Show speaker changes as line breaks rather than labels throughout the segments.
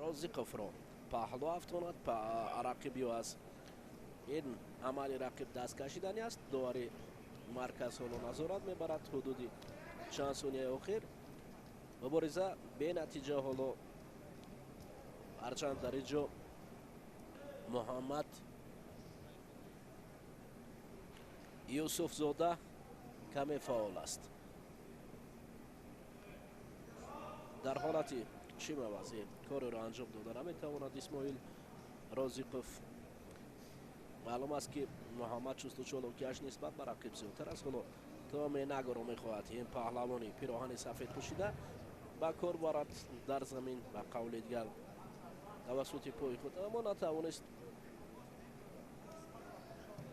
Розиқовро паҳлӯ афтонад, рақиб ё аз ин амали рақиб даст кашидани аст. Довари марказ ҳоло назорат мебарад ҳудуди чанд сонияи охир. Мубориза бенатиҷа ҳоло, ҳарчанд дар ин ҷо Муҳаммад Юсуфзода каме фаъол аст. Дар ҳолати шимавазӣ кореро анҷом дода наметавонад Исмоил Розиқов. Маълум аст, ки Муҳаммад чусту чолокиаш нисбат ба рақиб зиёдтар аст. Ҳоло томе нагоро мехоҳад ин паҳлавони пироҳани сафед пӯшида ба кор барад дар замин, ба қавли дигар тавассути пои худ, аммо натавонист.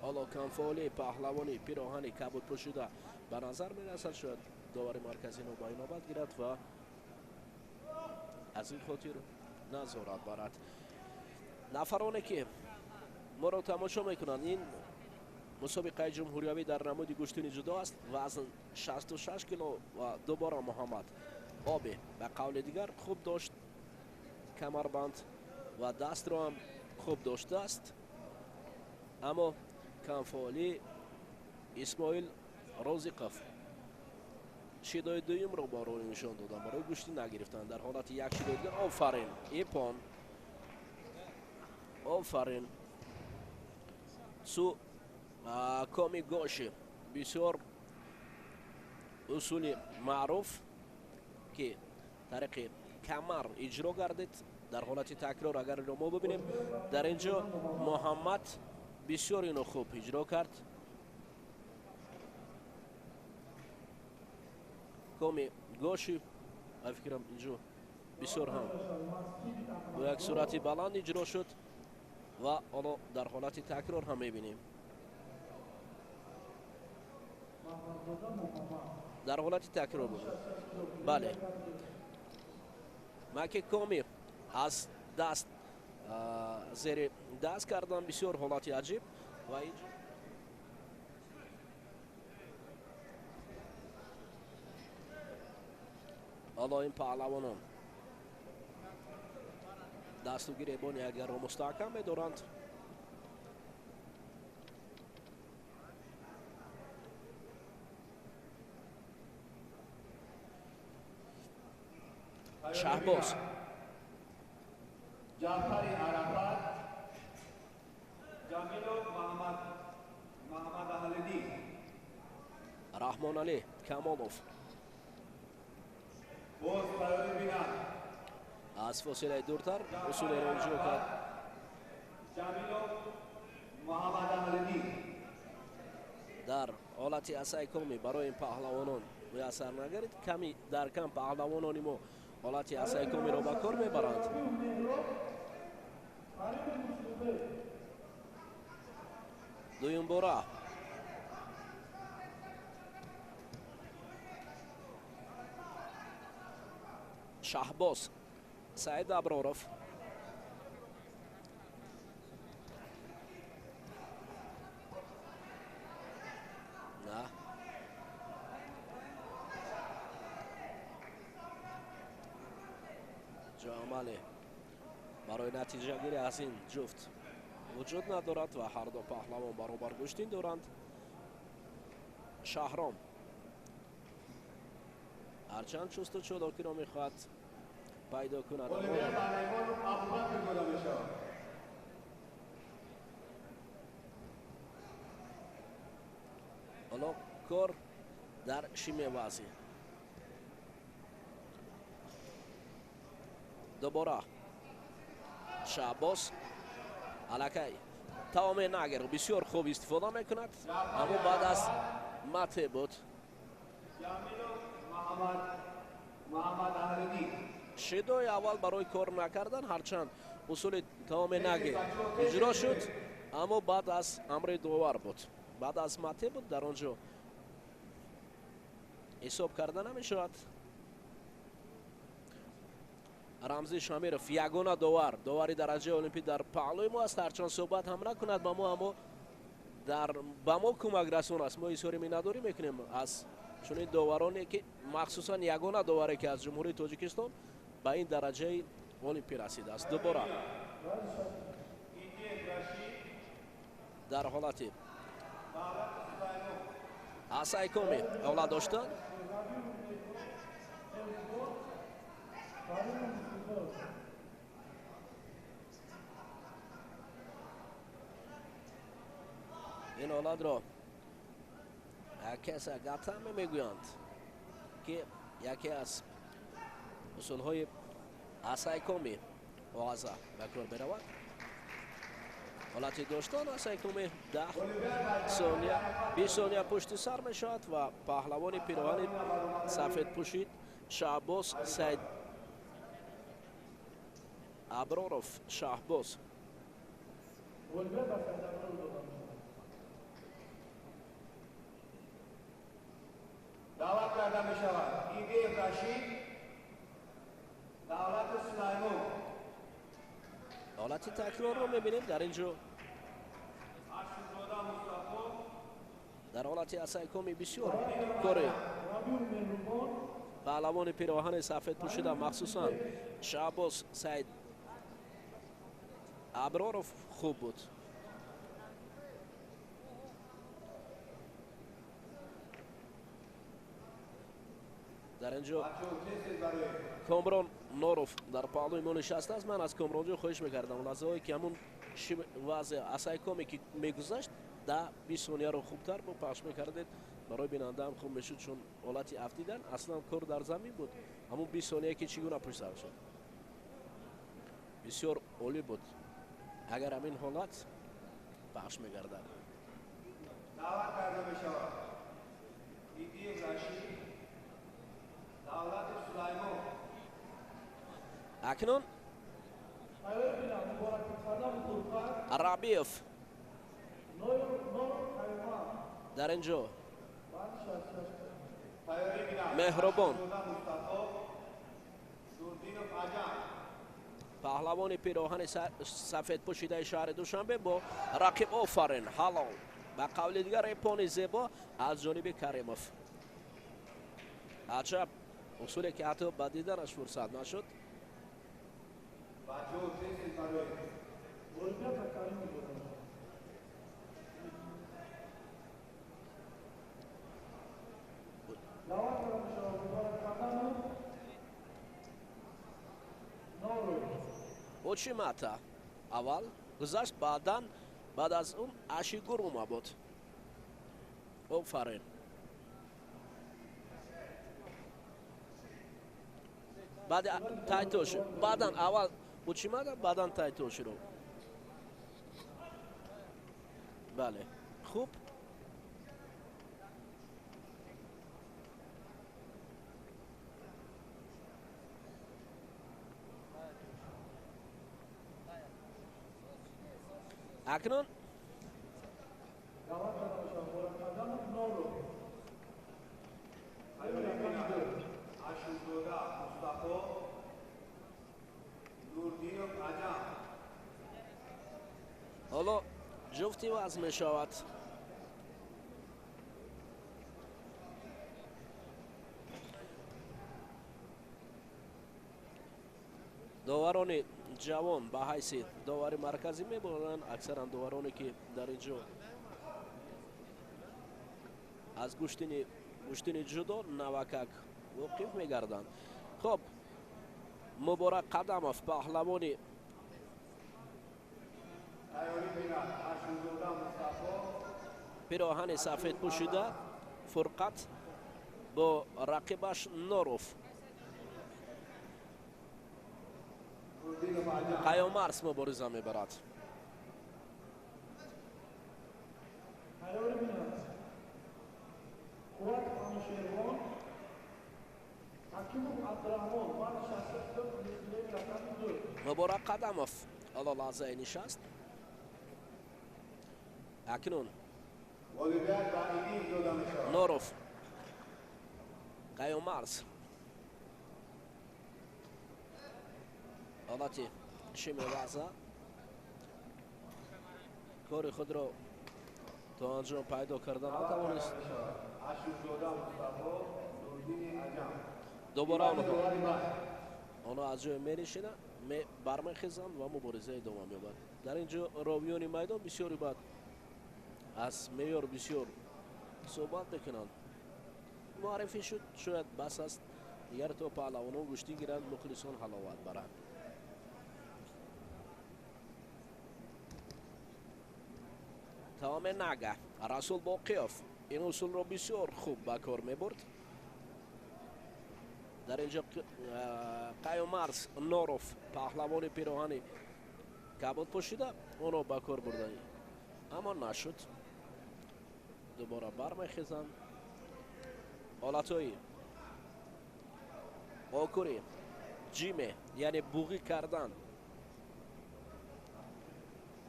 Ҳоло камфаъолии паҳлавони пироҳани кабуд пӯшида ба назар мерасад. Шояд довари марказӣ ба инобат гирад ва аз ин хотир назорат барад. Нафароне ки моро тамошо мекунанд, ин мусобиқаи ҷумҳуриявӣ дар намуди гӯштини ҷудо аст. Вазн 66 кило ва дубора Муҳаммад Оби ба қавли дигар хуб дошт камарбанд ва дастро ҳам хуб доштааст, аммо камфаъолии Исмоил Розиқов шидои дуюмро барои нишон додан барои гӯштӣ нагирифтан дар ҳолати як шидои дигар. Офарин, ипон, офарин. Су коми гоши бисёр усули маъруф, ки тариқи камар иҷро гардид. Дар ҳолати такрор агар инро мо бибинем, дар ин ҷо Муҳаммад бисёр ино хуб иҷро кард. Коми гоши ба фикрам инҷо бисёр ҳам бо як суръати баланд иҷро шуд ва ҳоло дар ҳолати такрор ҳам мебинем. Дар ҳолати такрор буд. Бале, маки коми аз даст зери даст кардан бисёр ҳолати аҷиб ва инҷо ҳоло ин паҳлавонон дасту гиребони якдигарро мустаҳкам медоранд. Шаҳбоз
Ҷаъфари Арафат, Ҷамилов Муҳаммад Аҳлиддин,
Раҳмоналӣ Камолов
боз тайёрӣ бинанд.
Аз фосилаи дуртар усулеро иҷро кард.
Ҷамилов Муҳаммад Аҳлиддин
дар ҳолати асаи коми барои ин паҳлавонон муяссар нагардид. Ками дар кам паҳлавонони мо ҳолати асаи комиро ба кор мебаранд. Дуюмбора Шаҳбоз Саид Аброров на ҷоамале барои натиҷагирӣ аз ин ҷуфт вуҷуд надорад ва ҳарду паҳлавон баробар гӯштин доранд. Шаҳром ҳарчанд чусту чолокиро мехоҳад пайдо кунад, ҳоло кор дар шимевазӣ. Дубора Шаҳбоз аллакай таоме нагер бисёр хуб истифода мекунад, аммо баъд аз мате буд. Шидои аввал барои кор накардан, ҳарчанд усули таоме наге иҷро шуд, аммо баъд аз амри довар буд, баъд аз мате буд, дар он ҷо ҳисоб карда намешавад. Рамзи Шамиров ягона довар, довари дараҷаи олимпӣ дар паҳлӯи мо аст. Ҳарчанд суҳбат ҳам накунад ба мо, аммо ба мо кӯмак расон аст. Мо изҳори миннатдорӣ мекунем аз чунин довароне, ки махсусан ягона доваре, ки аз Ҷумҳурии Тоҷикистон ба ин дараҷаи Олимпӣ расидааст. Дубора дар ҳолати асайкоми ҳолат доштан. Ин ҳолатро кеса гатаме мегӯянд, ки яке аз усулҳои асайкоми оғаза ба кор меравад. Ҳолати доштан асайкоми 10 сония, 20 сония пушти сар мешавад ва паҳлавони пироҳани сафед пӯшид Шаҳбоз Саид Аброров Шаҳбоз.
Даъват карда мешавад Идиев Рашид, Давлати Сулаймон.
Ҳолати такрорро мебинем дар ин ҷо. Дар ҳолати асайкоми бисёр кори паҳлавони пироҳани сафед пӯшида, махсусан Шаҳбоз Саид Аброров хуб буд. Дар ин ҷо Комрон Норов дар паҳлӯи мо нишастааст. Ман аз Комронҷон хоҳиш мекардам, лаҳзаҳое ки ҳамун вазъи асайкоме ки мегузашт, 10-20 сонияро хубтар бо пахш мекардед, барои бинандаам хуб мешуд, чун ҳолати афтидан аслан кор дар замин буд. Ҳамун 20 соние ки чӣ гуна пушт сар шуд, бисёр олӣ буд агар ҳамин ҳолат пахш мегардад.
Даъват карда мешавад Идиев Рашид, Давлати Сулаймон.
Акнун Рабиев дар ин ҷо Меҳрубон, паҳлавони пироҳани сафед пӯшидаи шаҳри Душанбе бо рақиб. Офарин, ҳалол, ба қавли дигар эпони зебо аз ҷониби Каримов. Аҷаб усуле ки ҳатто ба диданаш фурсат нашуд. Учимата аввал гузашт, баъдан баъд аз он Ашигурума буд. Офарин. Баъд Тайтош, баъдан аввал Учимата, баъдан Тайтоширо. Бале, хуб. Акнун ҳоло ҷуфти вазн мешавад. Доварони ҷавон ба ҳайси довари марказӣ меборанд. Аксаран довароне ки дар ин ҷо аз гӯштини ҷудо навакак воқиф мегарданд. Хоб, Муборак Қадамов, паҳлавони пироҳани сафед пӯшида, Фурқат бо рақибаш Норов. Қаёмарс мубориза мебарад. Муборак Қадамов ҳоло лаҳзаи нишаст. Акнун Норов, Қаёмарс ҳолати шими ваза кори худро то анҷом пайдо карда натавонист. Дубора онҳо аз ҷой Бармехезанд ва мубориза идома меёбад. Дар ин ҷо ровиёни майдон бисёри баъд аз меъёр бисёр суҳбат мекунанд. Муаррифӣ шуд, шояд бас аст. Дигар то паҳлавонон гӯштӣ гиранд, мухлисон ҳаловат баранд. Таоме нага Расул Боқиёв ин усулро бисёр хуб ба кор мебурд. Дар инҷо Қаюмарс Норов, паҳлавони пироҳани кабуд пӯшида, онро ба кор бурда, аммо нашуд. Дубора бармехезанд. Ҳолатҳои окури ҷиме, яъне буғӣ кардан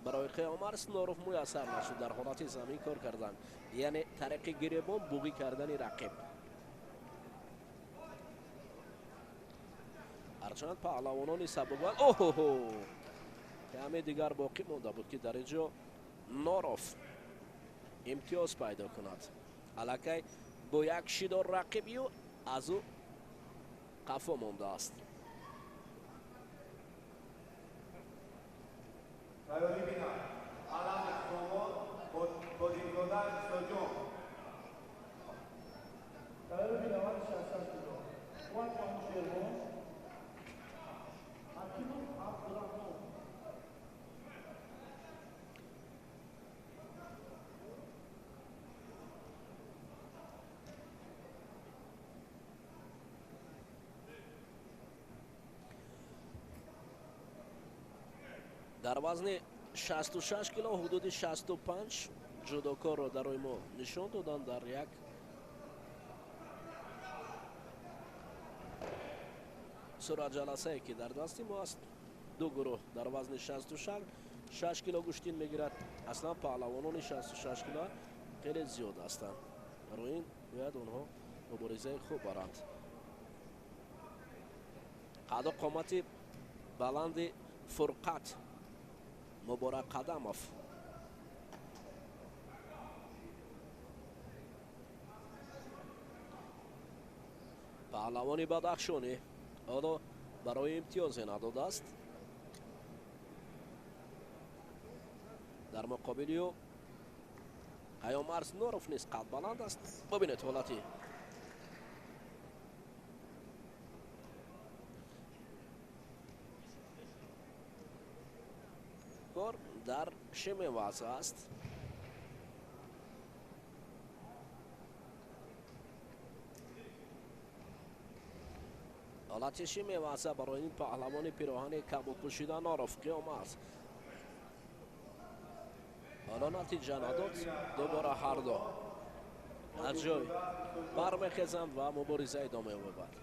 барои Қиёмарс Норов муяссар нашуд. Дар ҳолати замин кор кардан, яъне тариқи гиребон буғӣ кардани рақиб. Ҳарчанд паҳлавонони сабуквазн оҳоҳо каме дигар боқӣ монда буд, ки дар ин ҷо Норов имтиёз пайдо кунад. Аллакай бо як шидор рақиби ӯ аз ӯ қафо мондааст. Дар вазни 66 кило ҳудуди 65 ҷудокорро дарои мо нишон доданд дар як суратҷаласае, ки дар дасти мо аст. Ду гурӯҳ дар вазни 66 кило гӯштин мегирад. Аслан паҳлавонони 66 кило хеле зиёд ҳастанд. Барои ин бояд онҳо муборизаи хуб баранд. Қаду қомати баланди Фурқат Муборак Қадамов паҳлавони Бадахшонӣ ҳоло барои имтиёзе надодааст. Дар муқобили ӯ Қаёмарс Норов низ қадбаланд аст. Бибинед ҳолати кор дар шимеваза аст. Ҳолати шимеваза барои ин паҳлавони пироҳани кабудпӯшида Норов Қиёмарс ҳоло натиҷа надод. Дубора ҳарду аз ҷой бармехезанд ва мубориза идома меёбад.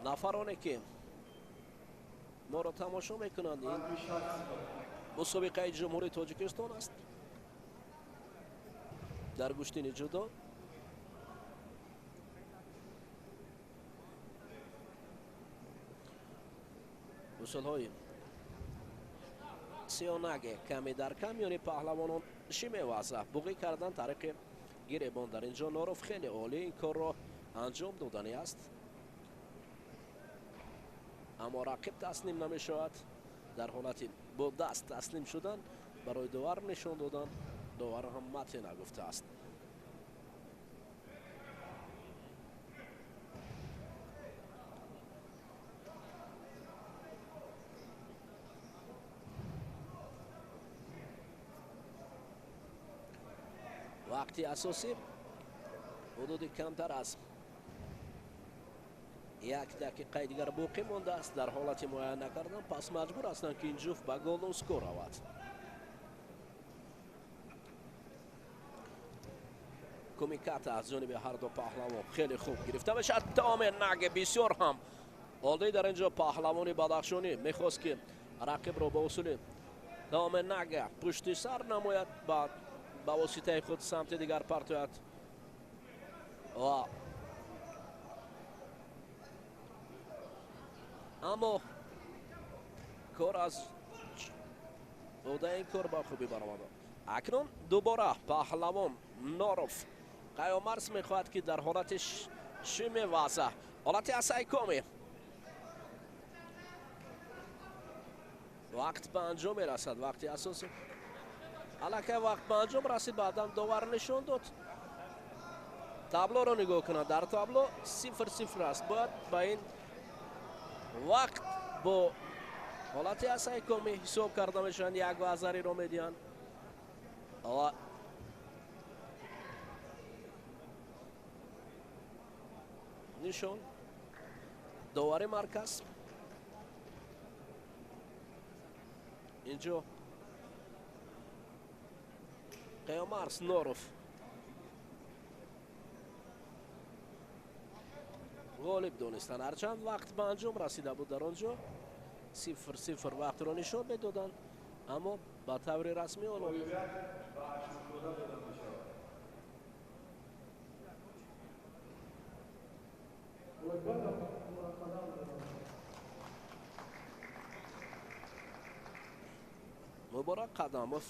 Нафароне ки моро тамошо мекунанд, ин мусобиқаи Ҷумҳурии Тоҷикистон аст дар гӯштини ҷудо. Усулҳои сиёнаге каме дар кам миёни паҳлавонон шимеваза буғӣ кардан тариқи гиребон. Дар ин ҷо Норов хеле олӣ ин корро анҷом додани аст, аммо рақиб таслим намешавад. Дар ҳолати бо даст таслим шудан барои довар нишон додан, довар ҳам мате нагуфтааст. Вақти асосӣ ҳудуди камтар аз як дақиқаи дигар боқӣ мондааст. Дар ҳолати муайян накардан пас маҷбур ҳастанд, ки ин ҷуфт ба голден скор равад. Кумиката аз ҷониби ҳарду паҳлавон хеле хуб гирифта мешавад. Таоме наге бисёр ҳам олдӣ. Дар ин ҷо паҳлавони Бадахшонӣ мехост, ки рақибро ба усули таоме нага пушти сар намояд, баъд ба воситаи худ самти дигар партояд ва аммо кор аз ӯҳдаи ин кор ба хубӣ баромад. Акнун дубора паҳлавон Норов Қаёмарс мехоҳад, ки дар ҳолати шимеваза, ҳолати асайкоми Вақт ба анҷом мерасад, вақти асосӣ. Аллакай вақт ба анҷом расид, баъдан довар нишон дод. Таблоро нигоҳ кунад. Дар табло 0-0 аст. Бояд ба ин вақт бо ҳолати асайкомӣ ҳисоб карда мешаванд, як вазариро медиҳанд. Нишон довари марказ инҷо Қиёмарс Норов ғолиб донистанд. Ҳарчанд вақт ба анҷом расида буд, дар он ҷо 0-0 вақтро нишон медоданд, аммо ба таври расмӣ ҳоло Муборак Қадамов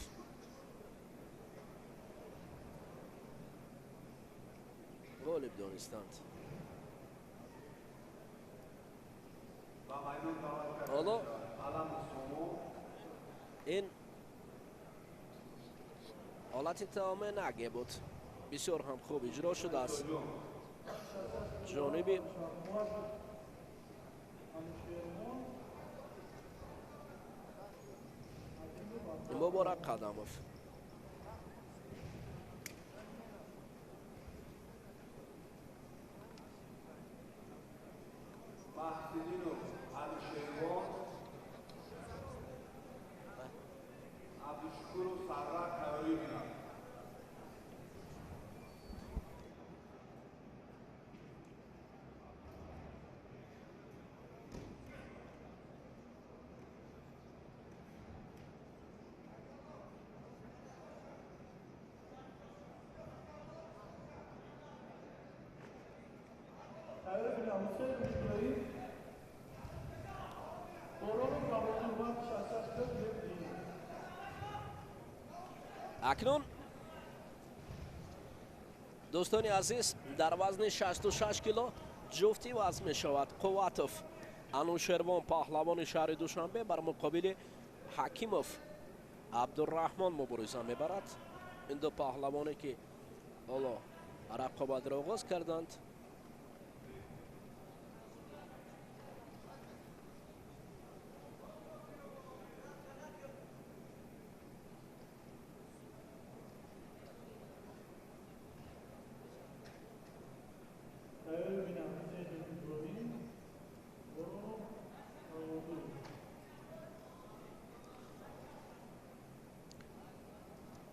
ғолиб донистанд. Ҳоло ин ҳолати тамоме наге буд, бисёр ҳам хуб иҷро шудааст ҷониби Муборак Қадамов.
Маҳсидинов Анушервон, Абдушукуров Сарвар тайёрӣ бинад.
Акнун дӯстони азиз, дар вазни 66 кило ҷуфтӣ вазн мешавад. Қувватов Анушервон, паҳлавони шаҳри Душанбе, бар муқобили Ҳакимов Абдураҳмон мубориза мебарад. Ин ду паҳлавоне ки ҳоло рақобатро оғоз карданд.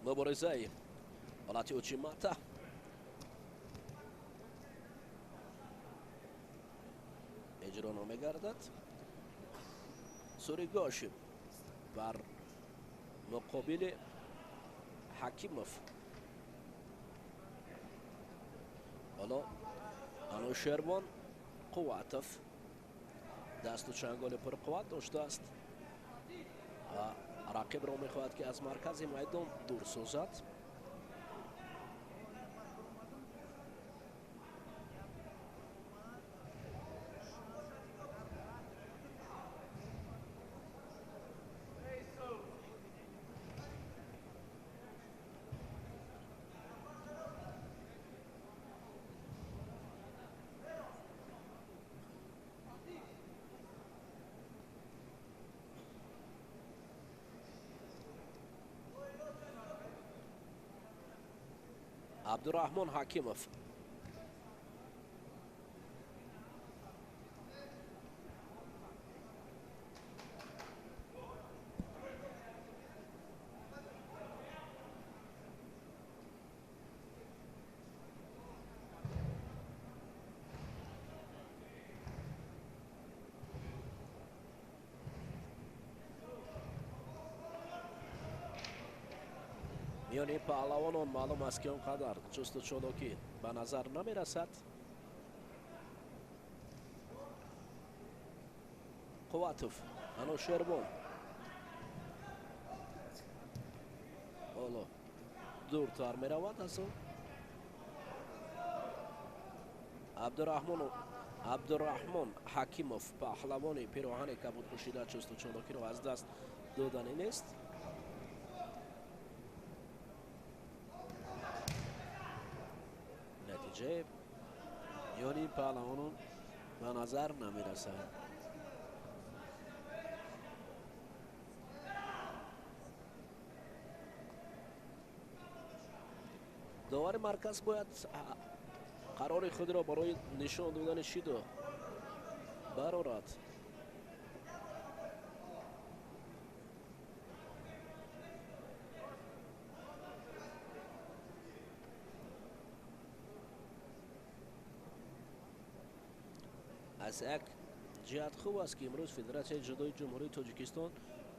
Муборизаи ҳолати учимата иҷро намегардад. Суригоши бар муқобили Ҳакимов. Ҳоло Анушервон Қувватов дасту чанголи пурқувват доштааст ва рақибро мехоҳад ки аз маркази майдон дур созад. Абдураҳмон Ҳакимов миёни паҳлавонон маълум аст ки он қадар ҷусту чолокӣ ба назар намерасад. Қувватов Анушервон ҳоло дуртар меравад аз он. Абдураҳмон Ҳакимов, паҳлавони пироҳани кабудпӯшида, ҷусту чолокиро аз даст Доданӣ нест. Натиҷаи миёни паҳлавонон ба назар намерасад. Довари марказ бояд қарори худро барои нишон додани шидо барорад. Аз як ҷиҳат хуб аст, ки имрӯз Федератсияи ҷудои Ҷумҳурии Тоҷикистон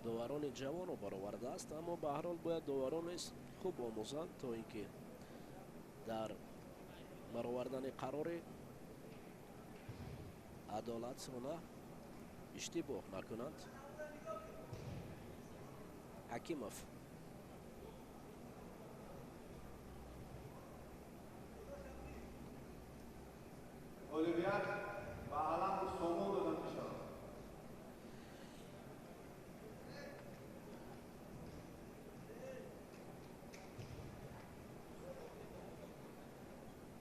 доварони ҷавонро баровардааст, аммо ба ҳар ҳол бояд доварон низ хуб омӯзанд, то ин ки дар баровардани қарори адолатона иштибоҳ накунанд. Ҳакимов
Ғолибият ба Аламу Сомон дода мешавад.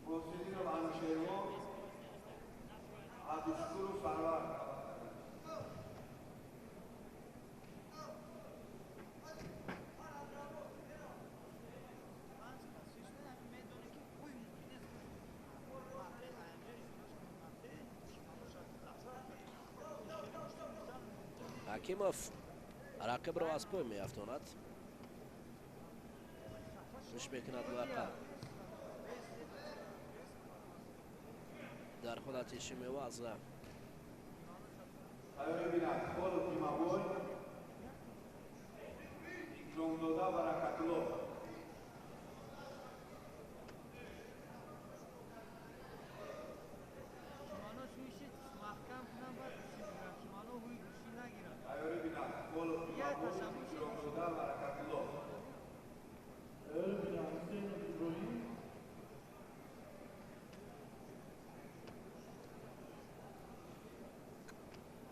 Муҳсиддинов Анушервон, Абдушукуров Сарвар.
Ҳакимов рақибро аз пой меафтонад, кӯшиш мекунад лақа дар ҳолати шимеваза.
Тайёрӣ бинад Холов Ҷумабой, Икромзода Баракатулло. Тайёрӣ бинад Холов Ҷумабой, Икромзода Баракатулло.
Тайёрӣ бинад Ҳусейнов Иброҳим,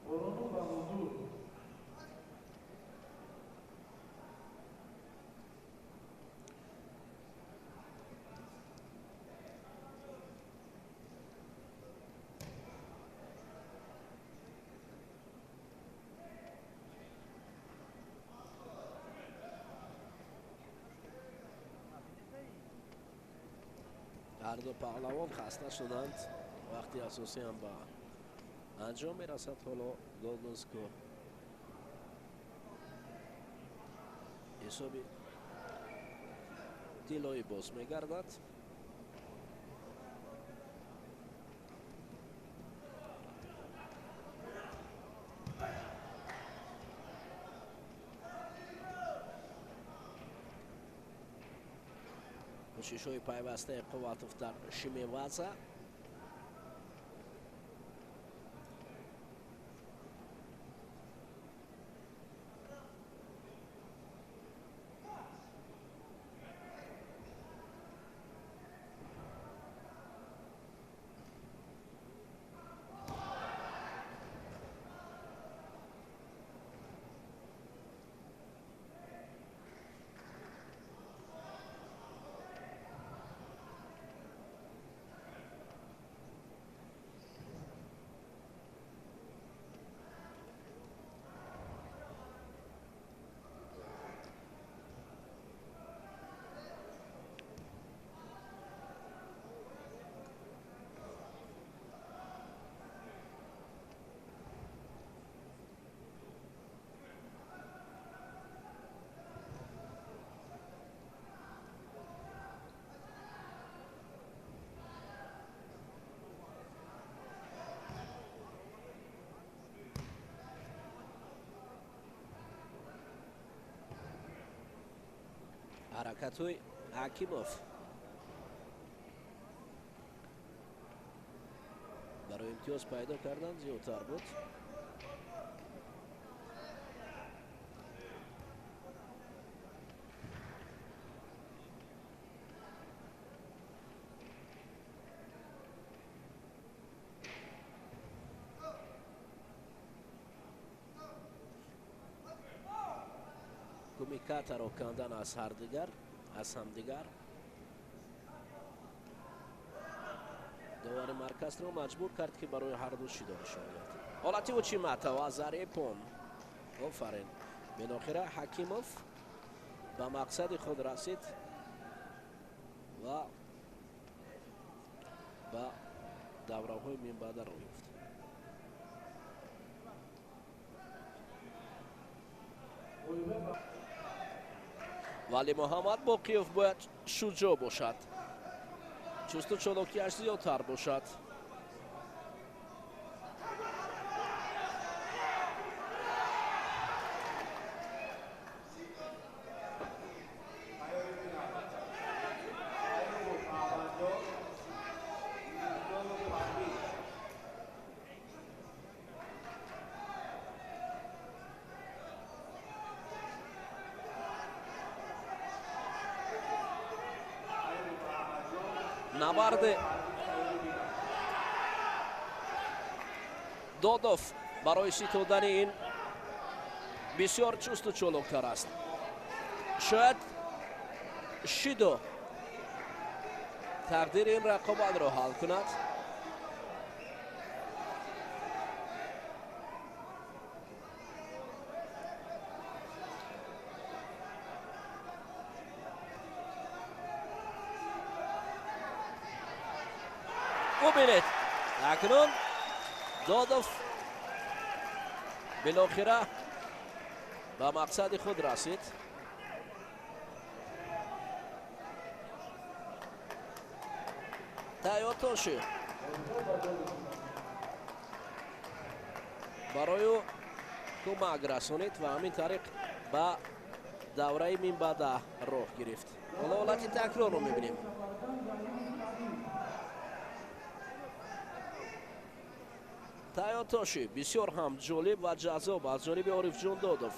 Боронов Абудур.
Ҳарду паҳлавон хаста шуданд. Вақти асосӣ ҳам ба анҷом мерасад. Ҳоло Golden Score ҳисоби тиллоӣ боз мегардад. Кӯшишҳои пайвастаи Қувватов дар шимеваза. Ҳаракатҳои Ҳакимов барои имтиёз пайдо кардан зиёдтар буд. Кумикатаро кандан аз ҳардигар, аз ҳамдигар. Довари марказро маҷбур кард, ки барои ҳарду шидо нишон диҳад. Ҳолати учимата ва зарепон. Офарин. Билохира Ҳакимов ба мақсади худ расид ва ба давраҳои минбаъда роҳ ёфт. Вале Муҳаммад Боқиев бояд шуҷоъ бошад, чусту чолокиаш зиёдтар бошад. Набарди Додов барои ситодани ин бисёр чусту чолоктар аст. Шояд шидо тақдири ин рақобатро ҳал кунад. Бубинед, акнун Додов билохира ба мақсади худ расид. Таётоши барои ӯ кӯмак расонид ва ҳамин тариқ ба давраи минбаъда роҳ гирифт. Ҳоло ҳолати такрорро мебинем. Таётоши бисёр ҳам ҷолиб ва ҷаззоб аз ҷониби Орифҷон Додов.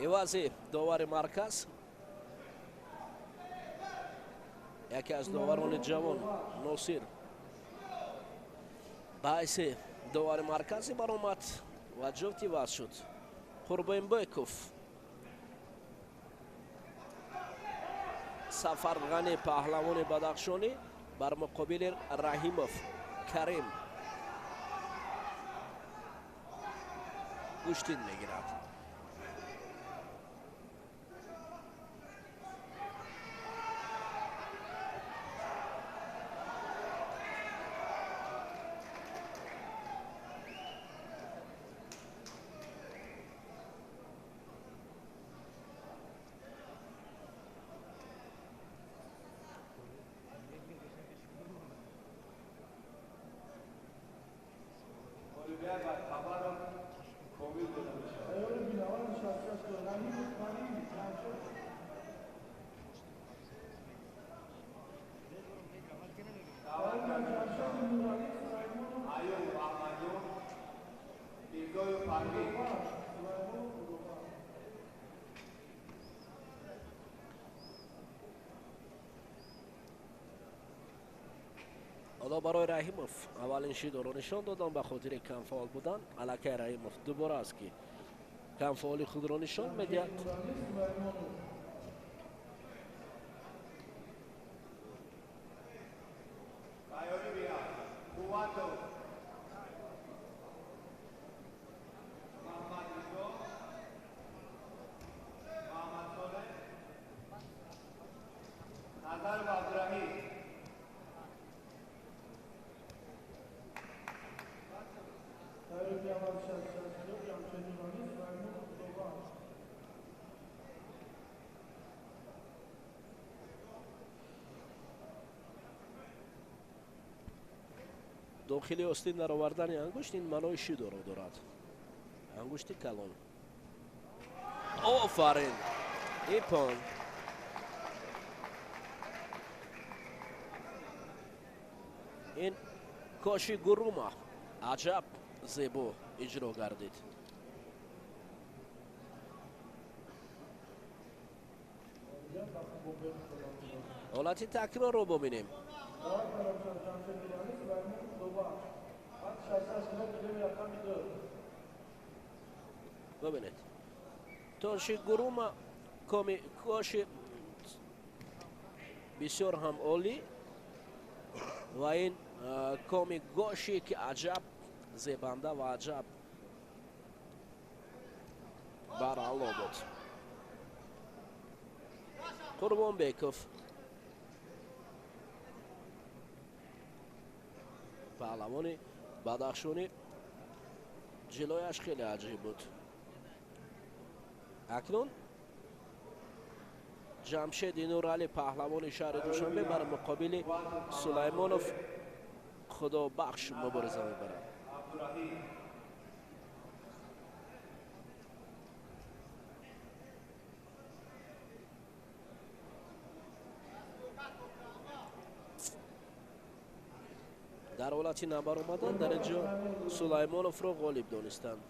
Ивази довари марказ яке аз доварони ҷавон Носир ба ҳайси довари марказӣ баромад ва ҷуфт иваз шуд. Қурбонбеков Сафарғани паҳлавони Бадахшонӣ бар муқобили Раҳимов Карим гӯштин мегирад. Ҳоло барои Раҳимов аввалин шидоро нишон додам ба хотири камфаъол будан. Аллакай Раҳимов дубора аст, ки камфаъоли худро нишон медиҳад. Дохили остин даровардани ангушт ин маънои шидоро дорад. Ангушти калон. Офарин! Иппон. Ин коши гурума аҷаб зебо иҷро гардид. Ҳолати такрорро бубинем. Бубинед. Тоши гурума коми коши бисёр ҳам олӣ ва ин коми гоши ки аҷаб зебанда ва аҷаб бараъло буд. Қурбонбеков паҳлавони бадахшонӣ ҷилояш хеле аҷиб буд. Акнун Ҷамшеди Нуралӣ паҳлавони шаҳри Душанбе бар муқобили Сулаймонов Худобахш мубориза мебарад. Дар ҳолати набаромадан дар ин ҷо Сулаймоновро ғолиб донистанд.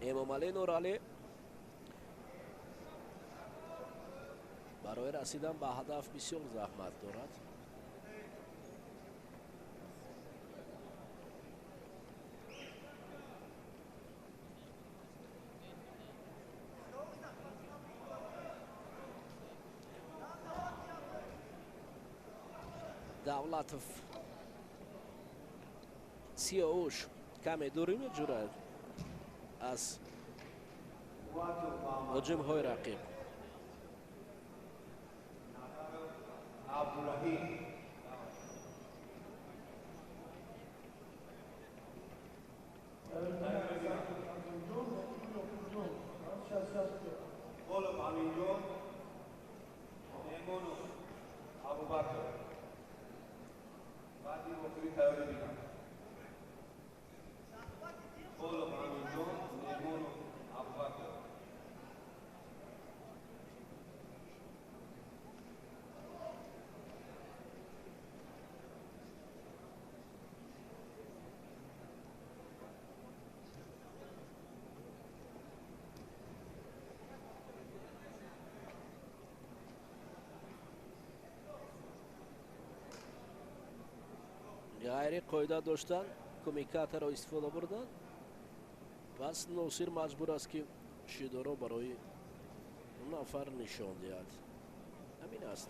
Эмомалӣ Нуралӣ барои расидан ба ҳадаф бисёр заҳмат дорад. Давлатов Сиёуш каме дурӣ меҷӯрад аз ҳуҷумҳои рақиб. Ғайри қоида доштан, кумикаторро истифода бурдан. Пас Носир маҷбур аст, ки шидоро барои нафар нишон диҳад. Ҳамин аст.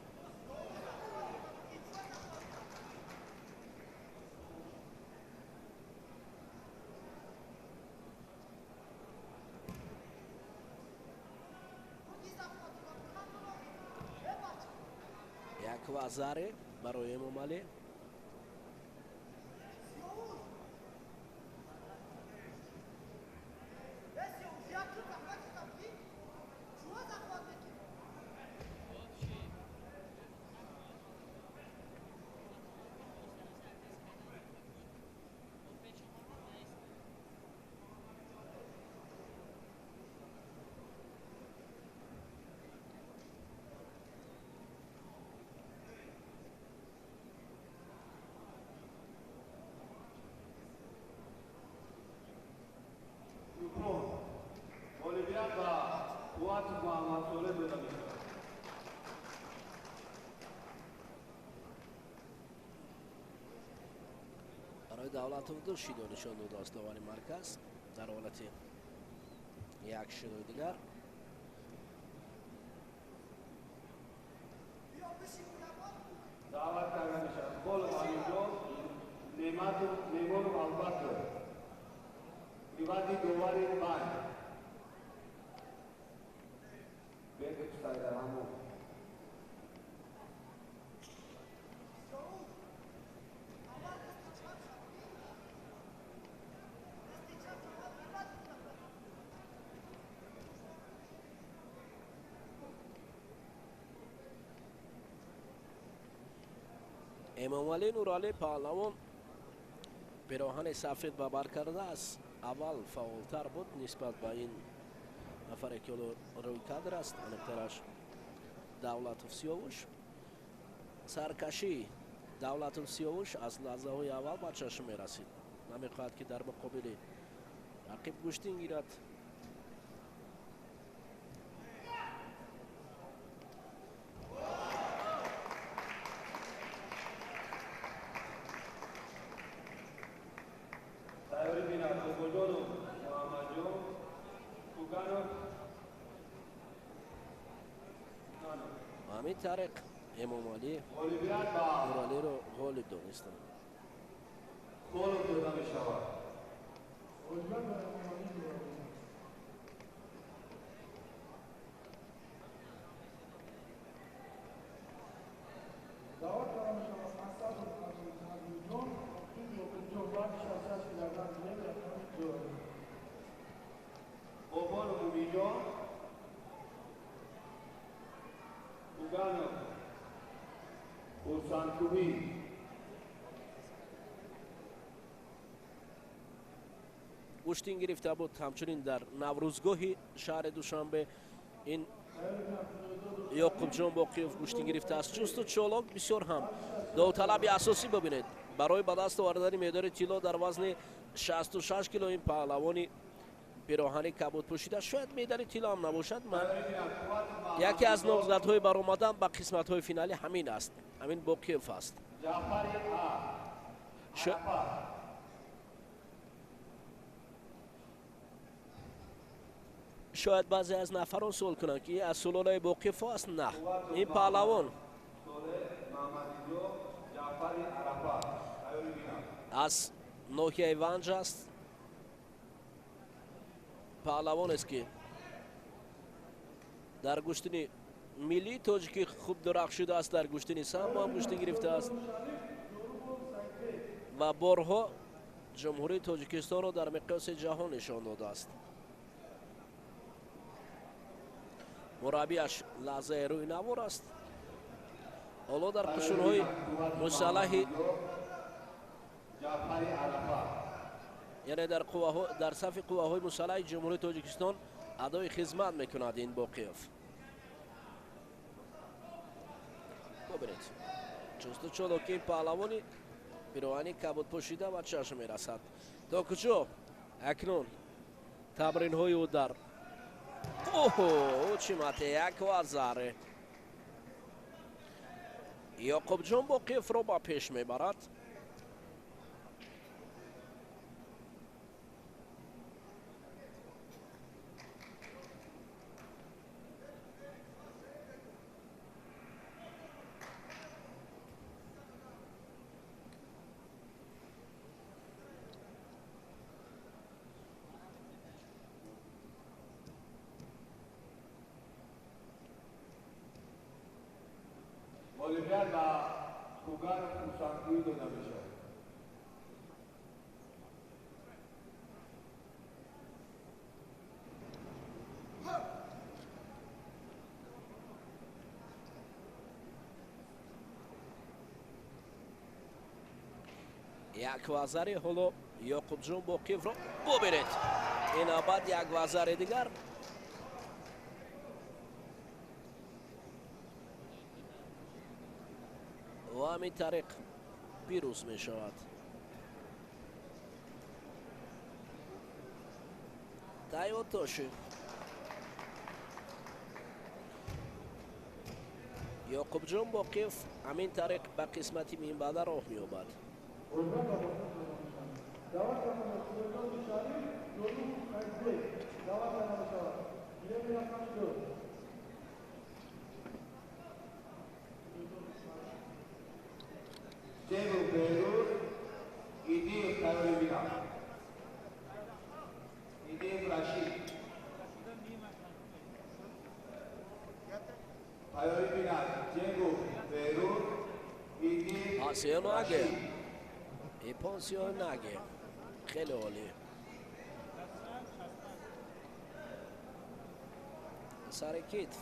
Як вазаре барои Эмомалӣ. Барои Давлатов ду шидо нишон додааст довари марказ дар ҳолати як шидои дигар.
Неъматов Меҳмонов Абубакр. Ивази довари панҷ. Беков Сайдарҳамон.
Эмомалӣ Нуралӣ паҳлавон пироҳани сафед ба бар карда аз аввал фаъолтар буд нисбат ба ин нафаре ки ҳоло рӯи кадр аст, аниқтараш Давлатов Сиёвуш. Саркашии Давлатов Сиёвуш аз лаҳзаҳои аввал ба чашм мерасид. Намехоҳад ки дар муқобили рақиб гӯштин гирад. Ҳамин тариқ Эмомалӣ Нуралиро ғолиб донистанд.
Холов дода мешавад.
Даъват карда мешавад Асадов Абдулҷон, Ёқубҷон вазни 66 килограмм, гилеми рақами 2.
Бобонов Умиҷон, Уганов Хурсандкубӣ.
Гӯштин гирифта буд ҳамчунин дар Наврӯзгоҳи шаҳри Душанбе ин Ёқубҷон Боқиев гӯштин гирифтааст. Чусту чолок бисёр ҳам довталаби асосӣ бибинед. Барои ба даст овардани медори тилло дар вазни 66 кило ин паҳлавони пироҳани кабуд пӯшида шояд медали тилло ҳам набошад. Ман яке аз номзадҳои баромадан ба қисматҳои финалӣ ҳамин аст, ҳамин Боқиев аст. Шояд баъзе аз нафарон суол кунанд ки аз сулолаи Боқиевҳо аст. На, ин паҳлавон аз ноҳияи Ванҷ аст. Паҳлавонест ки дар гӯштини миллии тоҷикӣ хуб дурахшидааст, дар гӯштини самбо ҳам гӯштин гирифтааст ва борҳо Ҷумҳурии Тоҷикистонро дар миқёси ҷаҳон нишон додааст. Мураббиаш лаҳзаи рӯи навор аст. Ҳоло дар қушунҳои мусаллаҳи, яъне дар сафи қувваҳои мусаллаҳи Ҷумҳурии Тоҷикистон адои хизмат мекунад ин Боқиев. Бубинед, чусту чолоки ин паҳлавони пироҳани кабуд пӯшида ба чашм мерасад. То куҷо акнун тамринҳои ӯ дар оҳо чӣ мате як вазаре Ёқубҷон Боқиевро ба пеш мебарад.
Ғолибият ба Хуганов Хурсандкӯӣ дода мешавад.
Як вазари ҳоло Ёқубҷон Боқиевро бубинед. Ин абад як вазари дигар. Ва ҳамин тариқ пирӯз мешавад. Тайотоши Ёқубҷон Боқиев ҳамин тариқ ба қисмати минбаъда роҳ меёбад. Сиёнаге. Ипон Сиёнаге. Хеле олӣ. Сари китф.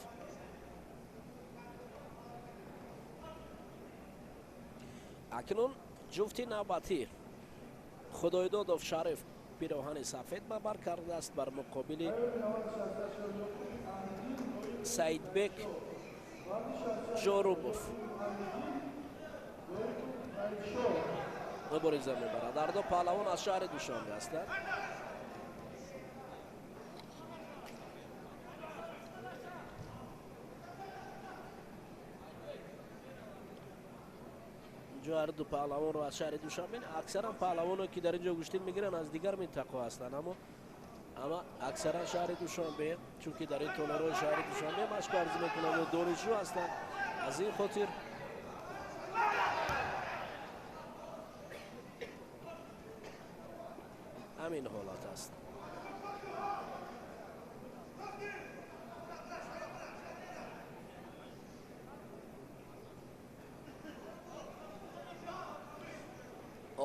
Акнун ҷуфти навбатӣ Худойдодов Шариф пироҳани сафед ба бар кардааст бар муқобили Саидбек Ҷорубов мубориза мебарад. Ҳар ду паҳлавон аз шаҳри Душанбе ҳастанд. Инҷо ҳар ду паҳлавонро аз шаҳри Душанбе, аксаран паҳлавоне ки дар инҷо гӯштин мегиранд аз дигар минтақаҳо ҳастанд, аммо аксаран шаҳри Душанбе, чунки дар ин толорҳои шаҳри Душанбе машқ варзӣ мекунанд ва донишҷӯ ҳастанд. Аз ин хотир ҳамин ҳолат аст.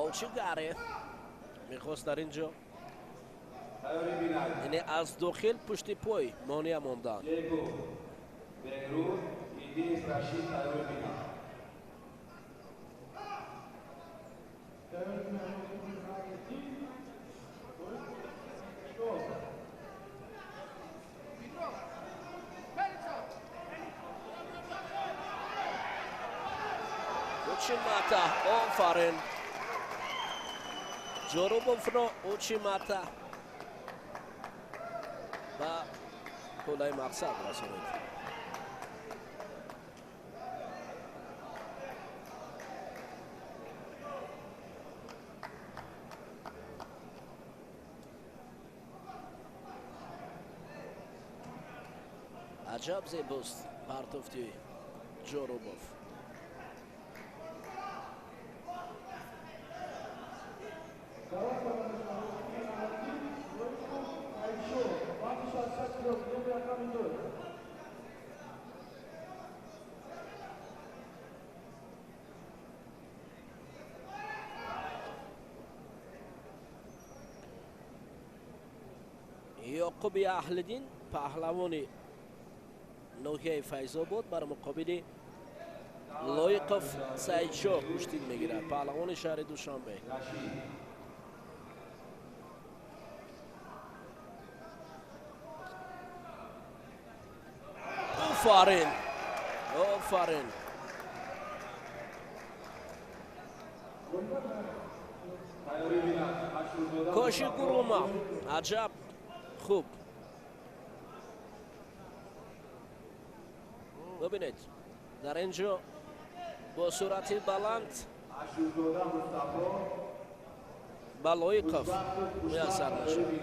Олчигаре мехост дар ин ҷо, яъне аз дохил пушти пой монеа мондан. Учимата, офарин. Ҷорубовро Учимата ба ҳулаи мақсад расонид. Аҷаб зебост партофти Ҷорубов. Ёқуби Аҳлиддин паҳлавони ноҳияи Файзобод бар муқобили Лоиқов Саидшоҳ гӯштин мегирад, паҳлавони шаҳри Душанбе. Офарин, офарин. Коши гурума, аҷаб хуб. Бибинед, дар ин ҷо бо суръати баланд ба Лоиқов муяссар мешавад.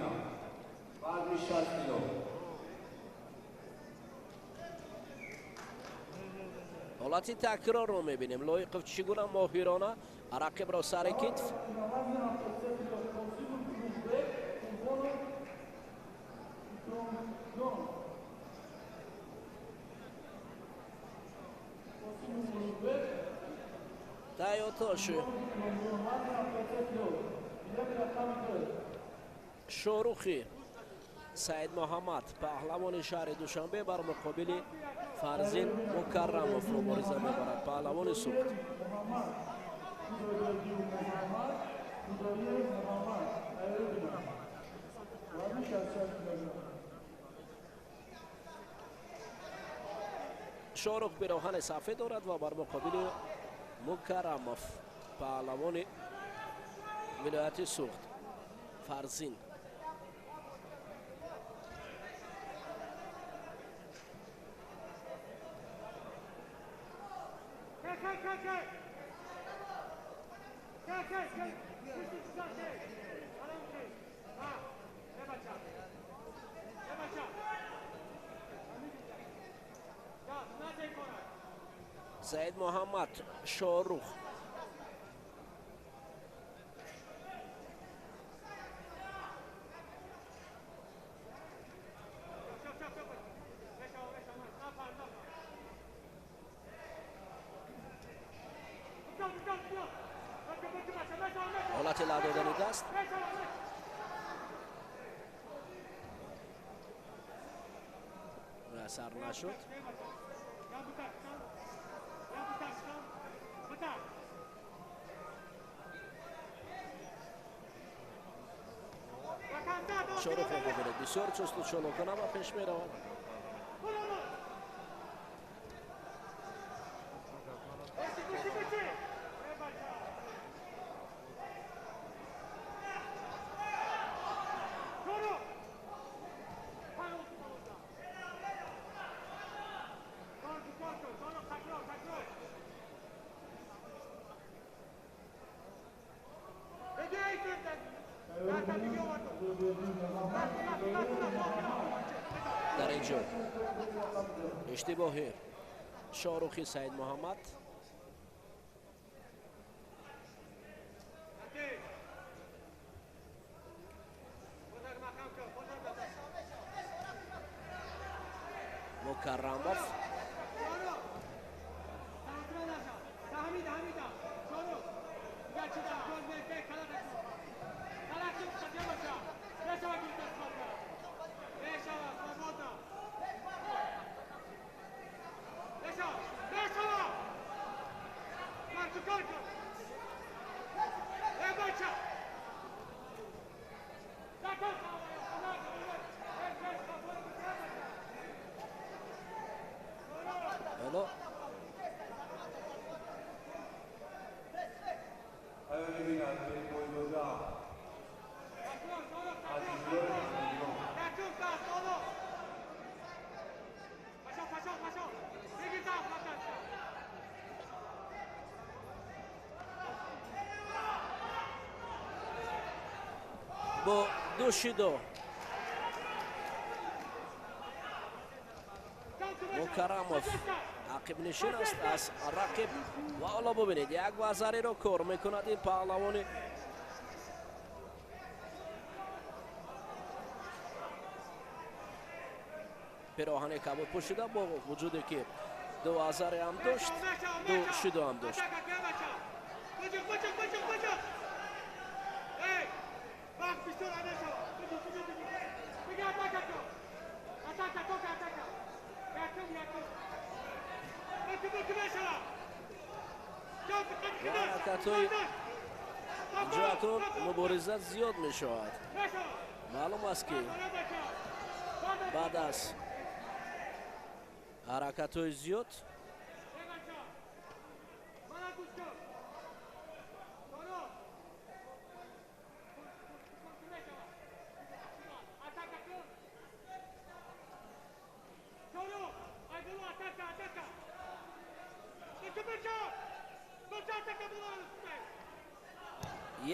Ҳолати такрорро мебинем. Лоиқов чӣ гуна моҳирона рақибро сари китф Тайотоши Шорухи Саид Муҳаммад паҳлавони шаҳри Душанбе бар муқобили Фарзин Мукаррамов мубориза мебарад, паҳлавони Суғд. Шорух пироҳани сафед дорад ва бар муқобили Мукаррамов паҳлавони вилояти Суғд Фарзин. Саид Муҳаммад Шорух Ҳолати лаъ додани даст. Сар нашуд. Шоҳрухро бубинед, бисёр чусту чолокона ба пеш меравад. Дар ин ҷо иштибоҳи Шоҳрухи Саид Муҳаммад. Мукаррамов бо ду шидо Мукаррамов ақибнишин аст аз рақиб ва ҳоло бубинед, як вазариро кор мекунад ин паҳлавони пироҳани кабуд пӯшида, бо вуҷуде ки ду вазаре ҳам дошт, ду шидо ҳам дошт. Ҳаракатҳои инҷо акнун мубориза зиёд мешавад. Маълум аст, ки баъд аз ҳаракатҳои зиёд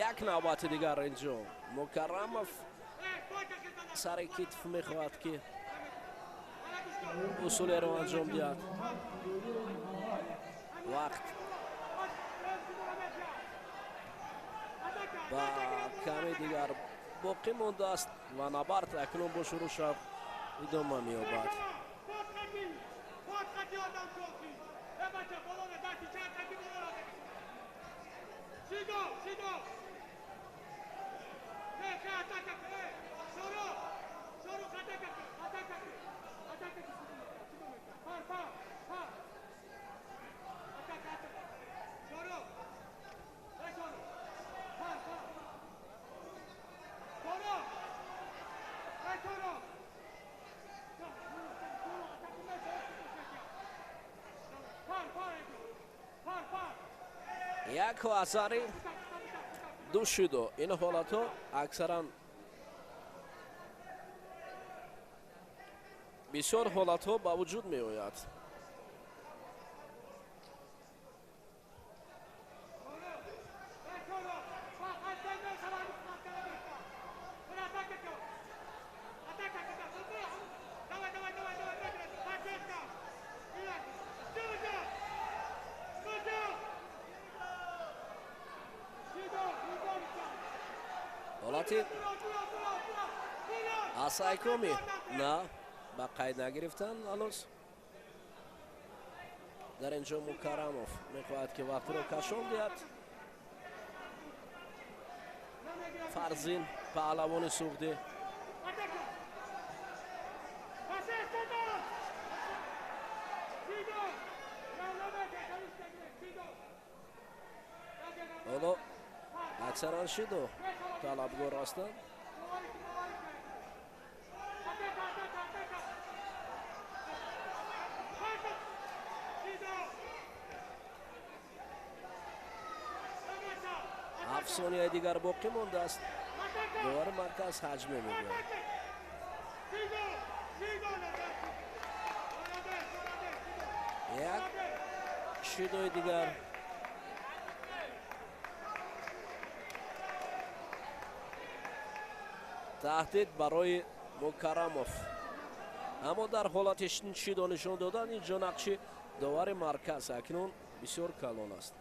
як навбати дигар инҷо Мукаррамов сари китф мехоҳад, ки усулеро анҷом диҳад. Вақт ба каме дигар боқӣ мондааст ва набард акнун бо шурӯъ шавқ идома меёбад. Як асари ду шидо. Ин ҳолатҳо аксаран бисёр ҳолатҳо ба вуҷуд меояд. Ҳолати асайкоми на ба қайд нагирифтан ҳанӯз. Дар ин ҷо Мукаррамов мехоҳад, ки вақтро кашон диҳад. Фарзин паҳлавони суғдӣ. Ҳоло аксаран шидо талабгор ҳастанд. Ҳафт сонияи дигар боқӣ мондааст. Довари марказ ҳаҷме мегӯяд. Як шидои дигар. Таҳдид барои Мукаррамов. Аммо дар ҳолати шидо нишон додан инҷо нақши довари марказ акнун бисёр калон аст.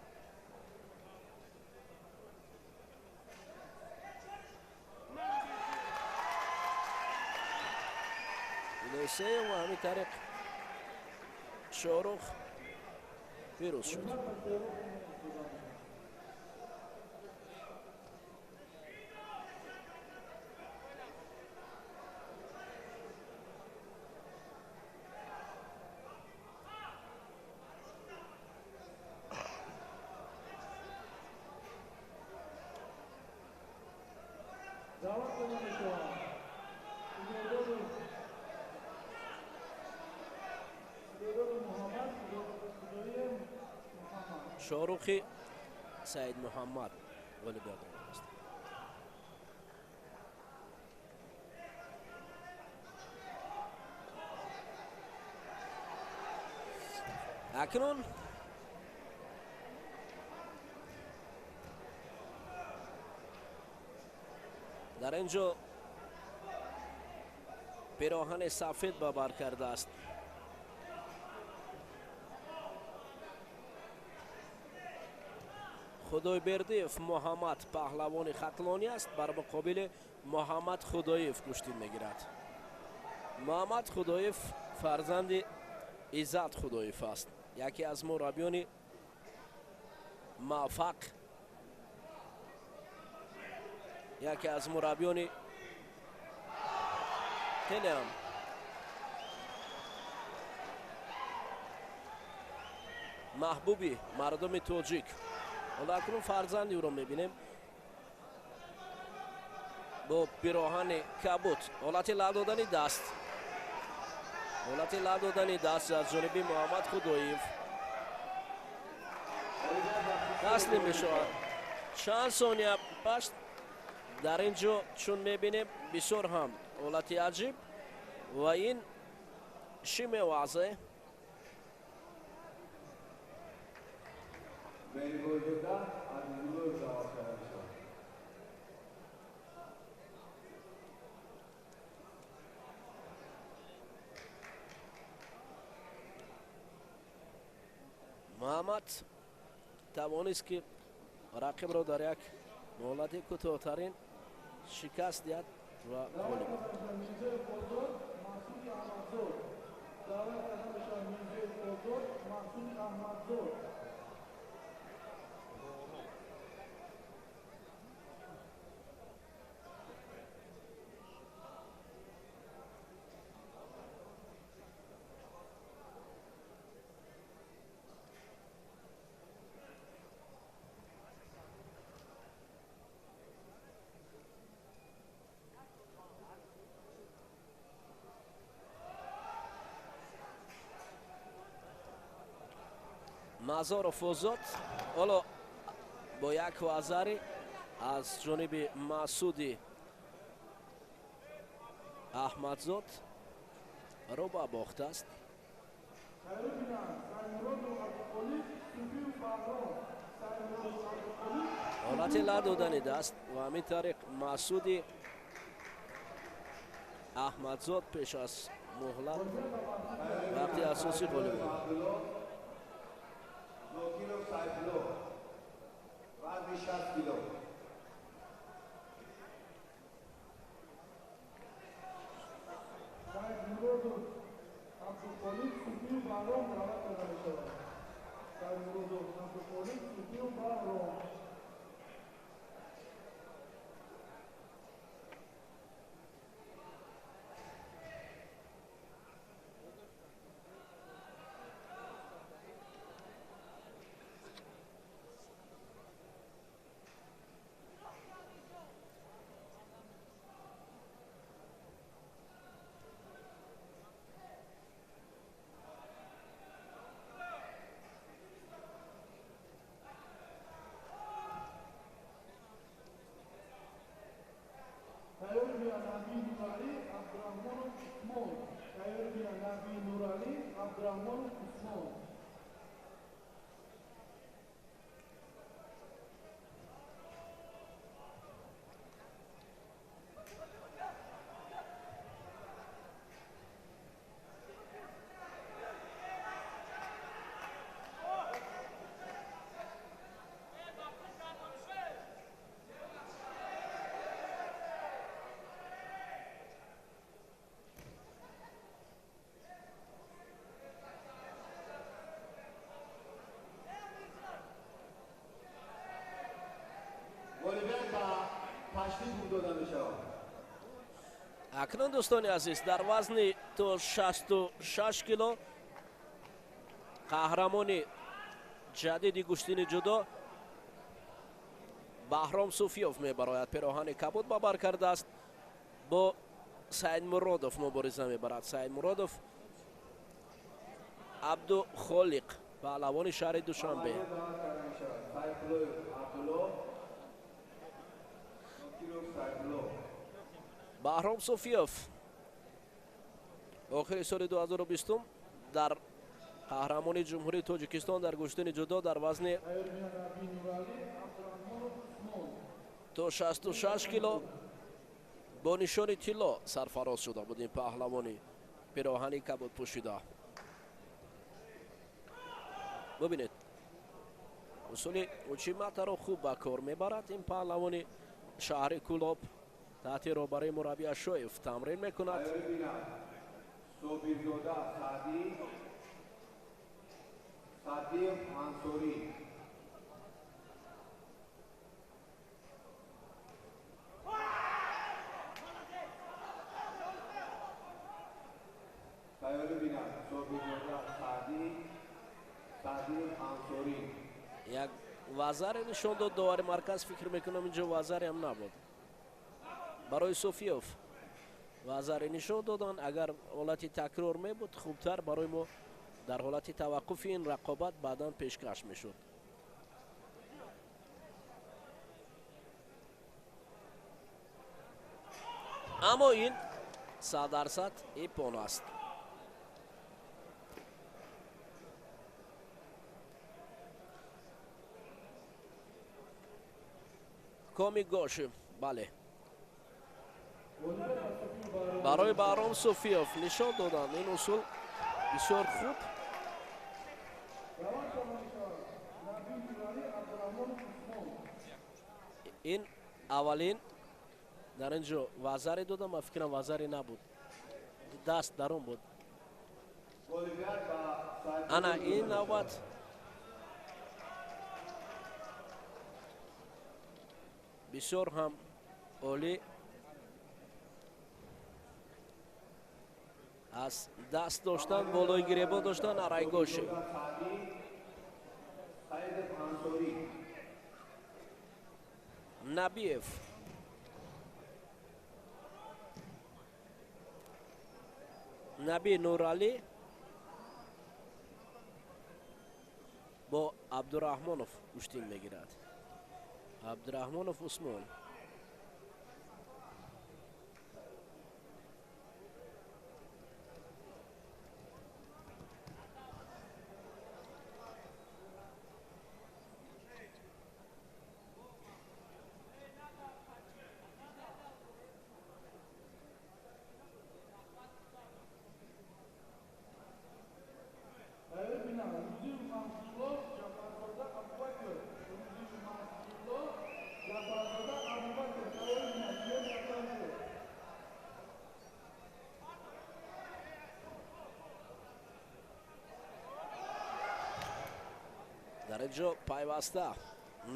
Сеюм ва ҳамин тариқ Шоҳрух пирӯз шуд. Шоҳрухи Саид Муҳаммад ғолибиятро аст. Акнун дар ин ҷо пироҳани сафед ба бар кардааст. Худойбердиев Муҳаммад паҳлавони хатлонӣ аст, бар муқобили Муҳаммад Худоев гӯштин мегирад. Муҳаммад Худоев фарзанди Иззат Худоев аст, яке аз мураббиёни муваффақ, яке аз мураббиёни хеле ҳам маҳбуби мардуми тоҷик. Ҳоло акнун фарзанди ӯро мебинем бо пироҳани кабуд. Ҳолати лаъ додани даст, ҳолати лаъ додани даст аз ҷониби Муҳаммад Худоев. Таслим мешавад. Чанд сония пас дар ин ҷо чун мебинем бисёр ҳам ҳолати аҷиб ва ин чӣ мевазе? Муҳаммад тавонист ки рақибро дар як муҳлати кӯтоҳтарин шикаст диҳад ва ғолиб. Мазоров Озод ҳоло бо як вазари аз ҷониби Масуди Аҳмадзод рӯ ба бохтааст. Ҳолати ла додани даст ва ҳамин тариқ Масуди Аҳмадзод пеш аз муҳлат вақти асосӣ ғолиб шуд.
Зокиров Сайфулло, вазни 60 кило.
Сайфмуродов Абдухолиқ Суфию Баҳром даъват карда мешавад. Сайфмуродов Абдухолиқ Суфию Баҳром. Абдурахмонов Усмон.
Акнун, дӯстони азиз, дар вазни то 66 кило қаҳрамони ҷадиди гӯштини ҷудо Баҳром Суфиёв мебарояд. Пироҳани кабуд ба бар кардааст, бо Саидмуродов мубориза мебарад. Саидмуродов Абдухолиқ, паҳлавони шаҳри Душанбе. Баҳром Суфиёв охири соли 2020 дар қаҳрамони Ҷумҳурии Тоҷикистон дар гӯштини ҷудо дар вазни то 66 кило бо нишони тилло сарфароз шуда буд. Ин паҳлавони пироҳани кабуд пӯшида, бубинед, усули учиматаро хуб ба кор мебарад. Ин паҳлавони шаҳри Кӯлоб таҳти роҳбарии мураббӣ Ашоев тамрин мекунад.
Собирзода Саъдӣ, Саъдиев Ансорӣ. Тайёрӣ бинад. Собирзода Саъдӣ, Саъдиев Ансорӣ.
Як вазаре нишон дод довари марказ, фикр мекунам инҷо вазаре ҳам набуд. Барои Суфиёв вазаре нишон доданд. Агар ҳолати такрор мебуд, хубтар барои мо дар ҳолати таваққуфи ин рақобат баъдан пешкаш мешуд. Аммо ин 100% иппон аст. Коми гоши, бале, барои Баҳром Суфиёв нишон доданд ин усул бисёр хуб. Ин аввалин дар ин ҷо вазаре додам, ман фикрам вазаре набуд, даст дар он буд. Ана ин навбат бисёр ҳам олӣ аз даст доштан, болои гиребон доштан арайгоши. Набиев Наби Нуралӣ бо Абдураҳмонов гӯштин мегирад. Абдураҳмонов Усмон. Дар инҷо пайваста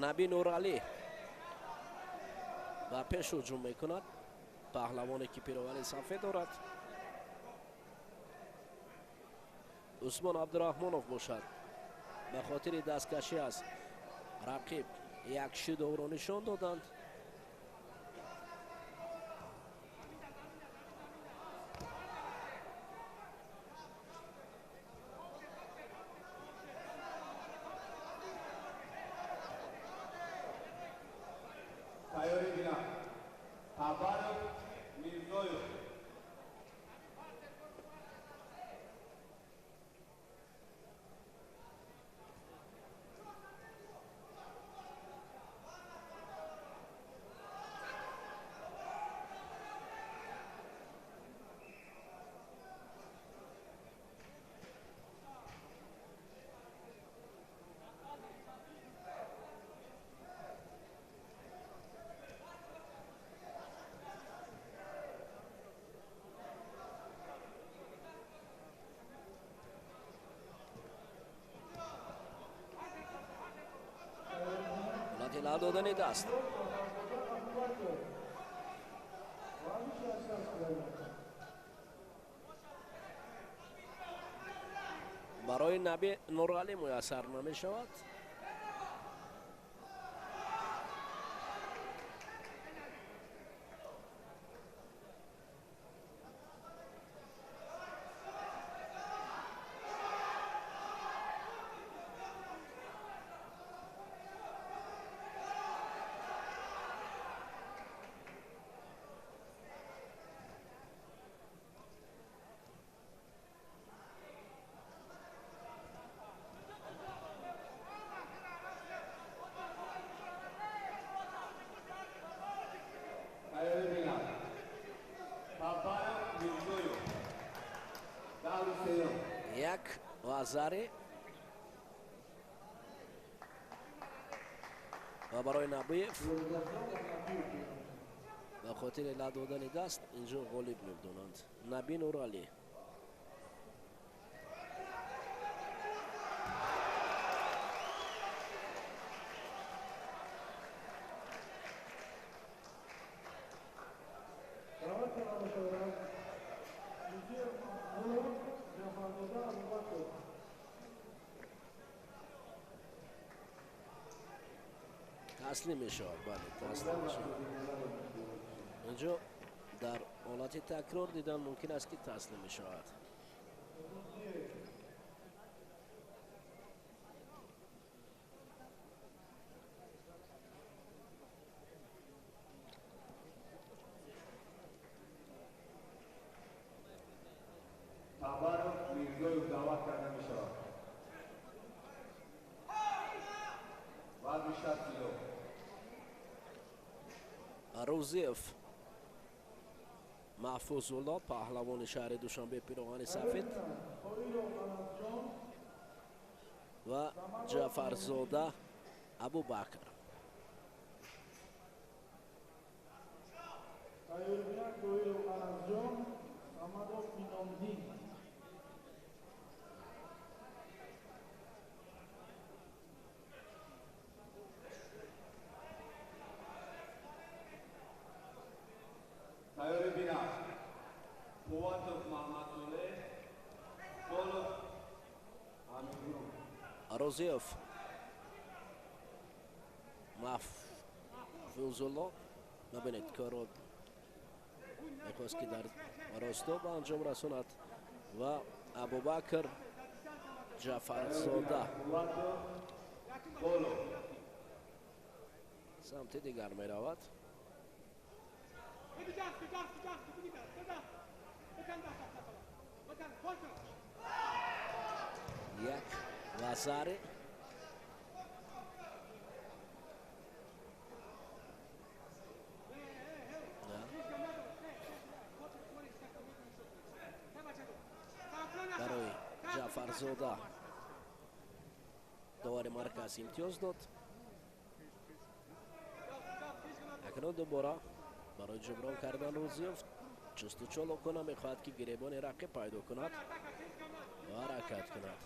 Наби Нуралӣ ба пеш ҳуҷум мекунад. Паҳлавоне ки пироҳани сафед дорад. Усмон Абдураҳмонов бошад, ба хотири дасткашӣ аз рақиб як шидовро нишон доданд.
Тайёрӣ бинад. Табаров Мирзоев.
Ла додани даст. Барои Наби Нуралӣ муяссар намешавад. Як вазаре ва барои Набиев ба хотири ла додани даст инҷо ғолиб мебдонанд Наби Нуралӣ. Таслим мешавад, бале, таслим мешавад. Инҷо дар ҳолати такрор дидан мумкин аст, ки таслим мешавад.
Табаров Мирзоев даъват карда мешавад. Вазни 60 кило.
Рӯзиев Маҳфузулло, паҳлавони шаҳри Душанбе, пироҳани сафед, ва Ҷафарзода Абубакр.
Тайёри бинад. Қувватов Маҳмадсолеҳ, Қолов Амирҷон.
Рӯзиев Маҳфузулло, мабинед, корро мехост, ки дар росто ба анҷом расонад, ва Абубакр Ҷафарзода
Қувватов, Қолов.
Самти дигар меравад. Як вазаре. Барои Ҷафарзода довари марказ имтиёз дод. Акнун дубора барои ҷуброн кардан Рӯзиёв чусту чолокона мехоҳад, ки гиребони рақиб пайдо кунад ва ҳаракат кунад.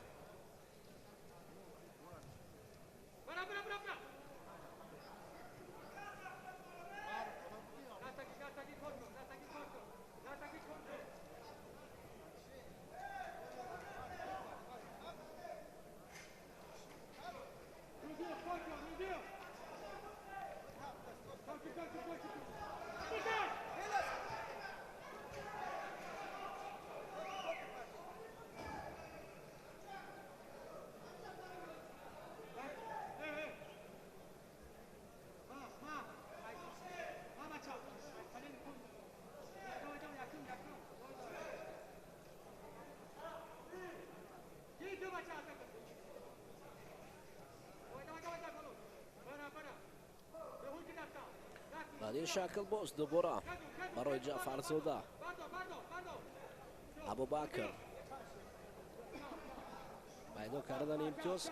Баъд ин шакл боз дубора барои Ҷафарзода Абубакр пайдо кардани имтиёз.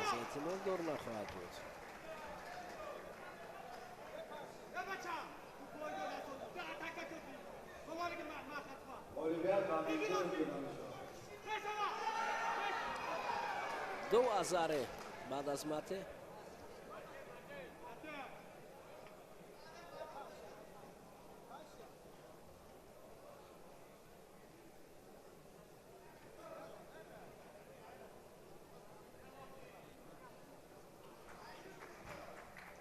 Аз эҳтимол дур нахоҳад буд. Ду азаре баъд аз мате.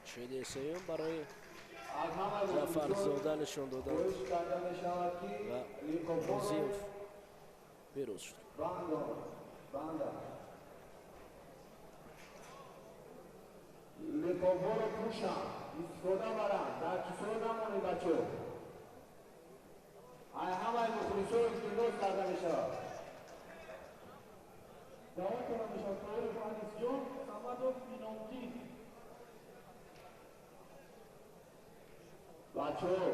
Шиди сеюм барои Ҷаъфарзода нишон доданд ва Рӯзиев пирӯз шуд.
Лиқобҳоро пӯшанд, истифода баранд, дар кисо намонед бачаҳо. Ай ҳамаи мухлисо илтимос карда мешавад.
Даъват карда мешавад Тоиров Анисҷон, Самадов Иномкин.
Бачаҳо,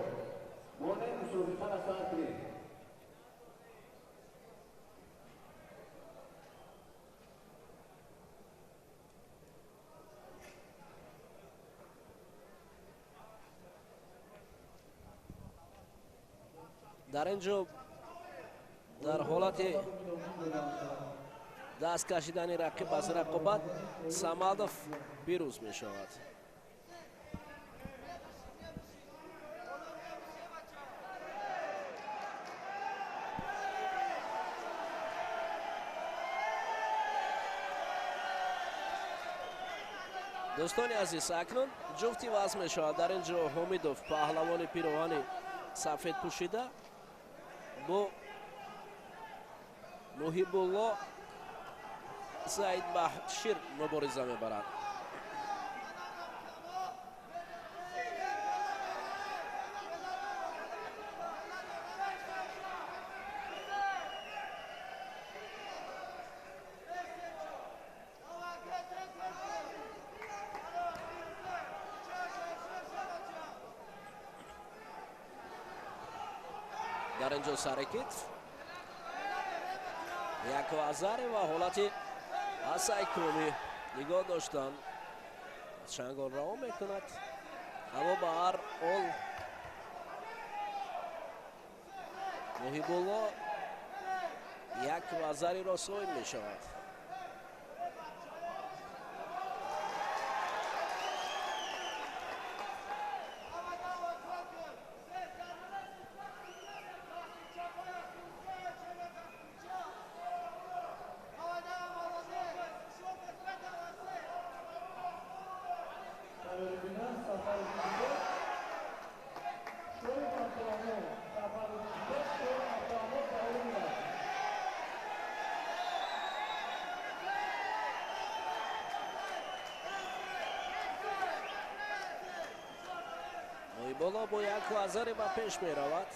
монед мусобиқаро сар кунед.
Дар ин ҷо дар ҳолати даст кашидани рақиб аз рақобат Самадов пирӯз мешавад. Дӯстони азиз, акнун ҷуфти вазн мешавад. Дар ин ҷо Ҳомидов, паҳлавони пироҳани сафед пӯшида, бо Муҳибулло Саидбахшир мубориза мебарад. Дар ин ҷо сарекит як азаре ва ҳолати асайкомӣ нигоҳ доштан, чангол раво мекунад, аммо ба ҳар ҳол Муҳибулло як вазариро соҳиб мешавад. Муҳибулло бо як азаре ба пеш меравад.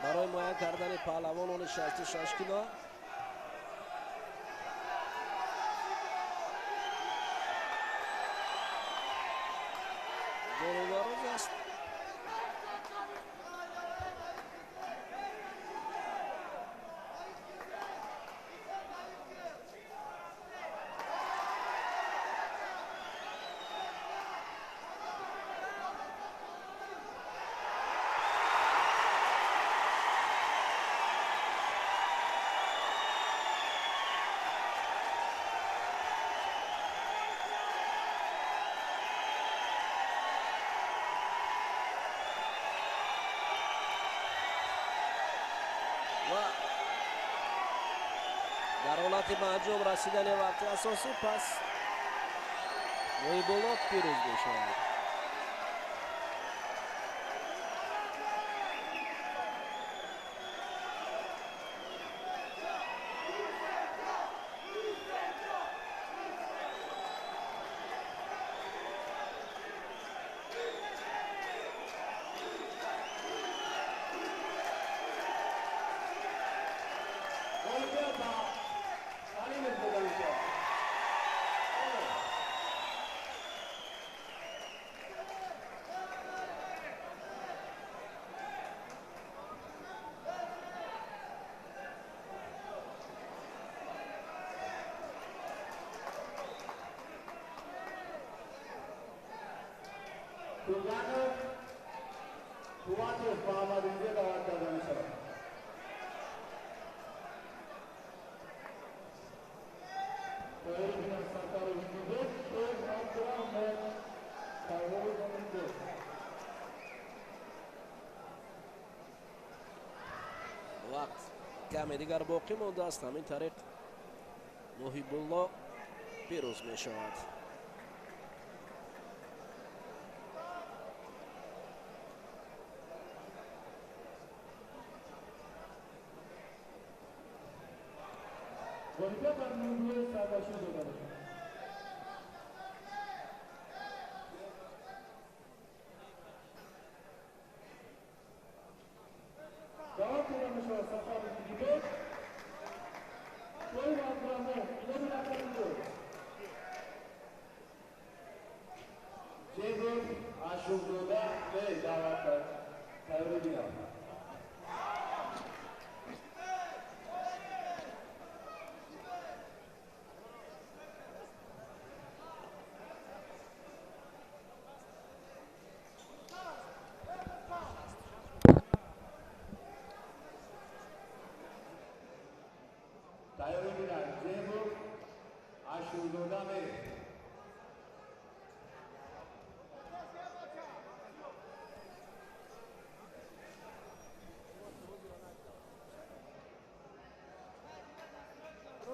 Барои муайян кардани паҳлавонони 66 кило дородароз аст. Дар ҳолати ба анҷом расидани вақти асосӣ пас Муҳибулло пирӯз мешавад. Вақт каме дигар боқӣ мондааст. Ҳамин тариқ Муҳибулло пирӯз мешавад.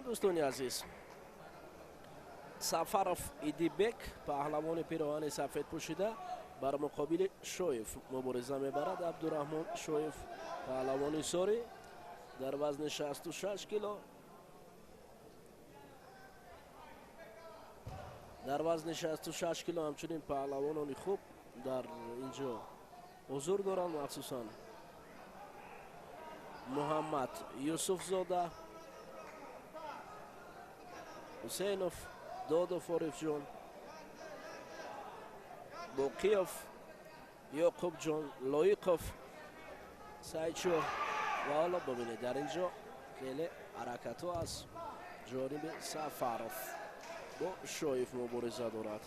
Дӯстони азиз, Сафаров Идибек, паҳлавони пироҳани сафед пӯшида, бар муқобили Шоев мубориза мебарад. Абдураҳмон Шоев, паҳлавони сорӣ, дар вазни 66 кило. Дар вазни 66 кило ҳамчунин паҳлавонони хуб дар инҷо ҳузур доранд, махсусан Муҳаммад Юсуфзода, Ҳусейнов, Додов Орифҷон, Боқиев, Ёқубҷон, Лоиқов, Сайчо. Ва ҳоло бибинед, дар инҷо хеле ҳаракатҳо аз ҷониби Сафаров бо Шоев мубориза дорад.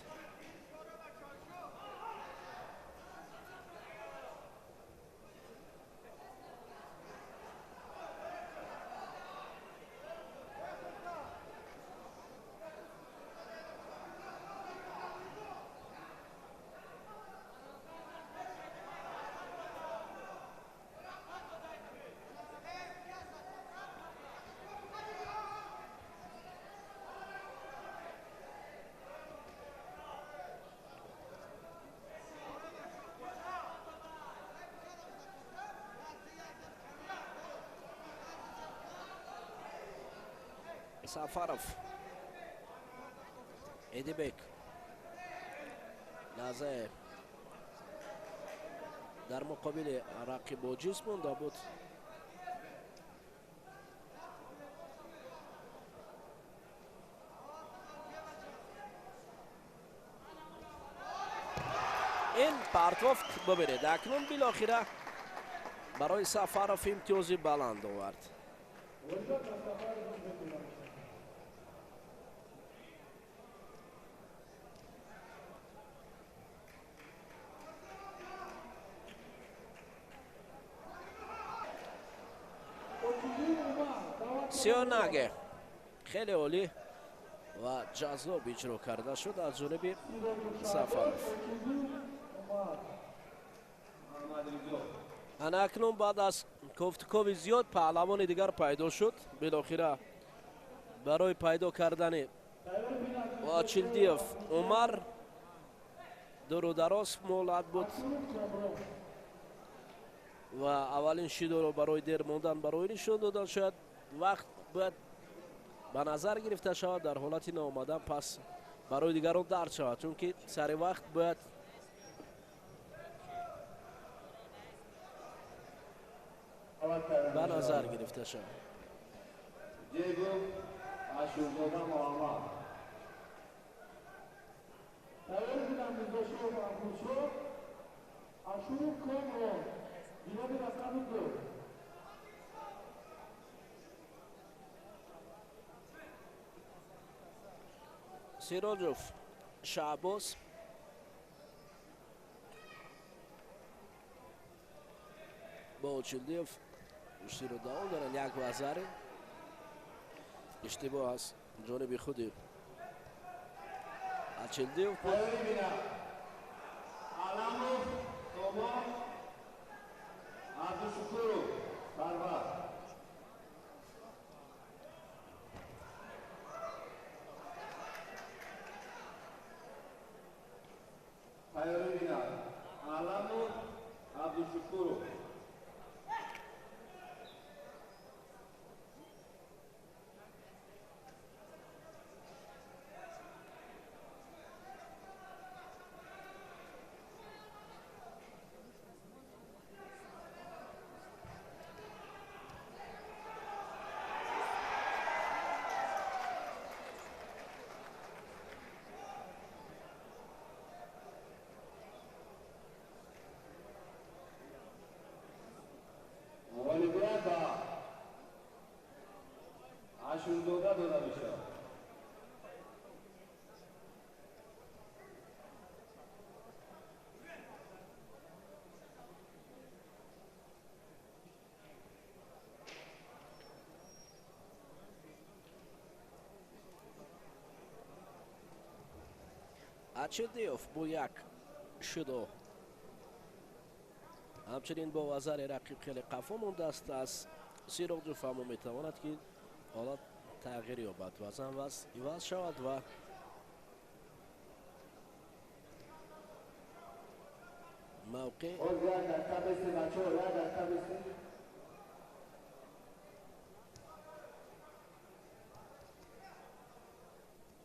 Сафаров Эдибек лаҳзае дар муқобили рақиб боҷиз монда буд. Ин партофт бибинед, акнун билохира барои Сафаров имтиёзи баланд овард. Сионаге хеле олӣ ва ҷаззоб иҷро карда шуд аз ҷониби Сафаров. Ана акнун баъд аз кофтукови зиёд паҳлавони дигар пайдо шуд. Билохира барои пайдо кардани Очилдиев Умар Дуру дароз муҳлат буд ва аввалин шидоро барои дер мондан барои нишон додан. Шояд вақт бояд ба назар гирифта шавад, дар ҳолати наомадан пас барои дигарон дард шавад, чунки сари вақт бояд ба назар гирифта шавад. Сироҷов Шаҳбоз бо Очилдиев гӯштиро давом доранд. Як вазари иштибоҳ аз ҷониби худи Очилдиев буд. Очилдиев бо як шудо ҳамчунин бо вазари рақиб хеле қафо мондааст аз Сироҷов, аммо метавонад ки ҳолат тағйир ёбад, вазан иваз шавад ва мавқеъ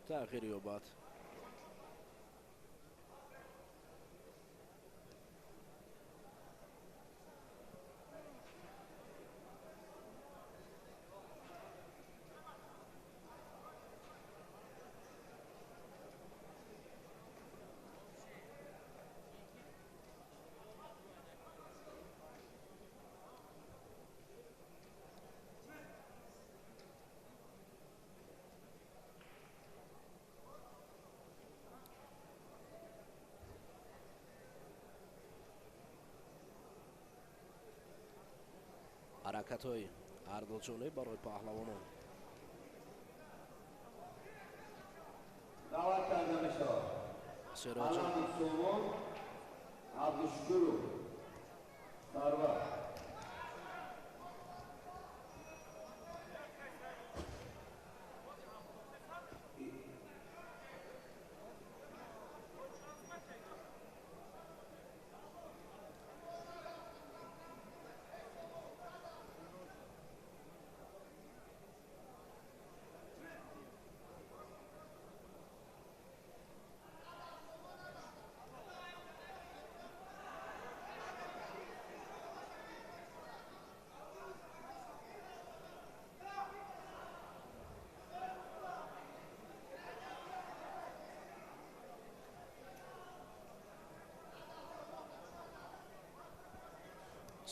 тағйир ёбад. Ҳаракатҳои ҳарду ҷониб барои паҳлавонон.
Даъват карда мешавад
Сироҷов
Сомон Абдушукуров Сарвар.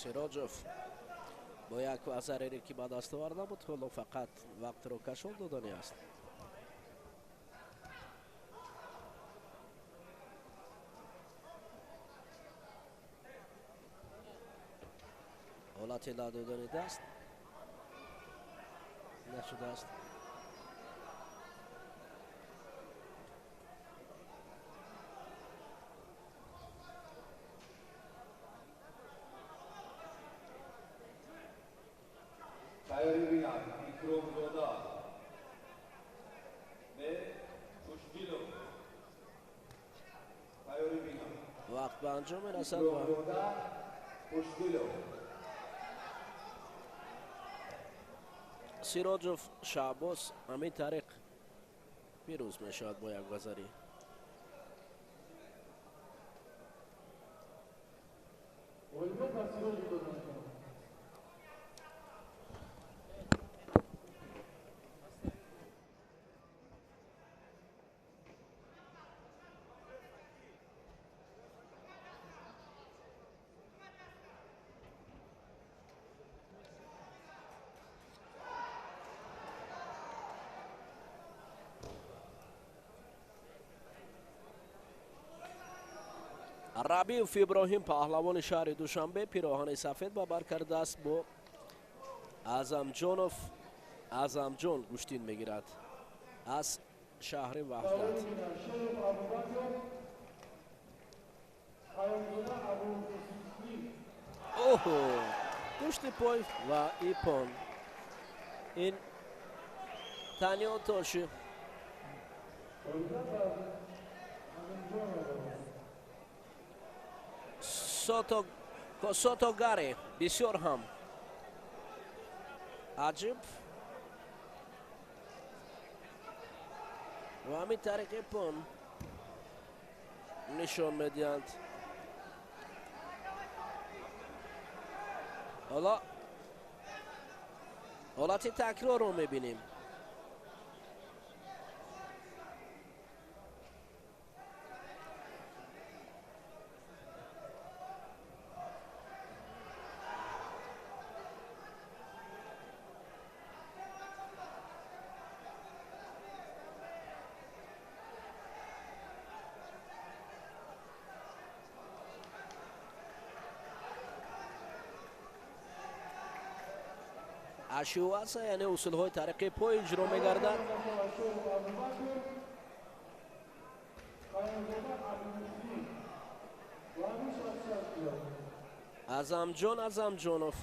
Сироҷов бо як вазарере ки ба даст оварда буд, ҳоло фақат вақтро кашол додани аст. Ҳолати ла додани даст нашудааст.
Тайёрӣ бинад Икромзода бе Хушдилов. Тайёрӣ бинад.
ба анҷом мерасад ва Сироҷов Шаҳбоз ҳамин тариқ пирӯз мешавад бо як вазарӣ. Рабиев Иброҳим паҳлавони шаҳри Душанбе пироҳани сафед ба бар кардааст, бо Аъзамҷонов Аъзамҷон гӯштин мегирад аз шаҳри Ваҳдат. Оҳо, гӯшти пой ва ипон. Ин Таниотоши. Сотогаре бисёр ҳам аҷиб ва ҳамин тариқ ипон нишон медиҳанд. Ҳоло ҳолати такрорро мебинем. Ашиуаса, яъне усулҳои тариқи пой иҷро мегардад. Аъзамҷон Аъзамҷонов.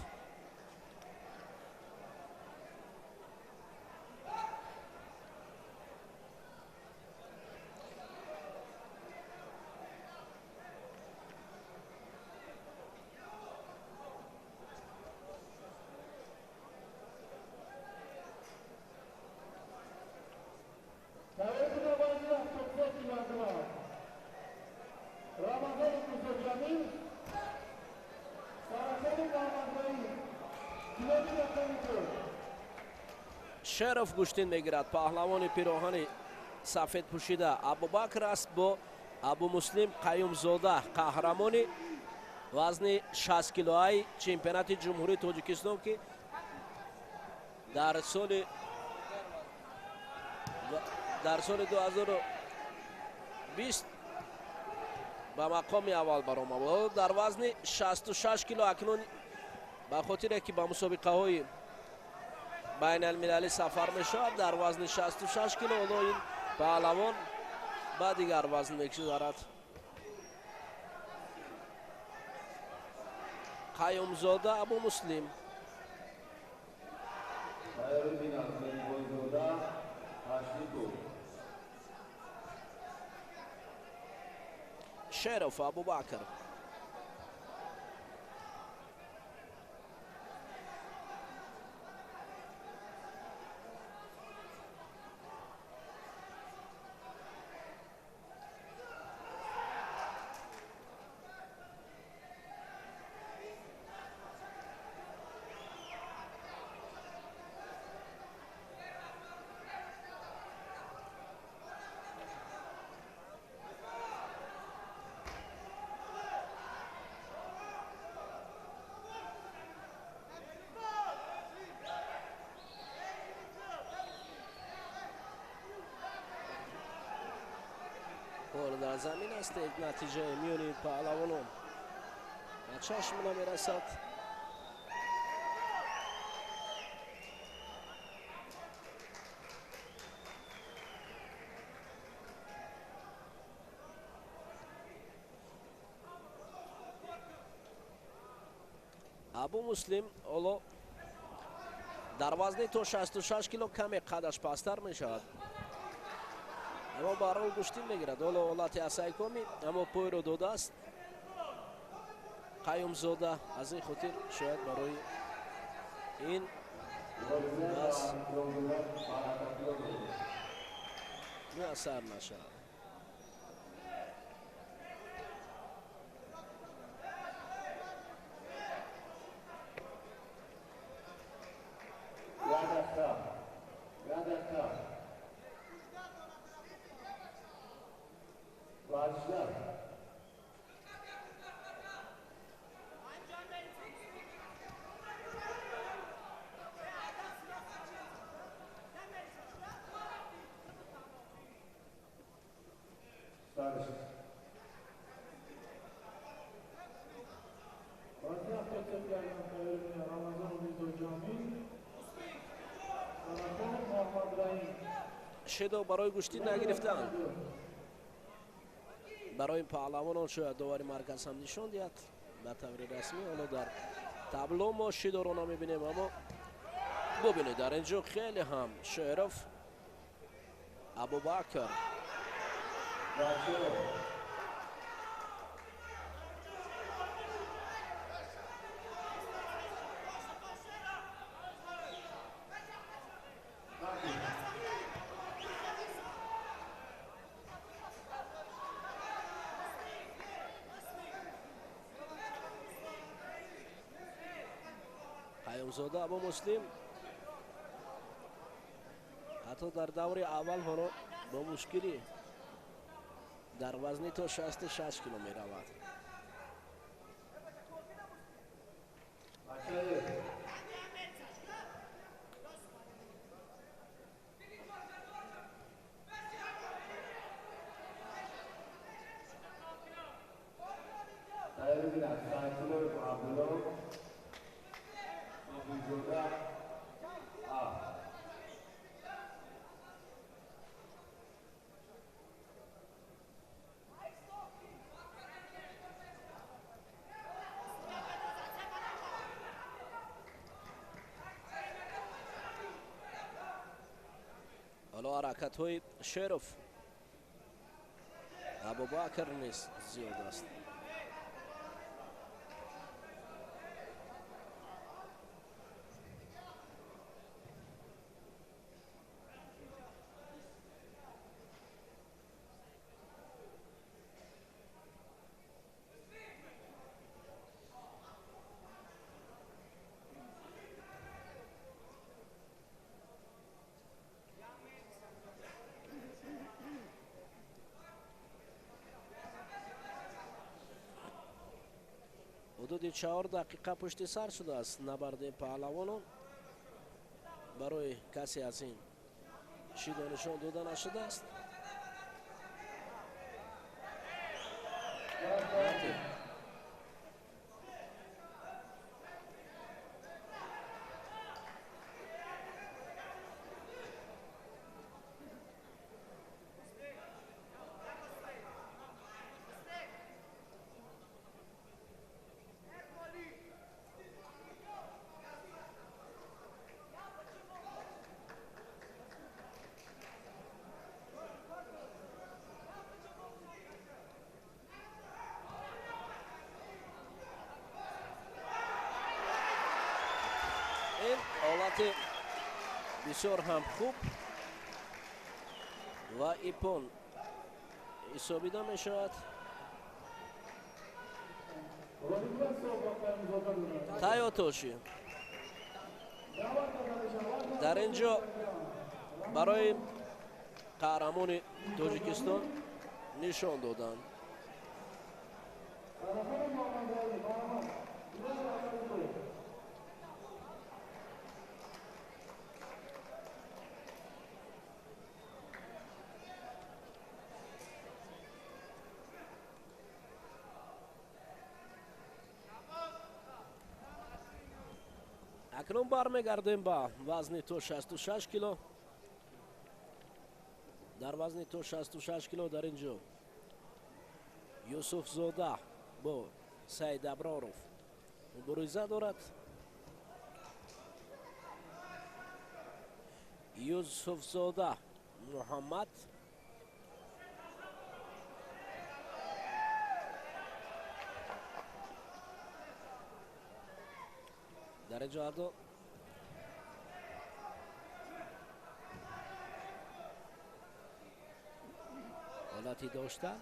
Шеров гӯштин мегирад. Паҳлавони пироҳани сафед пӯшида Абубакр аст бо Абумуслим Қаюмзода, қаҳрамони вазни 60 килоаи чемпионати Ҷумҳурии Тоҷикистон, ки дар соли 2020 ба мақоми аввал баромад. Дар вазни 66 кило акнун ба хотире ки ба мусобиқаҳои байналмилалӣ сафар мешавад, дар вазни 66 кило ҳоло ин паҳлавон ба дигар вазн мегузарад. Қаюмзода Абумуслим. Шеров Абубакр. Дар замин аст натиҷаи миёни паҳлавонон ба чашм намерасад. Абумуслим ҳоло дар вазни то 66 кило каме қадаш пасттар мешавад, аммо барҳол гӯштин мегирад. Ҳоло ҳолати асайкоми, аммо пойро додааст. Қаюмзода. Аз ин хотир шояд барои ин бас муяссар нашавад. Шидо барои гӯштӣ нагирифтанд. Барои паҳлавонон шояд довари марказ ҳам нишон диҳад ба таври расмӣ. Ҳоло дар табло мо шидоро намебинем, аммо бубинед, дар ин ҷо хеле ҳам Шеров Абубакр Қаюмзода Абу Муслим ҳатто дар даври аввал ҳоло бо мушкилӣ дар вазни то 66 кило меравад. ҳоло ҳаракатҳои Шеров Абубакр низ зиёд аст. Ҳудуди 4 дақиқа пушти сар шудааст набарди паҳлавонон. Барои касе аз ин шидо нишон дода нашудааст. Ин ҳолати бисёр ҳам хуб ва ипон ҳисобида мешавад. Таётоши дар ин ҷо барои қаҳрамони Тоҷикистон нишон доданд. Акнун бармегардем ба вазни то 66 кило. Дар вазни то 66 кило дар ин ҷо Юсуфзода бо Саид Аброров мубориза дорад. Юсуфзода Муҳаммад Дар инҷо ҳарду ҳолати доштан.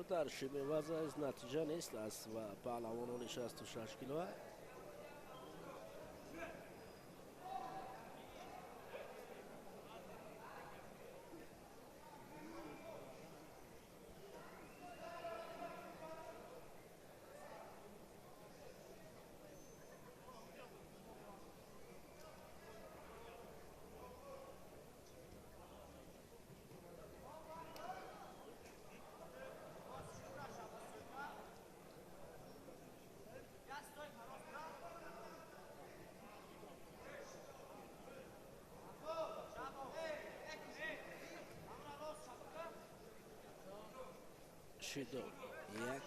Дар шими вазн аз натиҷа нест аст ва паҳлавонони 66 кило. Шидо як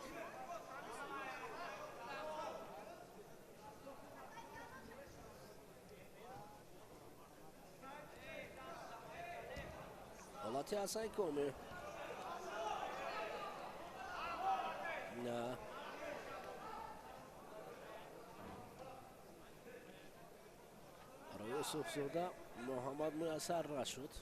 ҳолати ҳасаи коми на Юсуфзода Муҳаммад муяссар нашуд.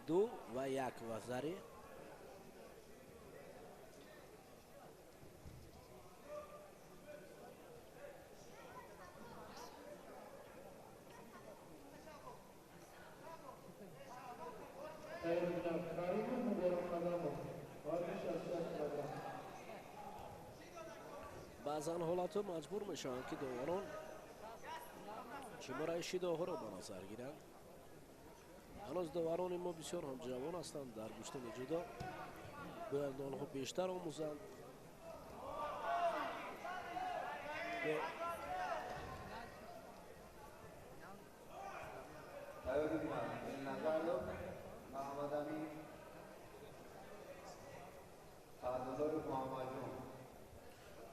Ду ва як вазари. Баъзан ҳолатҳо маҷбур мешаванд, ки доварон шумораи шидоҳоро ба назар гиранд. Ҳанӯз доварони мо бисёр ҳам ҷавон ҳастанд дар гӯштини ҷудо. Бояд онҳо бештар омӯзанд.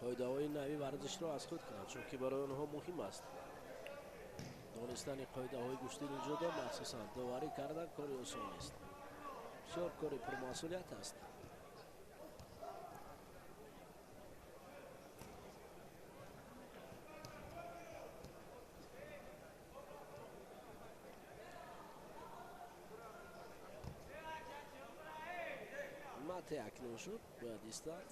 Қоидаҳои нави варзишро аз худ кунанд, чунки барои онҳо муҳим аст. Донистани қоидаҳои гӯштини ҷудо, махсусан доварӣ кардан, кори осон нест. Бисёр кори пурмасъулият аст. Мате акнун шуд, бояд истад.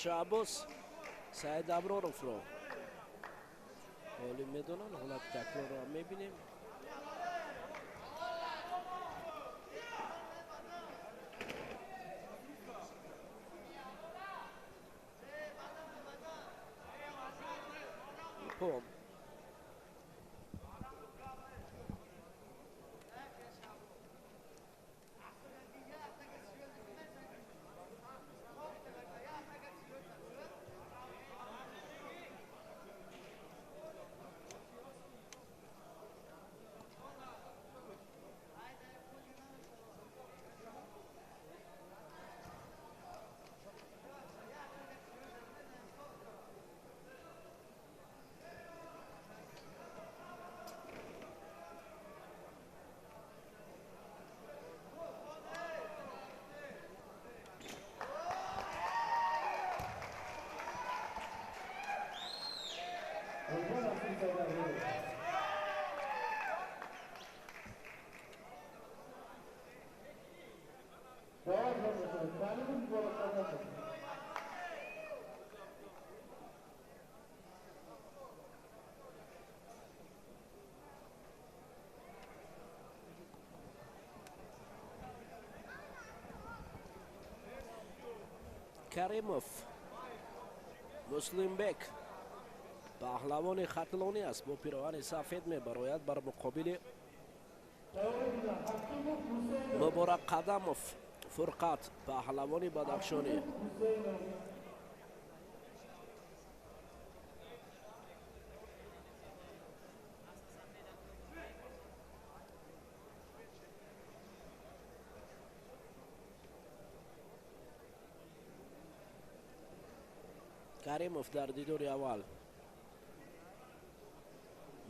Шаҳбоз Саид Аброровро Олӣ медонанд, ҳолати такрорро ҳам мебинем. Иппон. Каримов Муслимбек паҳлавони хатлонӣ аст, бо пироҳани сафед мебарояд бар муқобили Муборак Қадамов Фурқат паҳлавони бадахшонӣ. Каримов дар дидори аввал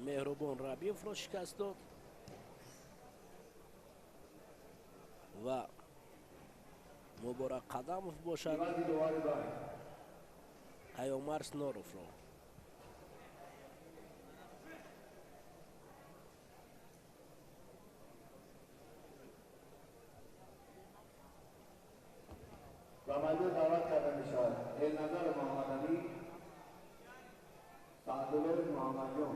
Меҳрубон Рабиевро шикаст дод ва Муборак Қадамов бошад Қайомарс Норовро.
Ба майдон даъват карда мешавад Элназар Муҳаммадалӣ, Саъдуллои Муҳаммадҷон.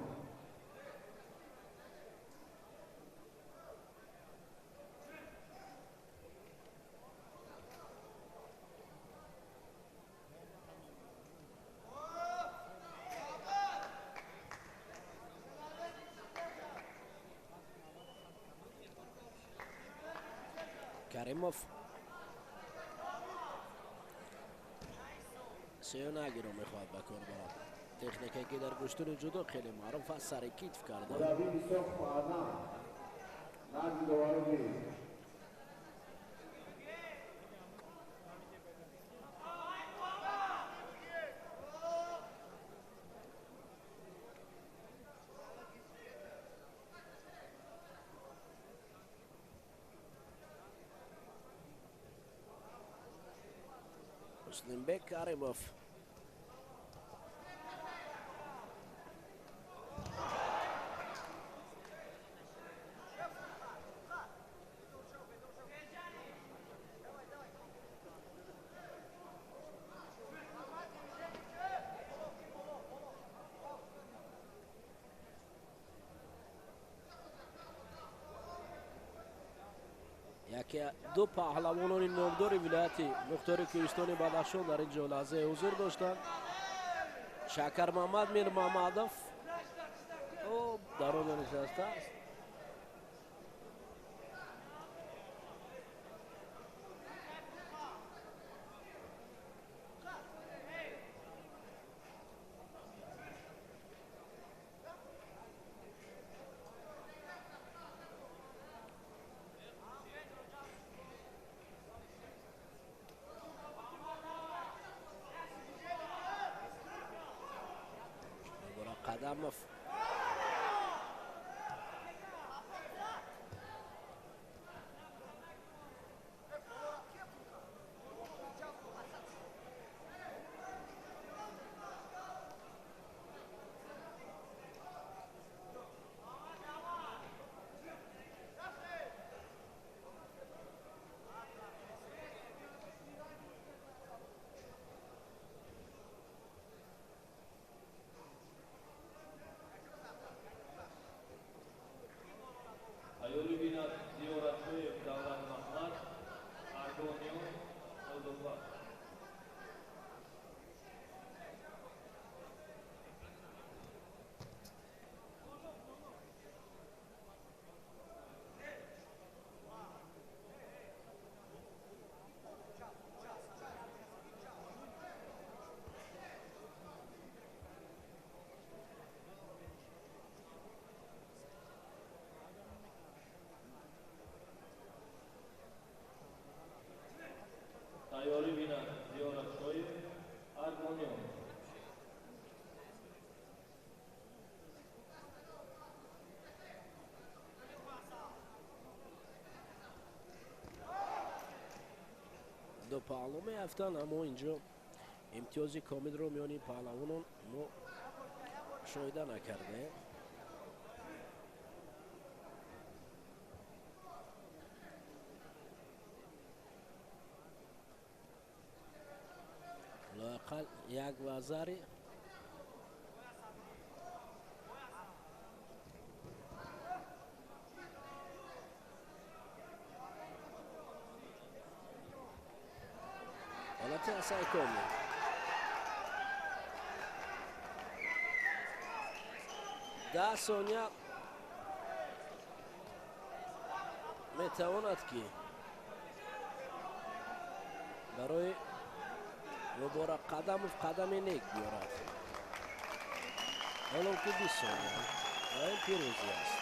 Каримов сеюнагиро мехоҳад ба кор барад. Техникае ки дар гӯштуни ҷудо хеле маъруф аст, сари китф кардан. Муслимбек Каримов яке ду паҳлавонони номдори вилояти мухтори кӯҳистони Бадахшон дар ин ҷо лаҳзаи ҳузур доштанд. Шакармамад Мирмамадов дар он ҷо нишастааст. Қадамов Боло меафтанд, аммо инҷо имтиёзи комилро миёни паҳлавонон мо мушоҳида накардем. Лоақал як вазари ҳолати асаи комил. 10 сония метавонад, ки барои Муборак Қадамов қадами нек биёрад. Ҳоло ки 20 сония ва ин пирӯзӣ аст.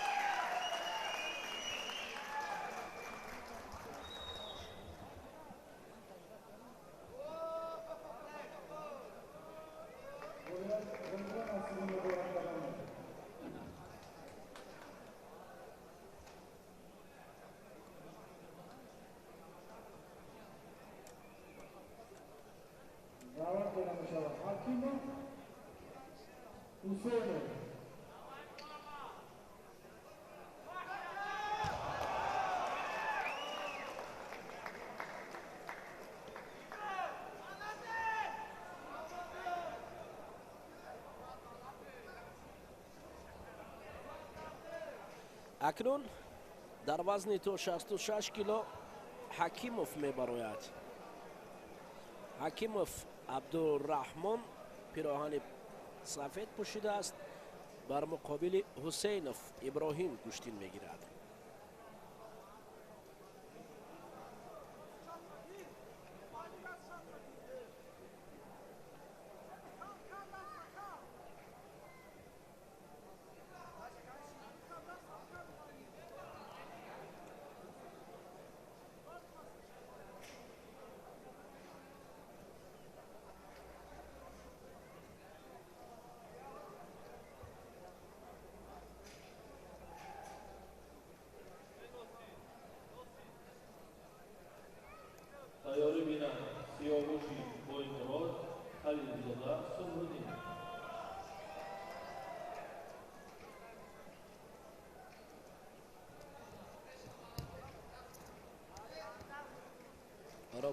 Акнун дар вазни то 66 кило Ҳакимов мебарояд. Ҳакимов Абдурраҳмон пироҳани сафед пӯшидааст, бар муқобили Ҳусейнов Иброҳим гӯштин мегирад.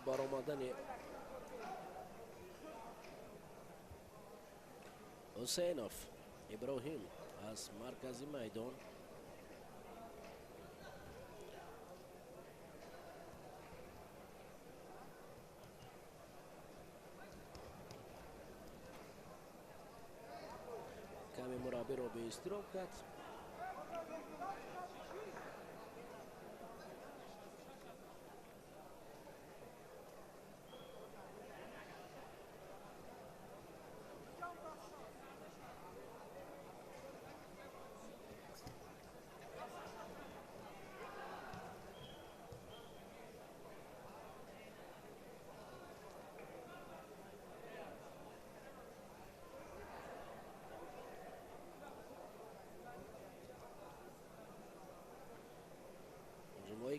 Баромадани Ҳусейнов Иброҳим аз маркази майдон. Каме мураббиро беизтироб кард.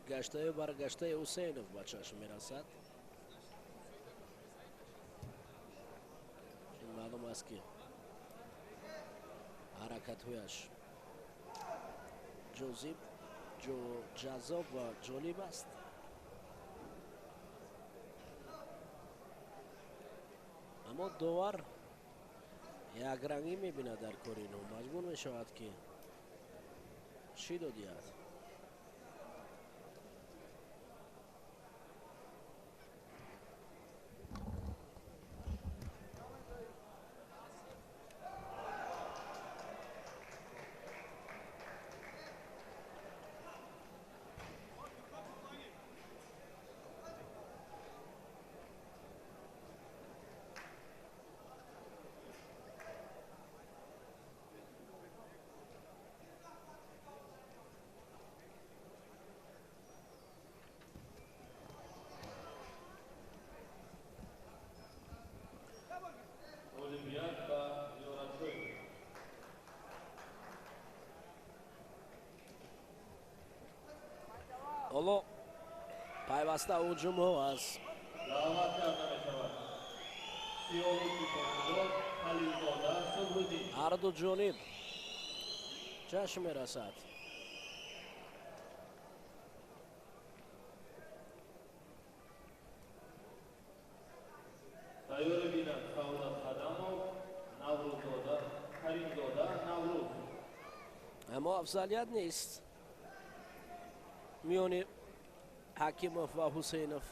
Гаштаю баргаштаи Ҳусейнов ба чашм мерасад. Маълум аст, ки ҳаракатҳояш ҷозиб, ҷаззоб ва ҷолиб аст. Аммо довар якрангӣ мебинад дар кори инҳо, маҷбур мешавад, ки чӣ додиҳад. Ҳоло пайваста ҳуҷумҳо аз
Даъват карда мешавад Сиёвуш Исоқулов, Халилзода Субҳуддин.
Ҳарду ҷониб чашм мерасад.
Тайёрӣ бинад Саодат Қадамов, Наврӯззода, Каримзода Наврӯз.
Аммо афзалият нест миёни Ҳакимов ва Ҳусейнов.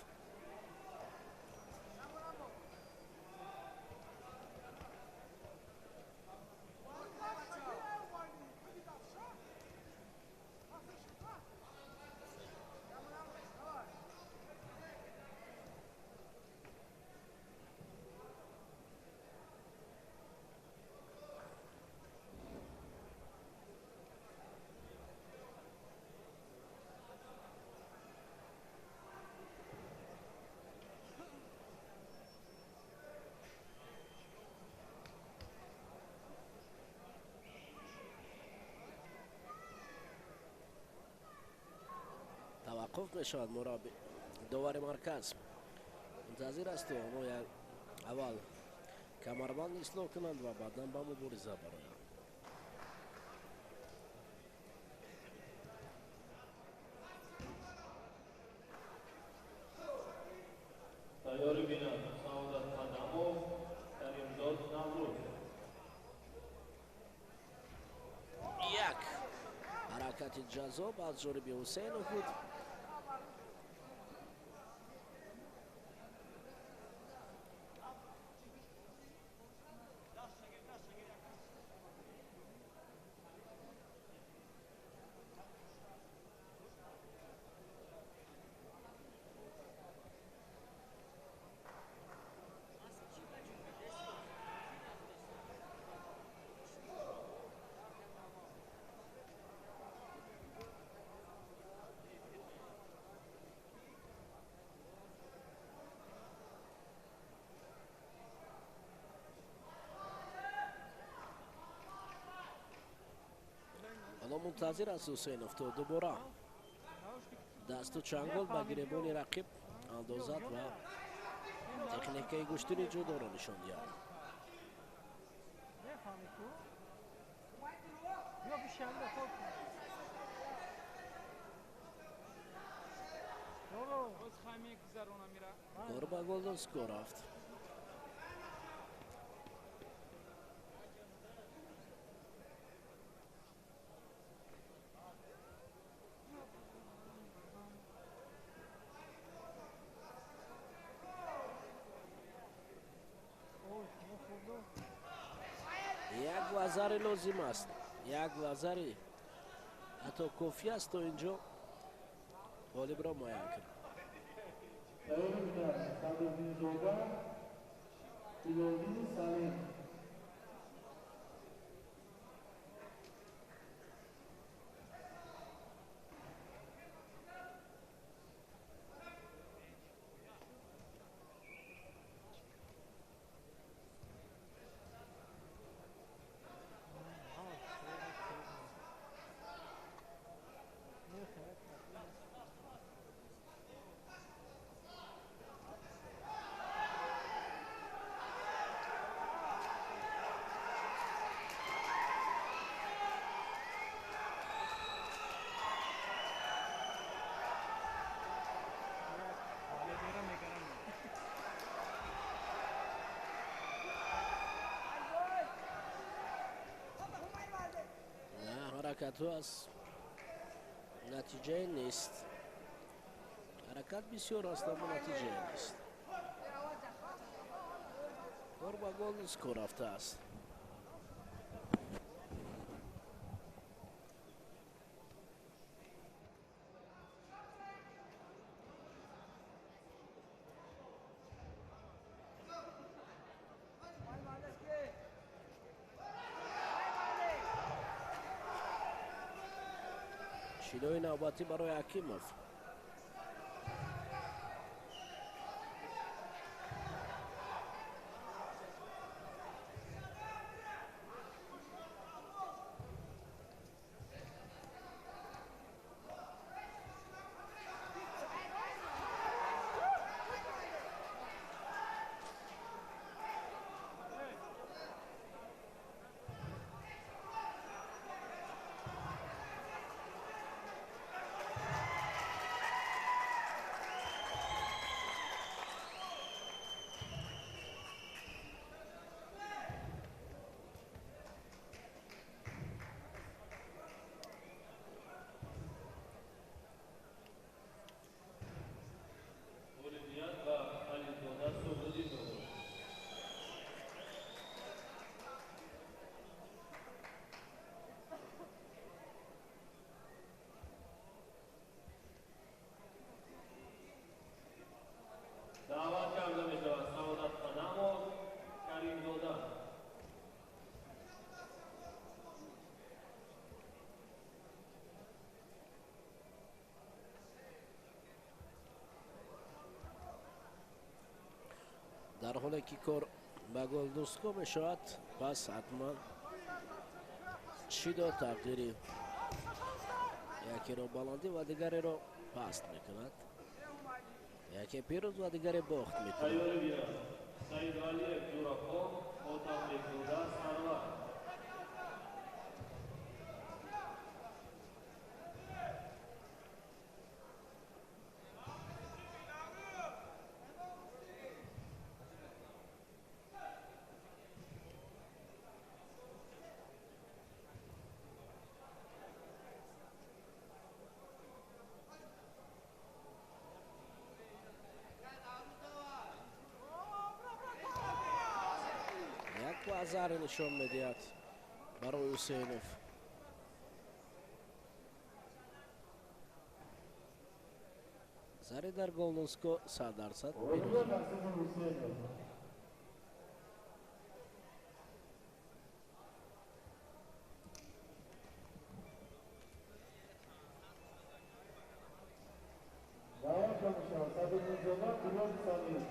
Таваққуф мешавад мурабби довари марказ. Мунтазир аст то онҳо як аввал камарбанд ислоҳ кунанд ва баъдан ба мубориза бароянд.
Тайёрӣ бинад Саодат Қадамов, Каримзод Наврӯз.
Як ҳаракати ҷаззоб аз ҷониби Ҳусейнов буд. Ҳоло мунтазир аст Ҳусейнов то дубора дасту чангол ба гиребони рақиб андозад ва техникаи гӯштини ҷудоро нишон диҳад. Кор ба гол скор рафт. Як вазари лозим аст, як вазари ҳатто кофӣ аст то инҷо ғолибро муайян кунад.
Тайёрӣ бинад Садриддинзода, Ҳилолиддини Салим.
Ҳаракатҳо аз натиҷае нест. Ҳаракат бисёр аст, аммо натиҷае нест. Кор ба гол скор рафтааст. Шилои навбатӣ барои Ҳакимов. Дар ҳоле ки кор ба голдуско мешавад, пас ҳатман шидо тағйири якеро баландӣ ва дигареро паст мекунад, яке пирӯз ва дигаре бохт мекунад.
Тайёрӣ бинад Саидвалиев Ҷурахон, Хотамбекзода Сарвар.
Як вазаре нишон медиҳад барои Ҳусейнов. Зари дар голнуско 100% пирӯз.
Ғолибият насиби Ҳусейнов. Даъват карда мешавад Садриддинзода Билол Самир.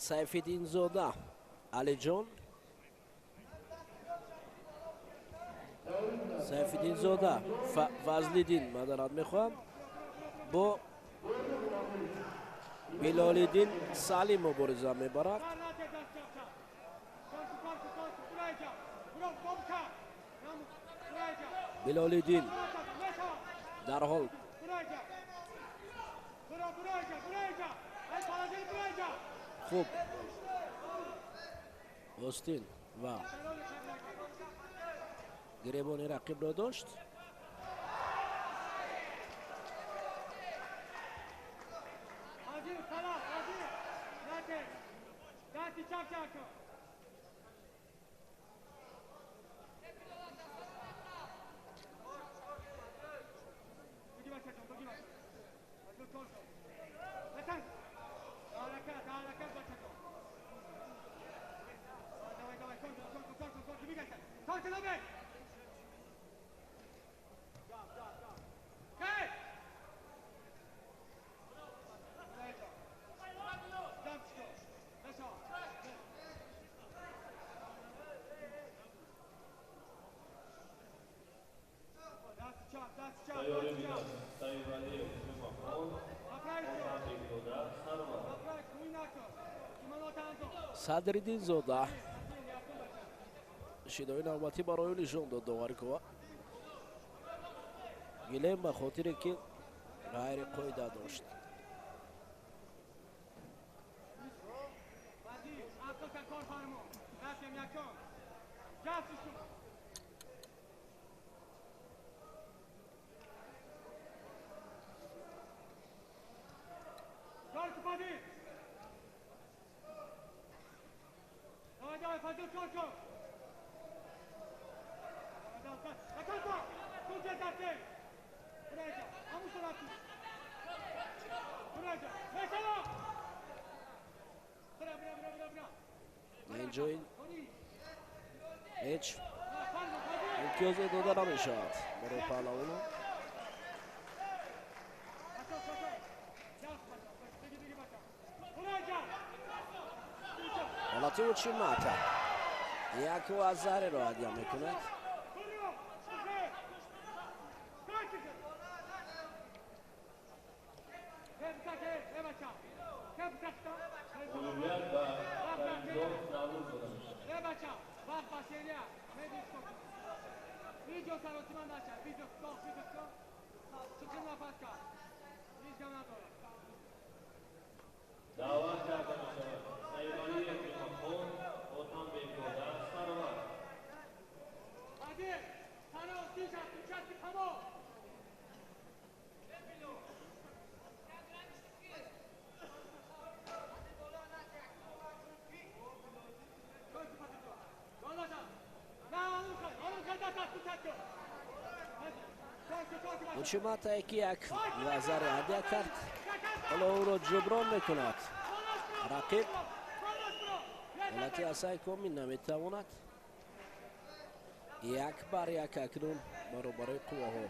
Сайфиддинзода Алиҷон, Сайфиддинзода Фазлиддин, мадарат мехоҳам, бо Билолиддин Салим мубориза мебарад. Билолиддин дарҳол хуб остин ва гиребони рақибро дошт.
Тайёрӣ бинад Саидвалиев Ҷумахон, Хотамбекзода Сарвар.
Садриддинзода шидои навбатӣ барои ӯ нишон дод доварикова гилем, ба хотире ки ғайриқоида дошт. Инҷои ҳеҷ имтиёзе дода намешавад барои паҳлавонон. Ҳолати учимата яку азареро ҳадя мекунад.
Ғолибият ба Каримзод Наврӯз дода мешавад. Даъват карда мешавад Саидвалиев Ҷумахон, Хотамбекзода Сарвар.
Учиматае ки як вазари ҳадя кард, ҳоло ӯро ҷуброн мекунад. Рақиб ҳолати асаи комил наметавонад. 1-1 акнун баробари қувваҳо.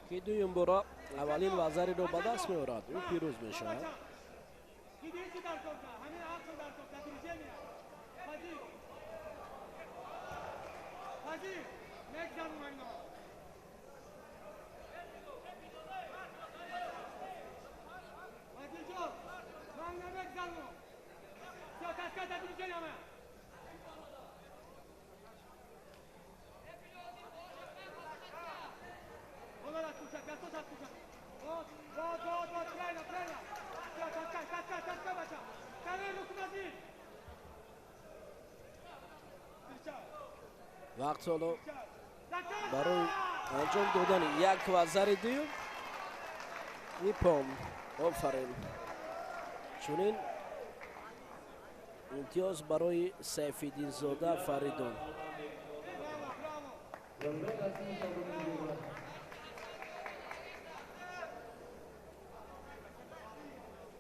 Ки дуюм бора аввалин вазариро ба даст меорад, ӯ пирӯз мешавад. Вақт ҳоло барои анҷом додани як вазари дуюм ипом. Офарин. Чунин имтиёз барои Сайфиддинзода Фаридун.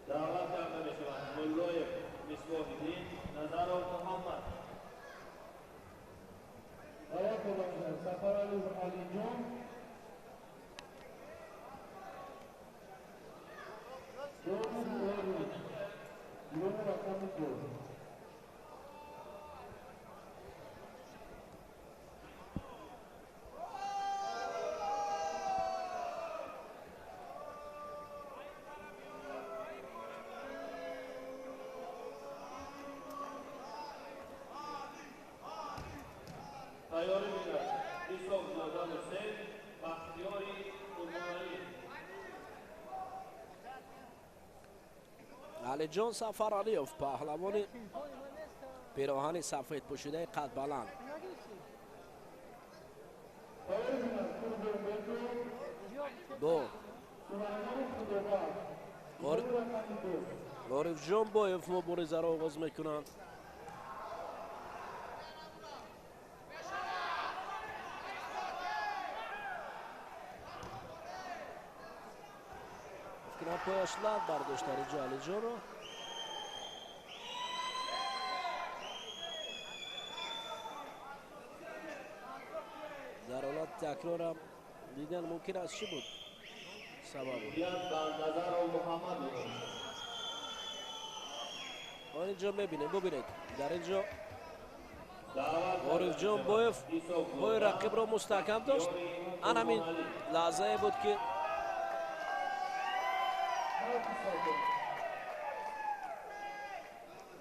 Даъват карда мешавад Муллоев Мисбоҳиддин, Назаров Муҳаммад.
Сафаралиев Алиҷон, рақами 2.
Алиҷон Сафаралиев, паҳлавони пироҳани сафед пӯшидаи қадбаланд. Бо Орифҷон Боев муборизаро оғоз мекунанд. Пояш лат бардошт дар инҷо Алиҷонро. Дар ҳолати такрорам дидан мумкин аст, чӣ буд сабаб. Он инҷо мебинем, бубинед, дар инҷо Орифҷон Боев пои рақибро мустаҳкам дошт. Ан ҳамин лаҳзае буд ки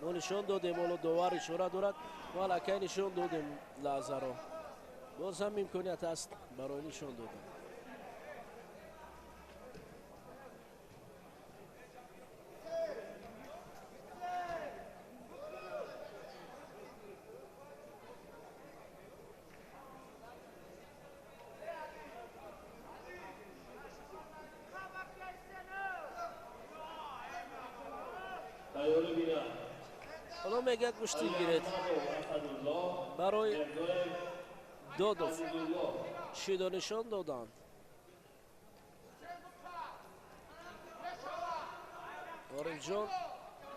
мо нишон додем. Ҳоло довар ишора дорад, мо аллакай нишон додем лаҳзаро. Боз ҳам имконият аст барои нишон додан. Ҳоло мегӯяд гӯштин гиред. Барои Додов шидо нишон доданд. Орифҷон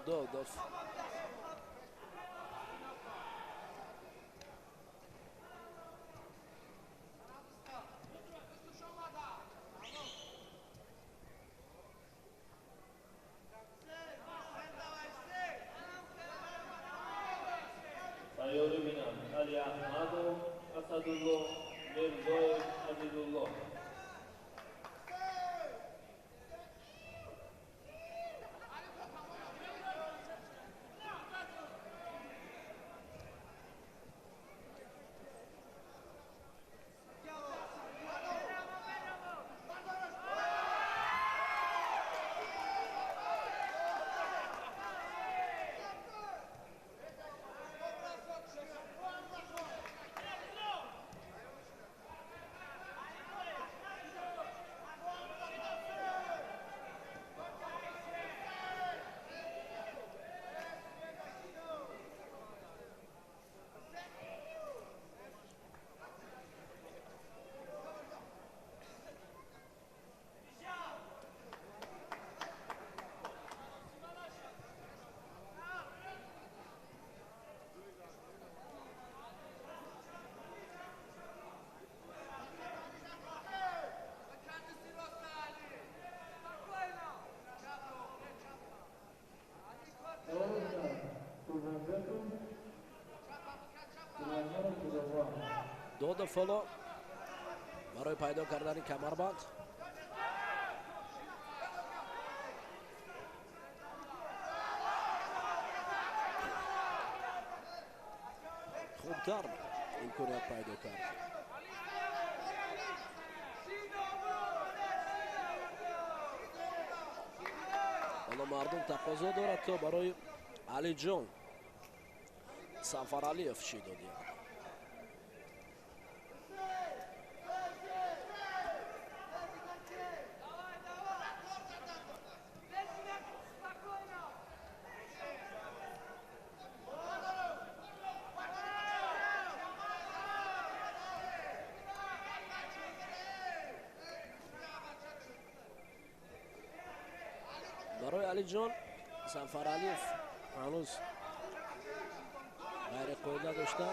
Додов. Додов ҳоло барои пайдо кардани камарбанд. Хубтар имконият пайдо кард. Ҳоло мардум тақозо дорад, то барои Алиҷон Сафаралиев чӣ додиям. Барои Алиҷон Сафаралиев ҳанӯз ғайриқоида дошта.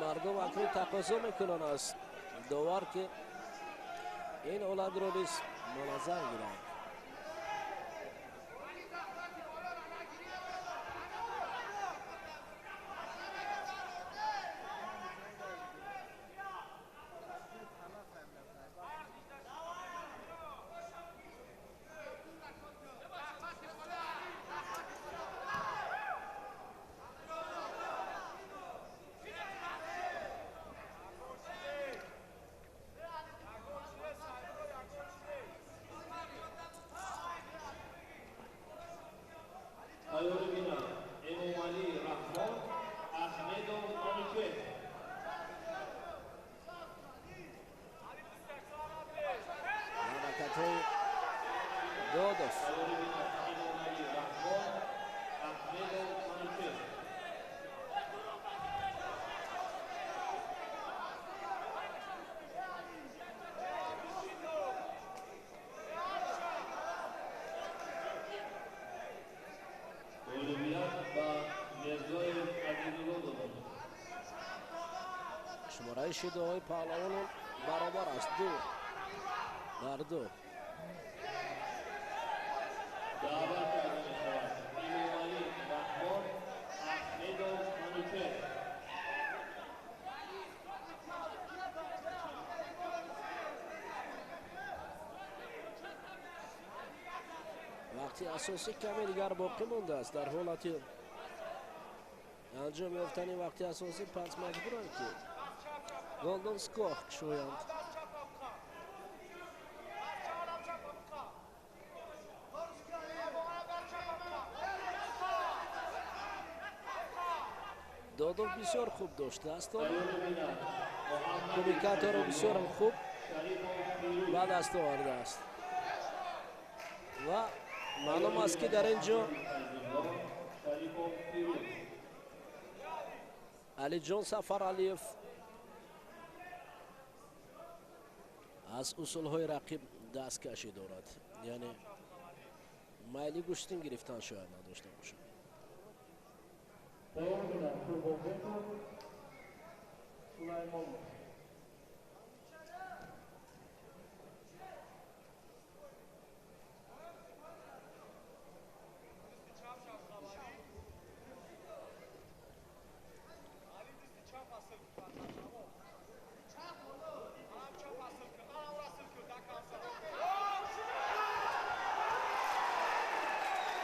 Мардум акнун тақозо мекунанд аз довар, ки ин ҳолатро низ муназзам гиранд. Ҳаракатҳои Додов. Шумораи шидоҳои паҳлавонон баробар аст, 2 бар 2.
Даъват карда мешавад Эмомалӣ Раҳмон, Аҳмедов Манучеҳр.
Вақти асосӣ каме дигар боқӣ мондааст. Дар ҳолати анҷом ёфтани вақти асосӣ пас маҷбуранд, ки golden score кушоянд. Додов бисёр хуб доштааст, кумикаторо бисёрам хуб ба даст овардааст ва маълум аст, ки дар ин ҷо Алиҷон Сафаралиев аз усулҳои рақиб даст кашӣ дорад, яъне майли гӯштин гирифтан шояд надошта бошад.
Тайёр бинанд Қурбонбеков Сулаймонов.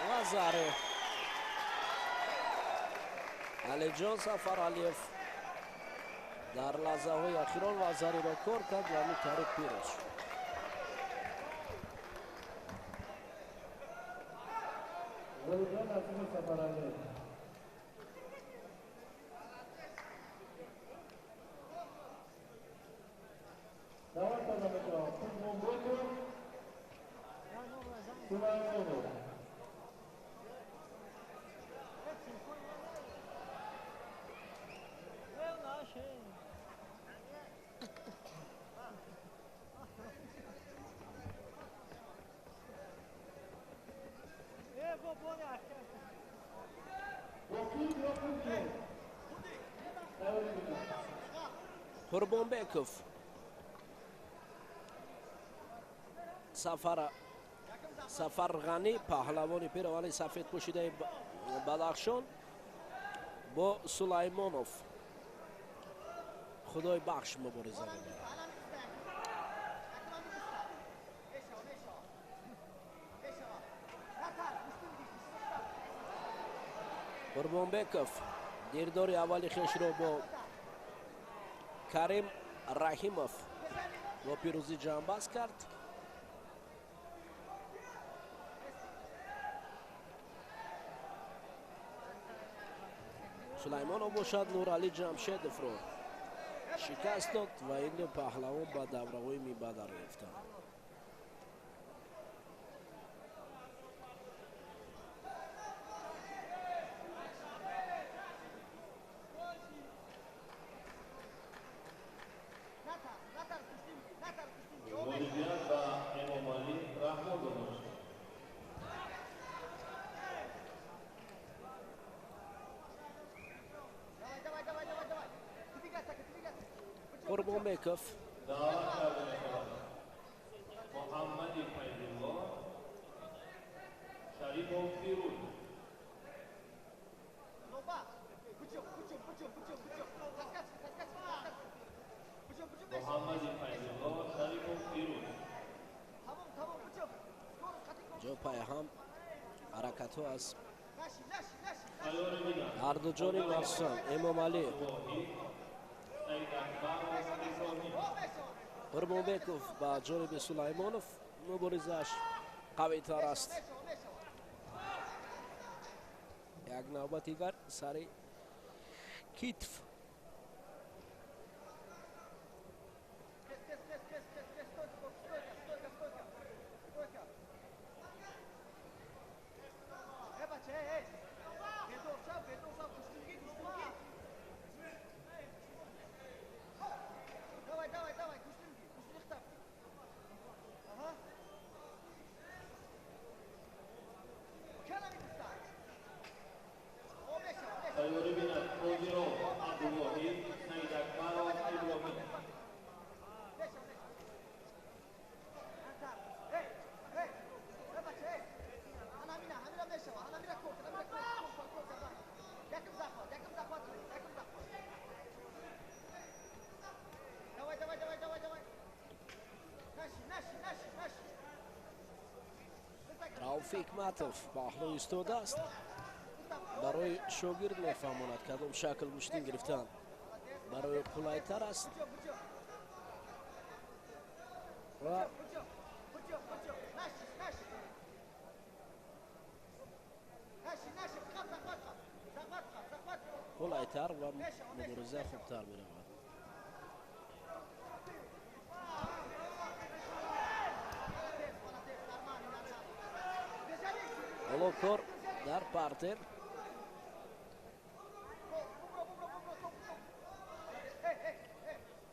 Вазаре Алиҷон Сафаралиев дар лаҳзаҳои ахирон вазариро кор кард ва ҳамин тариқ пирӯз шуд.
Ғолибият насиби Сафаралиев. Даъват карда мешавад Қурбонбеков. Сулаймонов.
Қурбонбеков Сафарғанӣ, паҳлавони пиравани сафед пӯшидаи Бадахшон, бо Сулаймонов Худои бахш мубориза мебарад. Қурбонбеков дирдори аввали хешро бо Карим Раҳимов бо пирӯзӣ ҷамъбаст кард. Сулаймонов бошад Нуралӣ Ҷамшедовро шикаст дод ва ин ду паҳлавон ба давраҳои мибаъд рафтанд. Қурбонбеков
Муҳаммади Файзулло, Шарипов Фируз. Муҳаммади Файзулло, Шарипов Фируз.
Ҷо пайҳам ҳаракатҳо аз ҳарду ҷониб, махсусан Эмомалӣ. Қурбонбеков ба ҷониби Сулаймонов муборизааш қавитар аст. Як навбат дигар сари китф. Рауф Ҳикматов паҳлӯ истодааст, барои шогирд мефаҳмонад кадом шакл гӯштин гирифтан барои қулайтар аст ва қулайтар ва мубориза хубтар меравад. Ҳоло кор дар партер.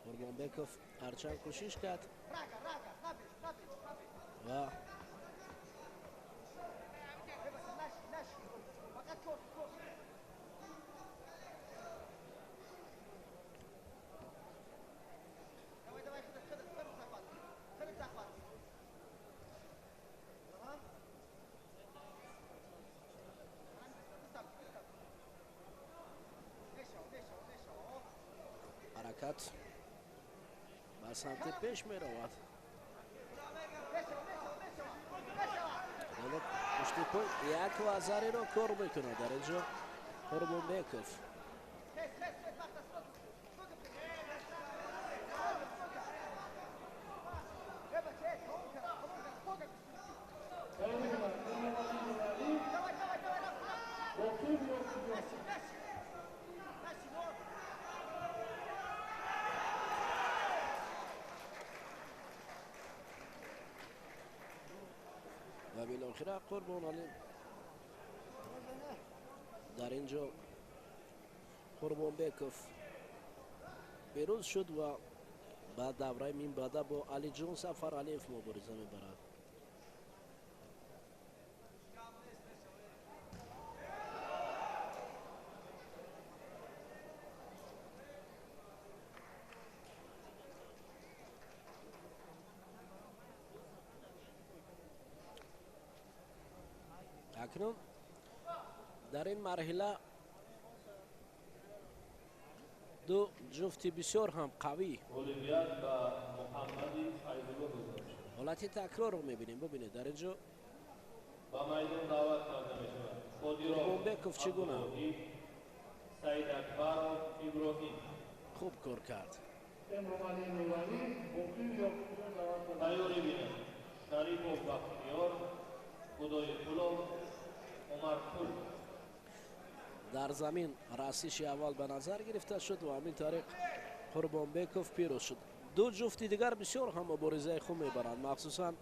Қурбонбеков ҳарчанд кӯшиш кард ва ҳаракат ба самти пеш меравад. Пушти пой як вазариро кор мекунад дар инҷо Қурбонбеков. Ва билохира Қурбоналӣ дар ин ҷо Қурбонбеков пирӯз шуд ва ба давраи минбаъда бо Алиҷон Сафаралиев мубориза мебарад. Акнун дар ин марҳила ду ҷуфти бисёр ҳам қавӣ ҳолати такрорро мебинем. Бубинед, дар ин ҷо Қурбонбеков чӣ гуна хуб кор кард. Дар замин расиши аввал ба назар гирифта шуд ва ҳамин тариқ Қурбонбеков пирӯз шуд. Ду ҷуфти дигар бисёр ҳам муборизаи хуб мебаранд, махсусан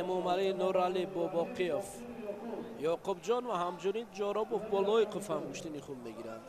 Эмомалӣ Нуралӣ бо Боқиев, Ёқубҷон ва ҳамчунин Ҷоробов бо Лоиқов ҳам гӯштини хуб мегиранд.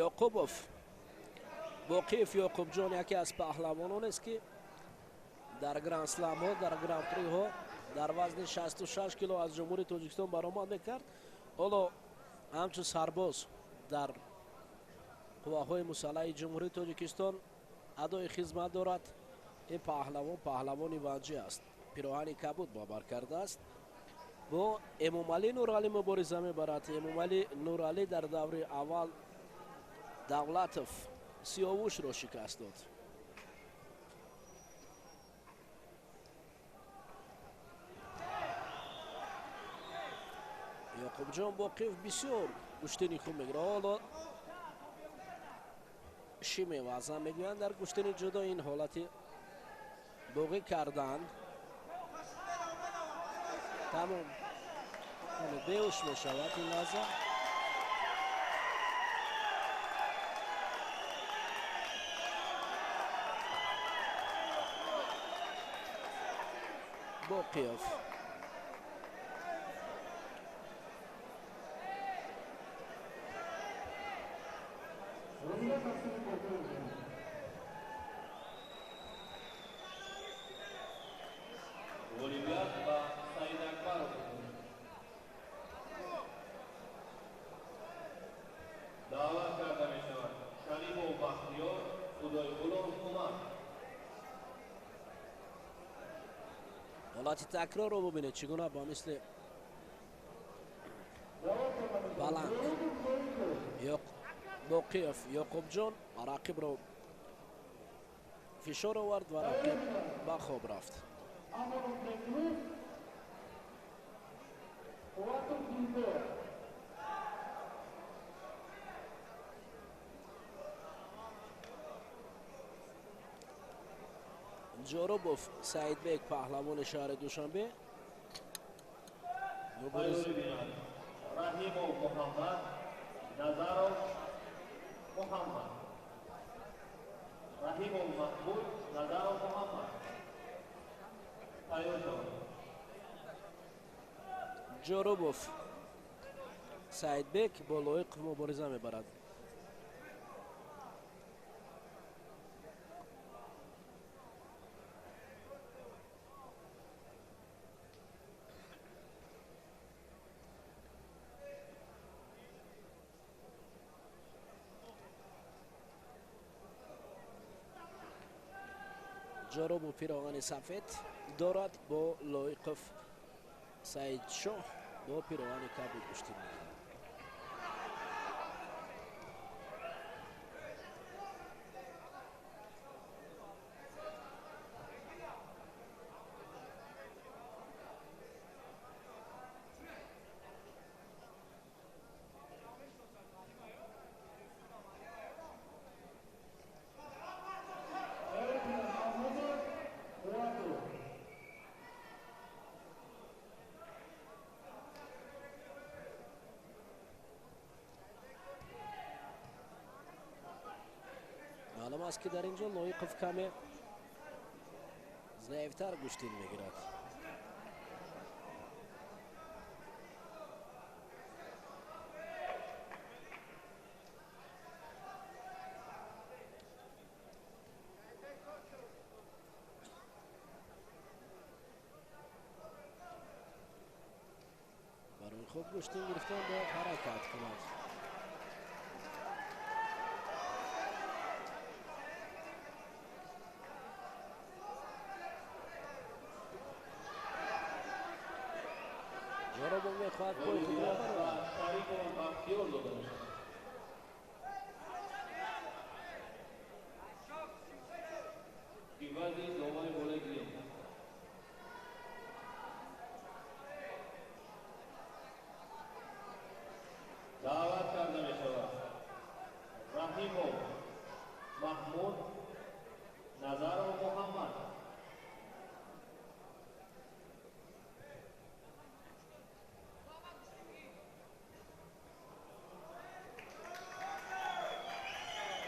Ёқубов Боқиев Ёқубҷон яке аз паҳлавонон аст, ки дар гранд-сламҳо, дар гран-приҳо дар вазни 66 кило аз Ҷумҳурии Тоҷикистон баромад мекард. Ҳоло ҳамчун сарбоз дар қувваҳои мусаллаҳи Ҷумҳурии Тоҷикистон адои хизмат дорад. Ин паҳлавон паҳлавони ванҷӣ аст, пироҳани кабуд ба бар кардааст. Бо Эмомалӣ Нуралӣ мубориза мебарад. Эмомалӣ Нуралӣ дар даври аввал Давлатов Сиёвушро шикаст дод. Ёқубҷон Боқиев бисёр гӯштини хуб мегирад. Ҳоло ши мевазан мегӯянд дар гӯштини ҷудо ин ҳолати боғӣ кардан. Тамом, беҳуш мешавад ин лаҳза. Боқиев ҳолати такрорро бубинед, чӣ гуна ба мисли баланг Боқиев Ёқубҷон рақибро фишор овард ва рақиб ба хоб рафт. Ҷоробов Саидбек паҳлавони шаҳри Душанбе.
Раҳимов Муҳаммад, Назаров Муҳаммад. Раҳимов Маҳмуд, Назаров Муҳаммад. Тайёр шавад.
Ҷоробов Саидбек бо Лоиқ мубориза мебарад. Ҷоробов пироҳани сафед дорад, бо Лоиқов Саидшоҳ бо пироҳани кабуд гӯштин мегирад. Маълум аст, ки дар ин ҷо Лоиқов каме заифтар гӯштин мегирад. Барои хуб гӯштин гирифтан бояд ҳаракат кунад. Ҷоробов мехоҳад пои худро барорад.
Шарипова Бахтиёр дода мешавад. Ивази домани болои гилем. Даъват карда мешавад Раҳимов Маҳмуд, Назаров Муҳаммад.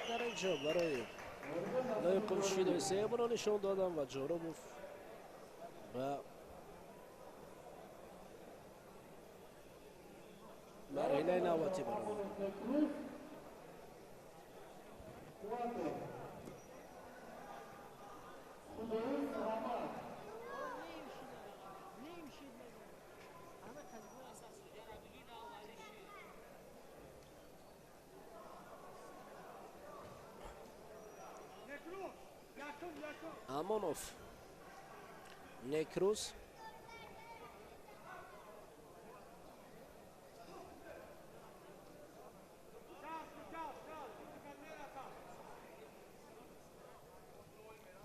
Дар ин ҷо барои Лоиқов шидои сеюмро нишон додам ва Ҷоробов ба марҳилаи навбатӣ баромад. Амонов Некрус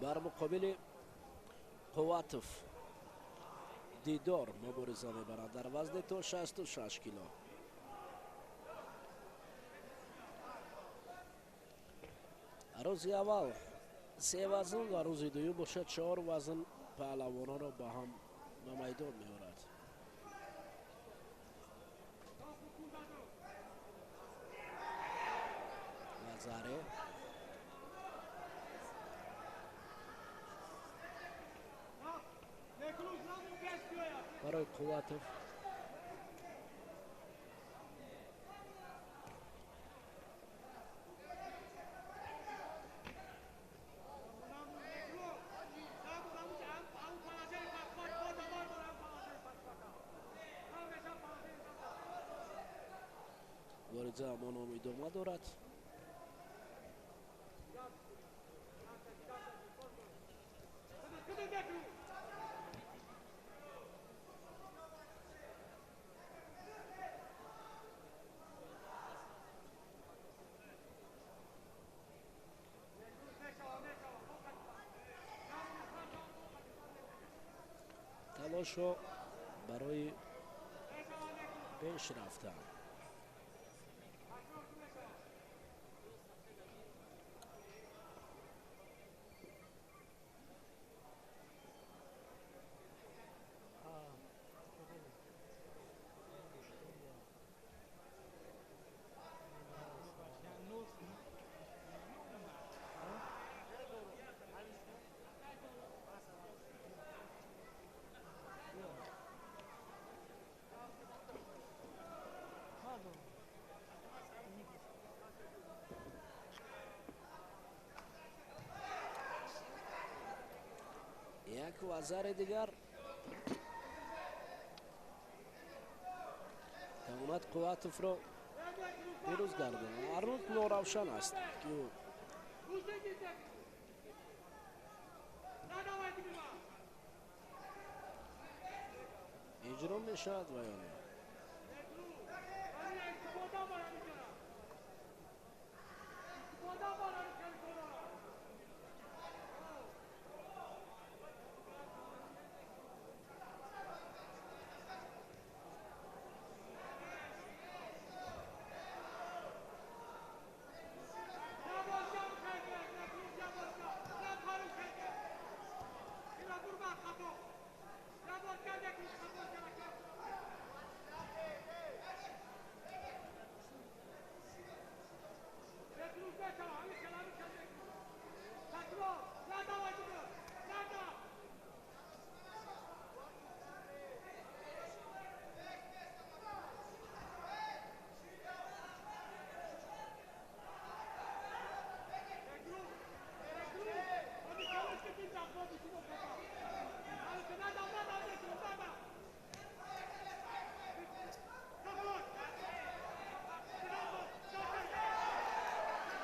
бар муқобили Қувватов Дидор мубориза мебарад дар вазни то 66 кило. Рӯзи аввал се вазн ва рӯзи дуюм бошад 4 вазн паҳлавононро ба ҳам ба майдон меорад. Вазаре барои Қувватов. Мубориза Амонов идома дорад. Талошҳо барои пеш рафтан. Як вазари дигар тавонад Қувватовро пирӯз гардонад. Ҳар рӯз норавшан аст, ки ин Иҷро мешавад ва ё не?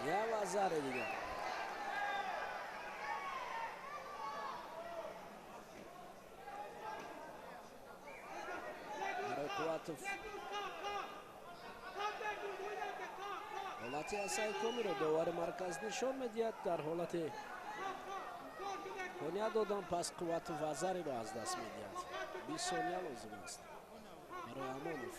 Як вазаре дигар. Барои Қувватов ҳолати асайкомиро довари марказ нишон медиҳад. Дар ҳолати ҳония додан пас Қувватов вазареро аз даст медиҳад. 20 сония лозим аст барои Амонов.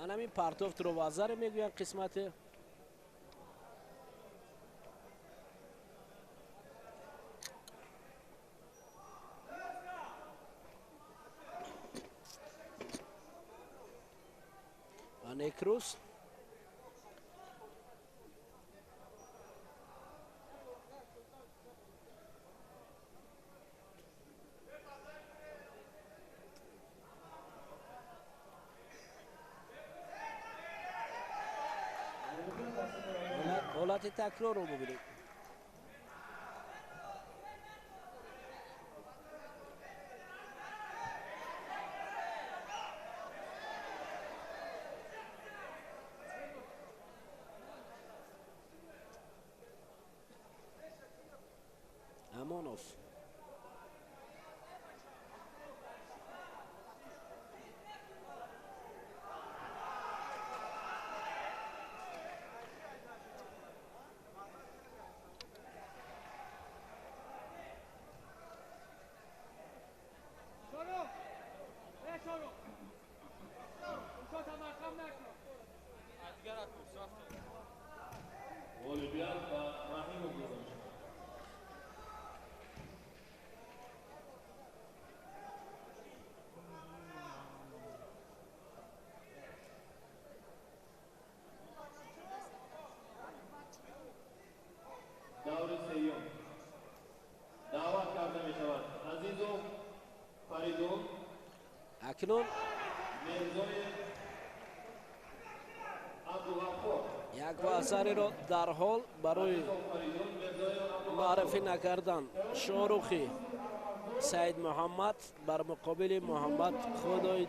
Анамин партофтро вазаре мегӯянд қисмати ва Некрус. Ҳолати такрорро бубинед. Амонов.
Ғолибият ба Раҳимов дода мешавад. Даври сеюм даъват карда мешавад Азизов Фаридун,
Акнун
Мирзоев Абдуғаффор.
Як вазареро дарҳол барои муаррифӣ накардан Шоҳрухи Саид Муҳаммад бар муқобили Муҳаммад Худой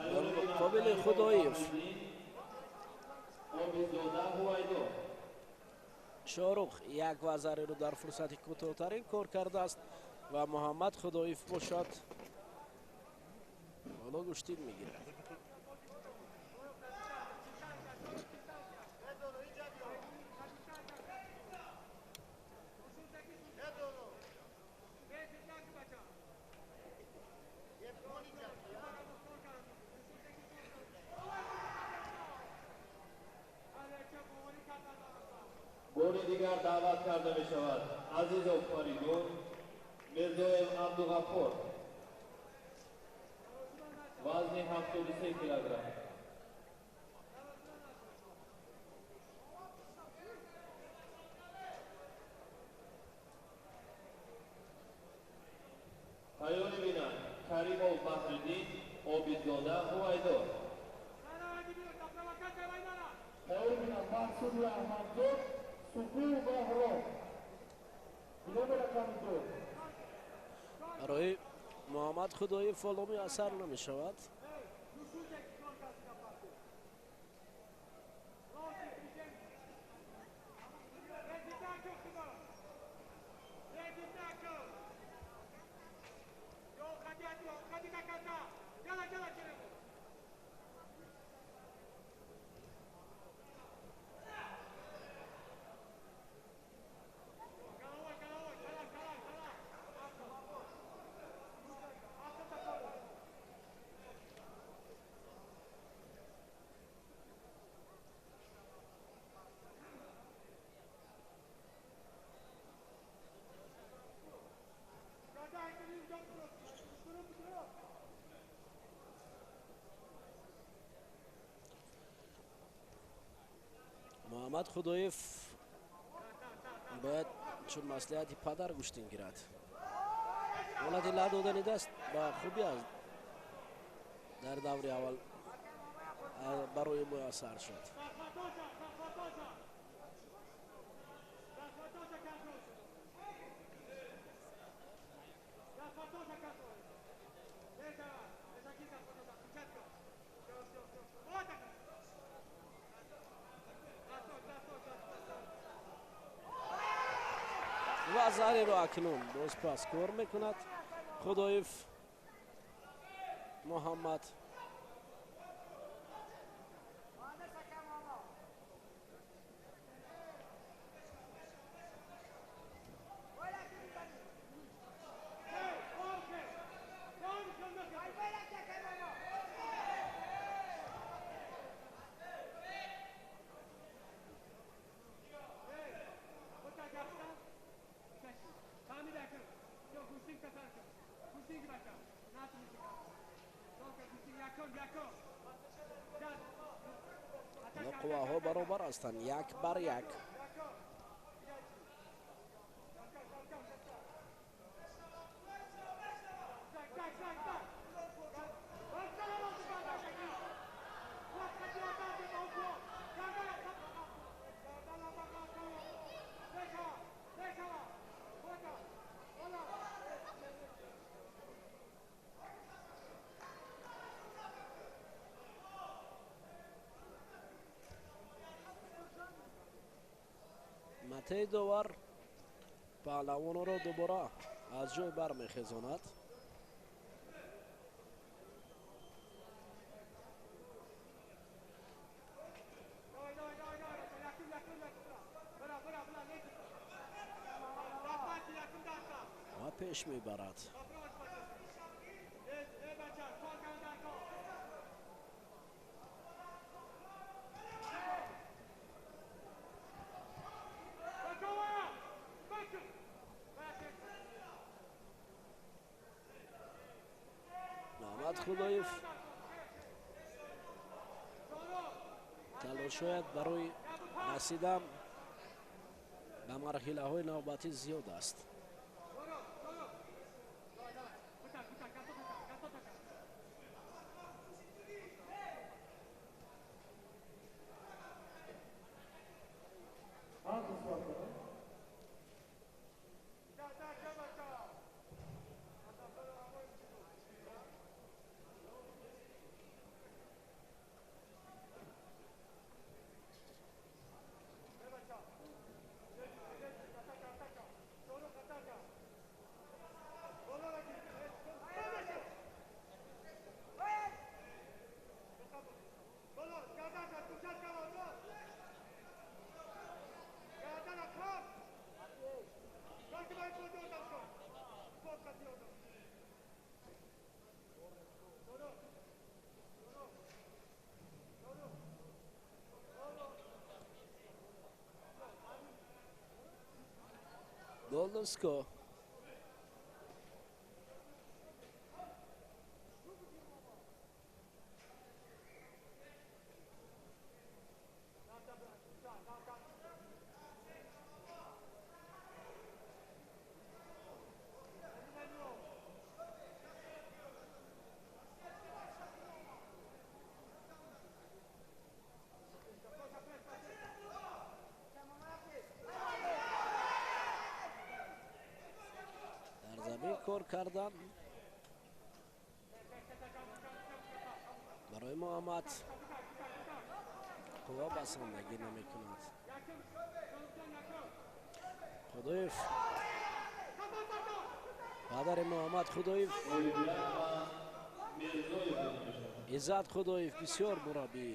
бар муқобили Худоев. Шоҳрух як вазареро дар фурсати кӯтоҳтарин кор кардааст ва Муҳаммад Худоев бошад ҳоло гӯштин мегирад.
Бори дигар даъват карда мешавад Азизов Фаридун, Мирзоев Абдуғаффор. Вазни 73 килограмм. Тайёрӣ бинанд Каримов Баҳриддин, Обидзода Ҳувайдо.
Тайёрӣ бинанд Мақсуди Аҳмадзод, Суфиев Баҳром. Гилеми рақами 2.
Барои Муҳаммад Худоев фоломи асар намешавад. Муҳаммад Худоев бояд чун маслиҳати падар гӯштин гирад. Ҳолати ла додани даст ба хубӣ аст дар даври аввал барои муяссар шуд. Ва зареро акнун боз пас кор мекунад Худоев Муҳаммад. Қувваҳо баробар ҳастанд, 1-1. Матей довар паҳлавонро дубора аз ҷой бармехезонад. Ва пеш мебарад. Муҳаммад Худоев талошояд барои расидан ба марҳилаҳои навбатӣ зиёд аст. Golden score. кардан барои Муҳаммад қувва басандагӣ намекунад. Худоев, падари Муҳаммад Худоев, Иззат Худоев бисёр мураббӣ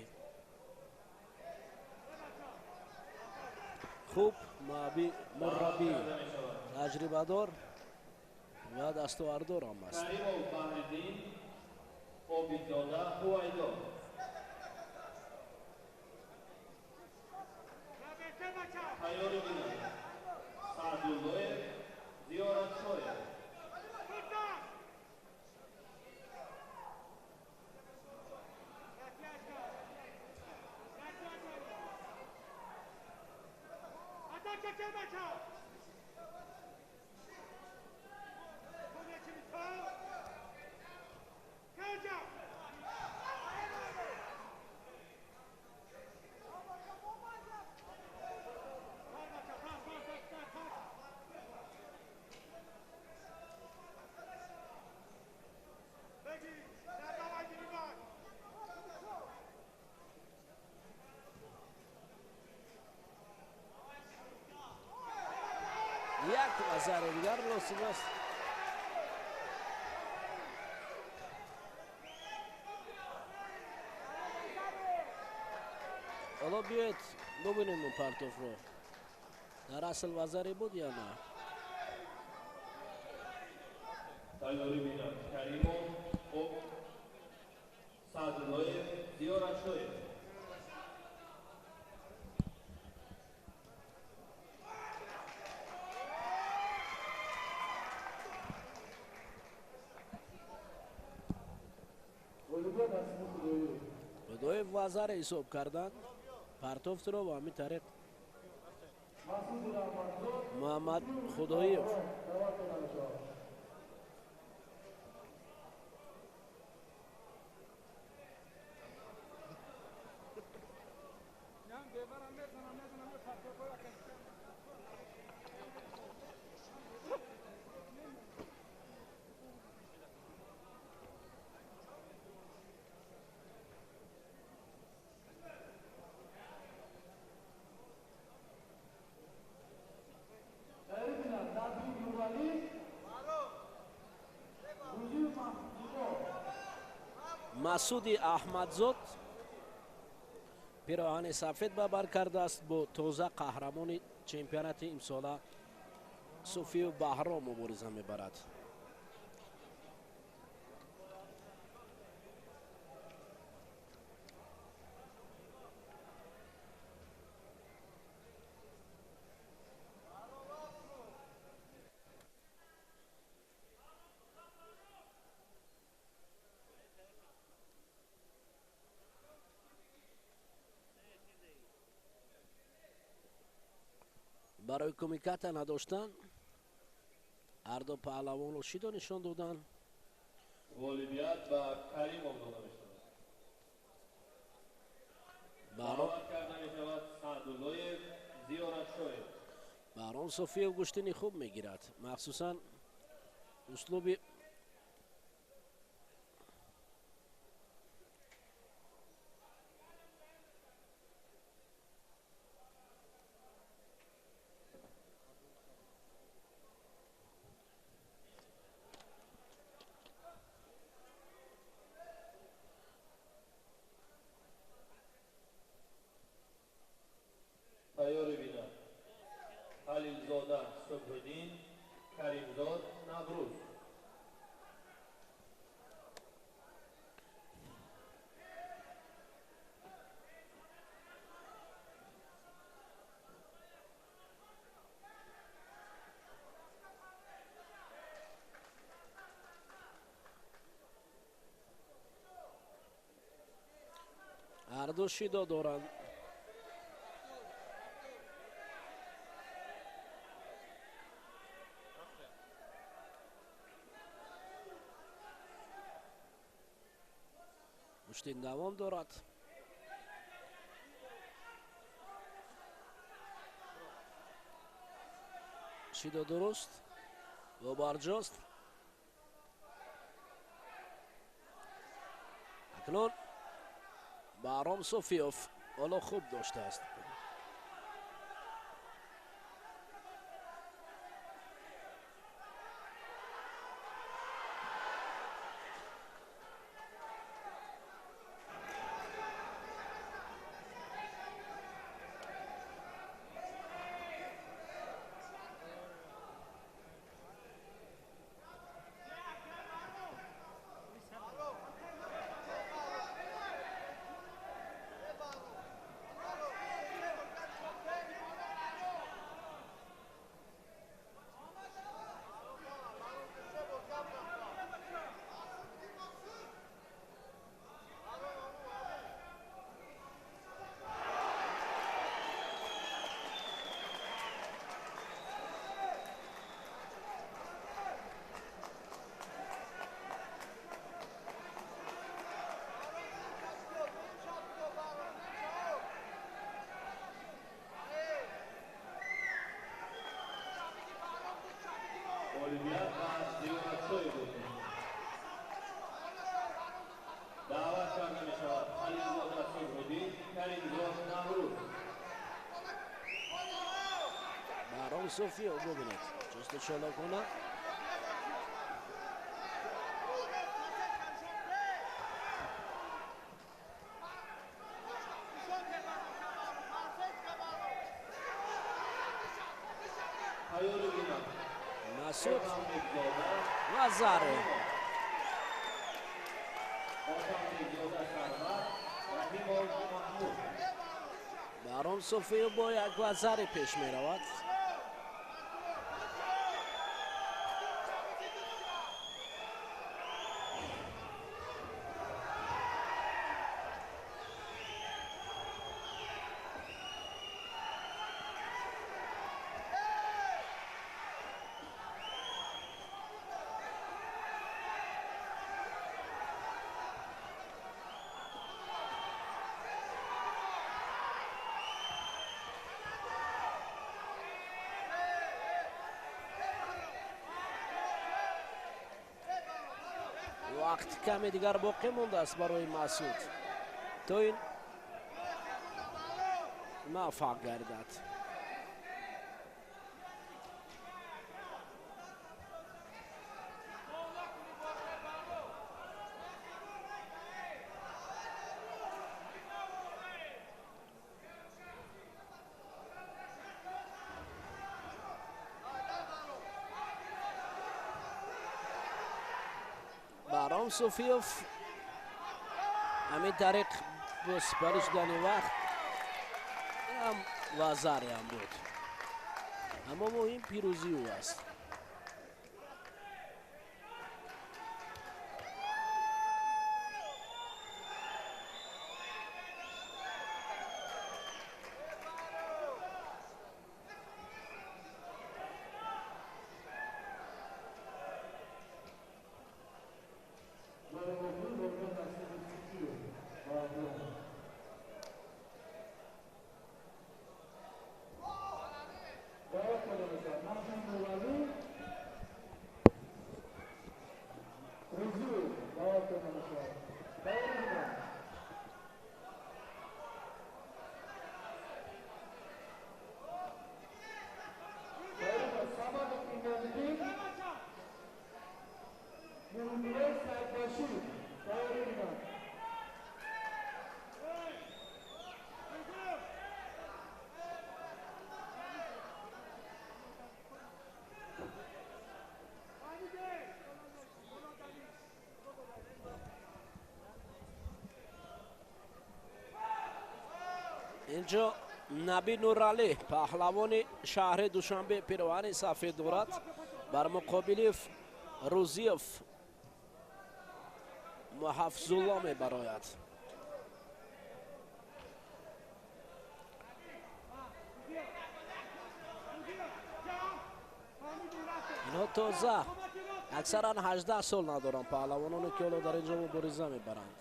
хуб, мураббӣ таҷрибадор ва дастовардор ҳам аст.
Каримов Баҳриддин, Обидзода Ҳувайдо. Тайёрӣ бинанд. Саъдуллоев Зиёратшоев.
Як вазари дигар лозим аст. Ҳоло биёед бубинем он партофро. Дар асл вазаре буд ё на?
Тайёрӣ бинанд. Каримов Саъдуллоев Зиёратшоев.
Худоев вазаре ҳисоб карданд партофтро ва ҳамин тариқ Муҳаммад Худоев Масуди Аҳмадзод пироҳани сафед ба бар кардааст, бо тоза қаҳрамони чемпионати имсола Суфию Баҳром мубориза мебарад. Барои кумиката надоштан ҳарду паҳлавонро шидо нишон доданд.
Ғолибият ба Каримов дода мешавад. Даъват карда мешавад Саъдуллоев Зиёратшоев.
Баҳром Софиев гӯштини хуб мегирад, махсусан услуби
Тайёрӣ бинанд. Халилзода Субҳиддин, Каримзод Наврӯз.
Ҳарду шидо доранд. Гӯштин давом дорад. Шидо дуруст ва барҷост. Акнун Баҳром Суфиев ҳоло хуб доштааст.
Даъват карда мешавад Ализода Субҳуддин, Каримҷон Наврӯз.
Баҳром Суфиев бубинед, ҷусту чолокона. Масуд Вазаре. Баҳром Суфиев бо як вазаре пеш меравад. Вақт каме дигар боқӣ мондааст барои Масуд, то ин муваффақ гардад. Баҳром Суфиев ҳамин тариқ бо сипарӣ шудани вақт ҳам вазаре ҳам буд, аммо муҳим пирӯзии ӯ аст. Инҷо Наби Нуралӣ, паҳлавони шаҳри Душанбе, пироҳани сафед дорад. Бар муқобили Рӯзиев Муҳафзулло мебарояд. Инҳо тоза аксаран 18 сол надоранд, паҳлавононе ки ҳоло дар инҷо мубориза мебаранд.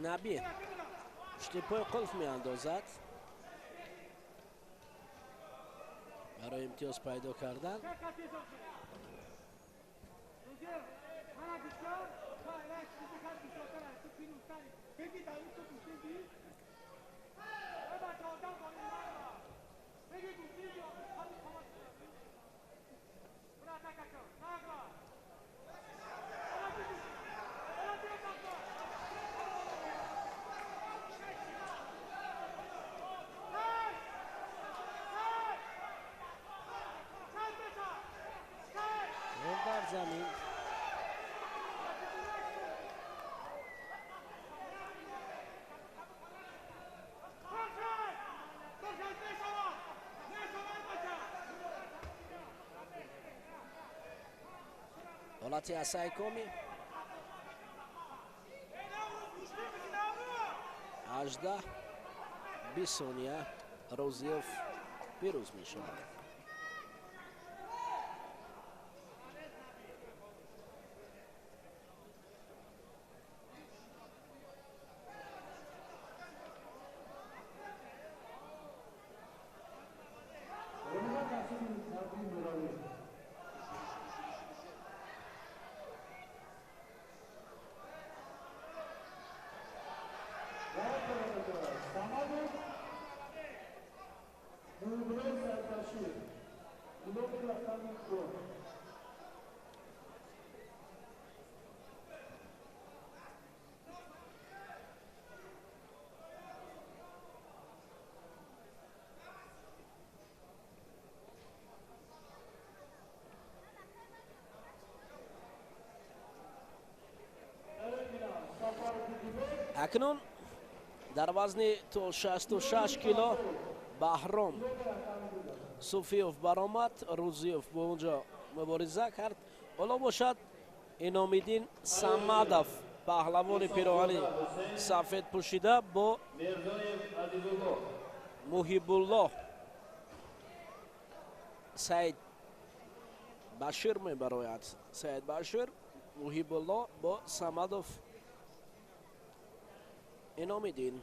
Набӣ пушти пой қулф меандозад барои имтиёз пайдо кардан. Замин ҳолати асайкоми 18-20 сония Розиев пирӯз мешавад. Акнун дар вазни то 66 кило Баҳром Суфиев баромад, Рӯзиев бо онҷо мубориза кард. Ҳоло бошад Иномиддин Самадов, паҳлавони пироҳани сафед пӯшида бо Муҳибуллоҳ Саид Башир мебарояд. Саид Башир, Муҳибуллоҳ бо Самадов Иномиддин.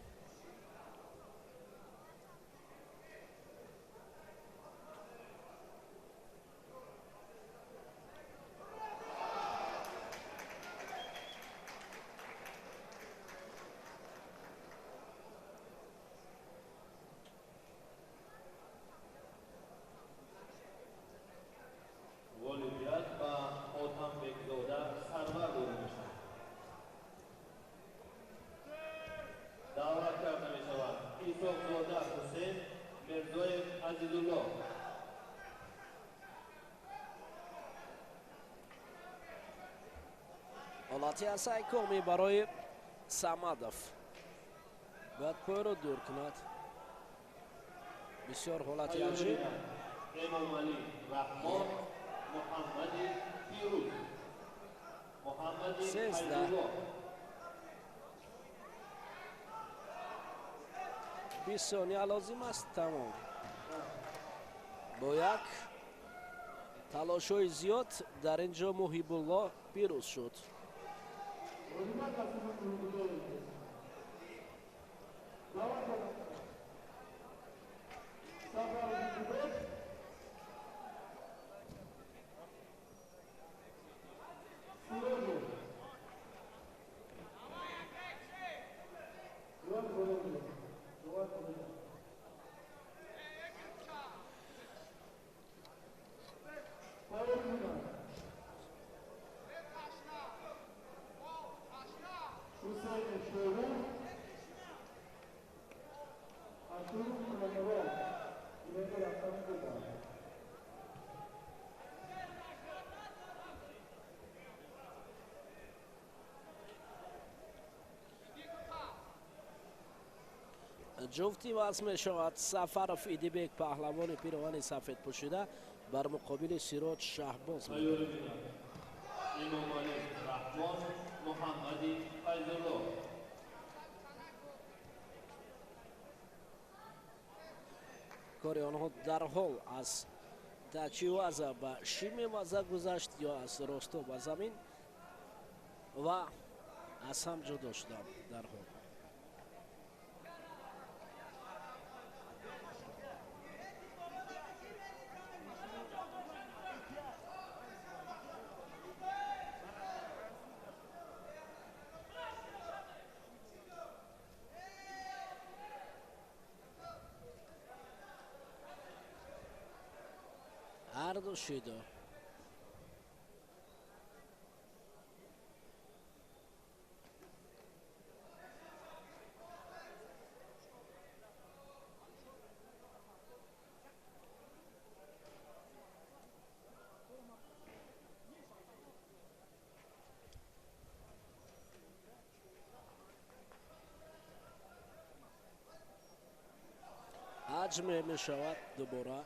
Ғолибият ба Отамбекзода Сарвар дода мешавад. Даъват карда мешавад Исоқзода Ҳусейн, Мирзоев Азизуллоҳ.
Ҳолати асайкоми барои Самадов. Бояд пойро дур кунад. Бисёр ҳолати аҷиб.
Эмомалӣ Раҳмон, Муҳаммади Фирӯз, Муҳаммади
13 20 сония лозим аст, тамом. Бо як талошҳои зиёд дар ин ҷо Муҳибуллоҳ пирӯз шуд. Ҷуфти вазн мешавад Сафаров Идибек, паҳлавони пироҳани сафед пӯшида бар муқобили Сироҷ Шаҳбоз.
Эмомалӣ Раҳмон, Муҳаммади Файзуллоҳ.
Кори онҳо дарҳол аз тачиваза ба шимиваза гузашт ё аз росто ба замин ва аз ҳам ҷудо шуданд дарҳол. Ду шидо. ҳаҷме мешавад дубора.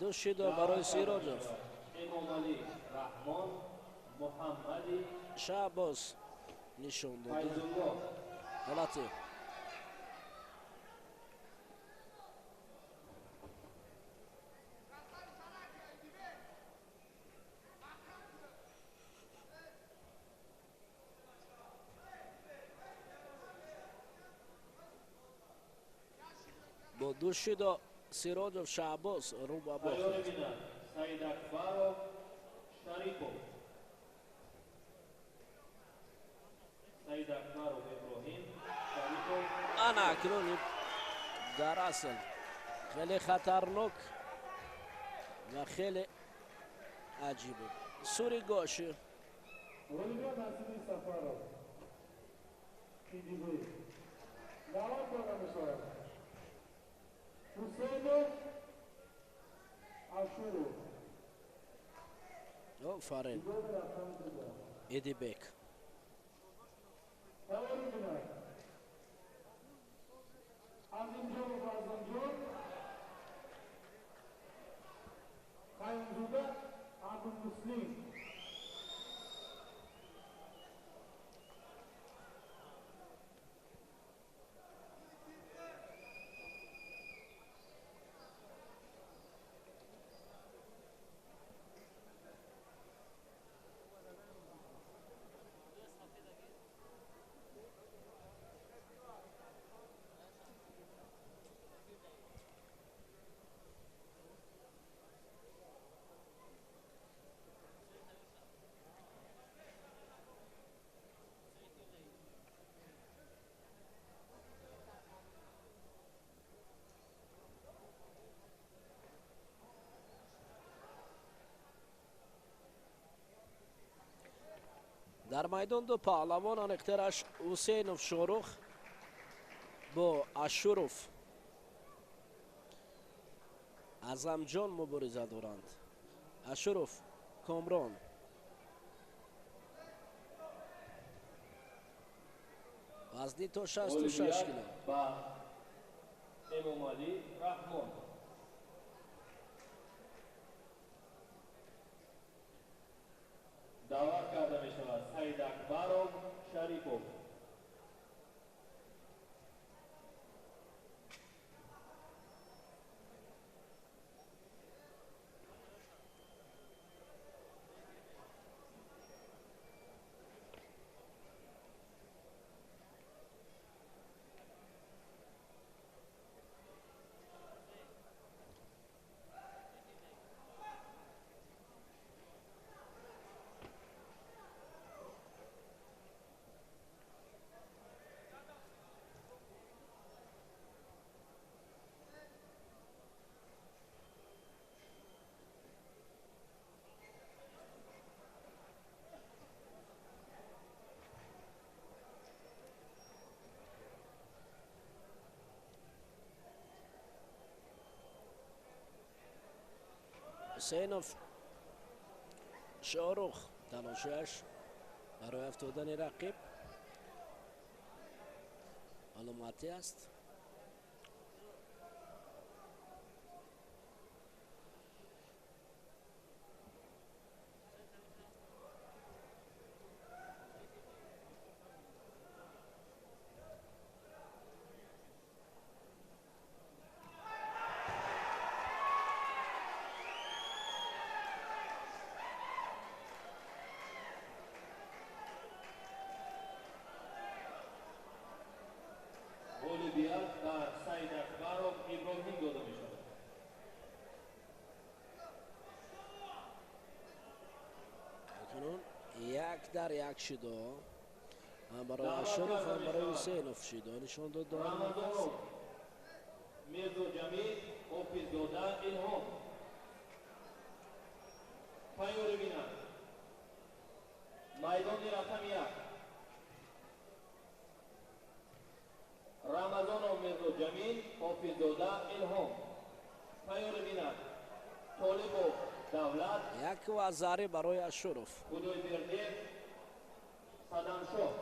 Ду шидо барои Сироҷов.
Эмомалӣ Раҳмон Муҳаммади
Шаҳбоз нишон дода. Ҳолати бо ду шидо Сироҷов Шаҳбоз рӯ ба бохт.
Саидакбаров Шарипов. Саидакбаров Иброҳим Шарипов.
Ана акнун дар асл хеле хатарнок ва хеле аҷиб буд. Сури гоши.
Ғолибият насиби Сафаров. Идибек. Даъват дода мешавад. Ҳусейнов Ашуров.
Офарин. Идибек.
Азимҷонов Азимҷон. Қаюмзода Абдумуслим.
Дар майдон ду паҳлавон, аниқтараш Ҳусейнов Шорух бо Ашуров Азамҷон мубориза доранд. Ашуров Комрон. Вазни то 66 кило.
Ба Эмомалӣ Раҳмон. Даъват карда мешавад Саидакбаров Шарипов.
Ҳусейнов Шорух талошаш барои афтодани рақиб маълумотӣ аст. 1-1 шидо ҳам барои Ашуров, ҳам барои Ҳусейнов шидо нишон дод.
Рамазонов Мирзоҷамил, Ҳофиззода Илҳом. Тайёрӣ бинанд. Майдони рақами 1. Рамазонов Мирзоҷамил, Ҳофиззода Илҳом. Тайёрӣ бинанд. Толибов Давлат.
Як вазари барои Ашуров.
Худойбердиев Садамшоҳ.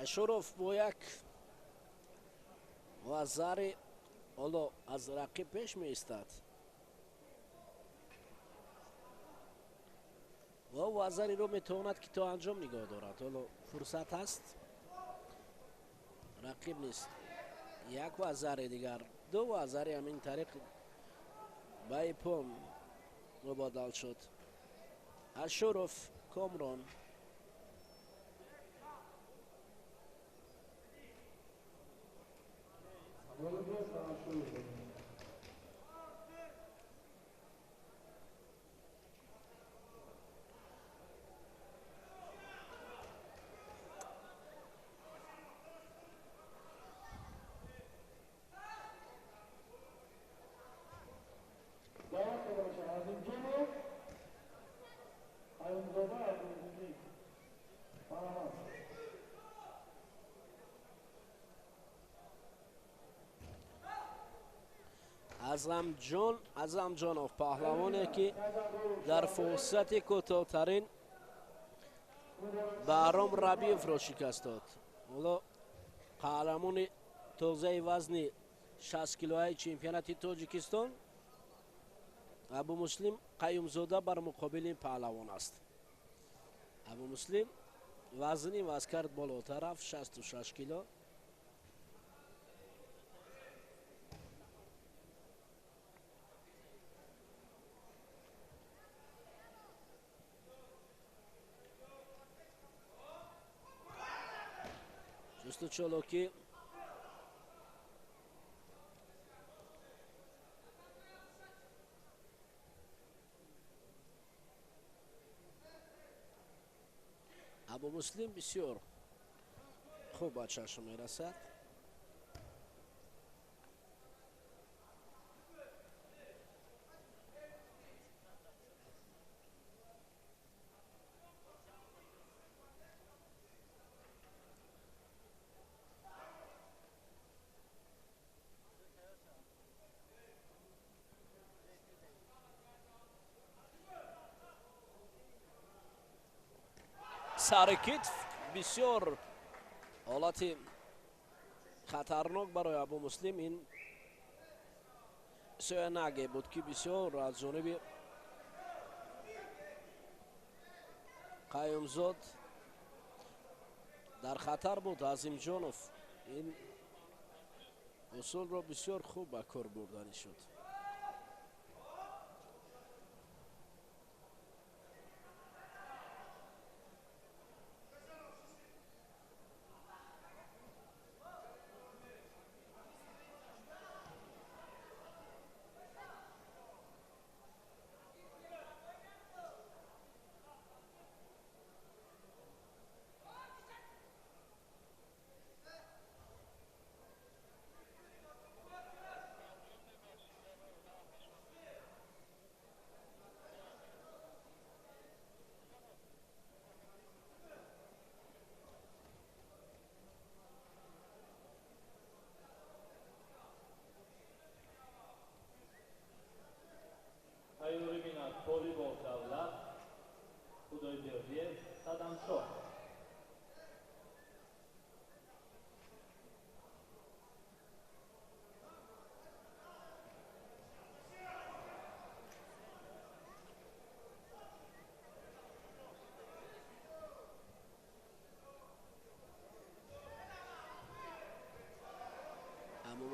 Ашуров бо як вазари ҳоло аз рақиб пеш меистад ва вазариро метавонад ки то анҷом нигоҳ дорад. Ҳоло фурсат ҳаст, рақиб нест. Як вазари дигар, ду вазари ҳамин тариқ ба ипон мубодал шуд. Ашуров Комрон. Азамҷон Азамҷонов, паҳлавоне ки дар фурсати кӯтоҳтарин Баҳром Рабиевро шикаст дод. Ҳоло қаҳрамони тозаи вазни 60 килоаи чемпионати Тоҷикистон Абумуслим Қаюмзода бар муқобили ин паҳлавон аст. Абумуслим вазни ваз кард болотар рафт, 66 кило. Ҷусту чолокӣ Абумуслим бисёр хуб ба чашм мерасад. Сари китф бисёр ҳолати хатарнок барои Абумуслим. Ин сӯянаге буд ки бисёр аз ҷониби Қаюмзод дар хатар буд. Азимҷонов ин усулро бисёр хуб ба кор бурданӣ шуд.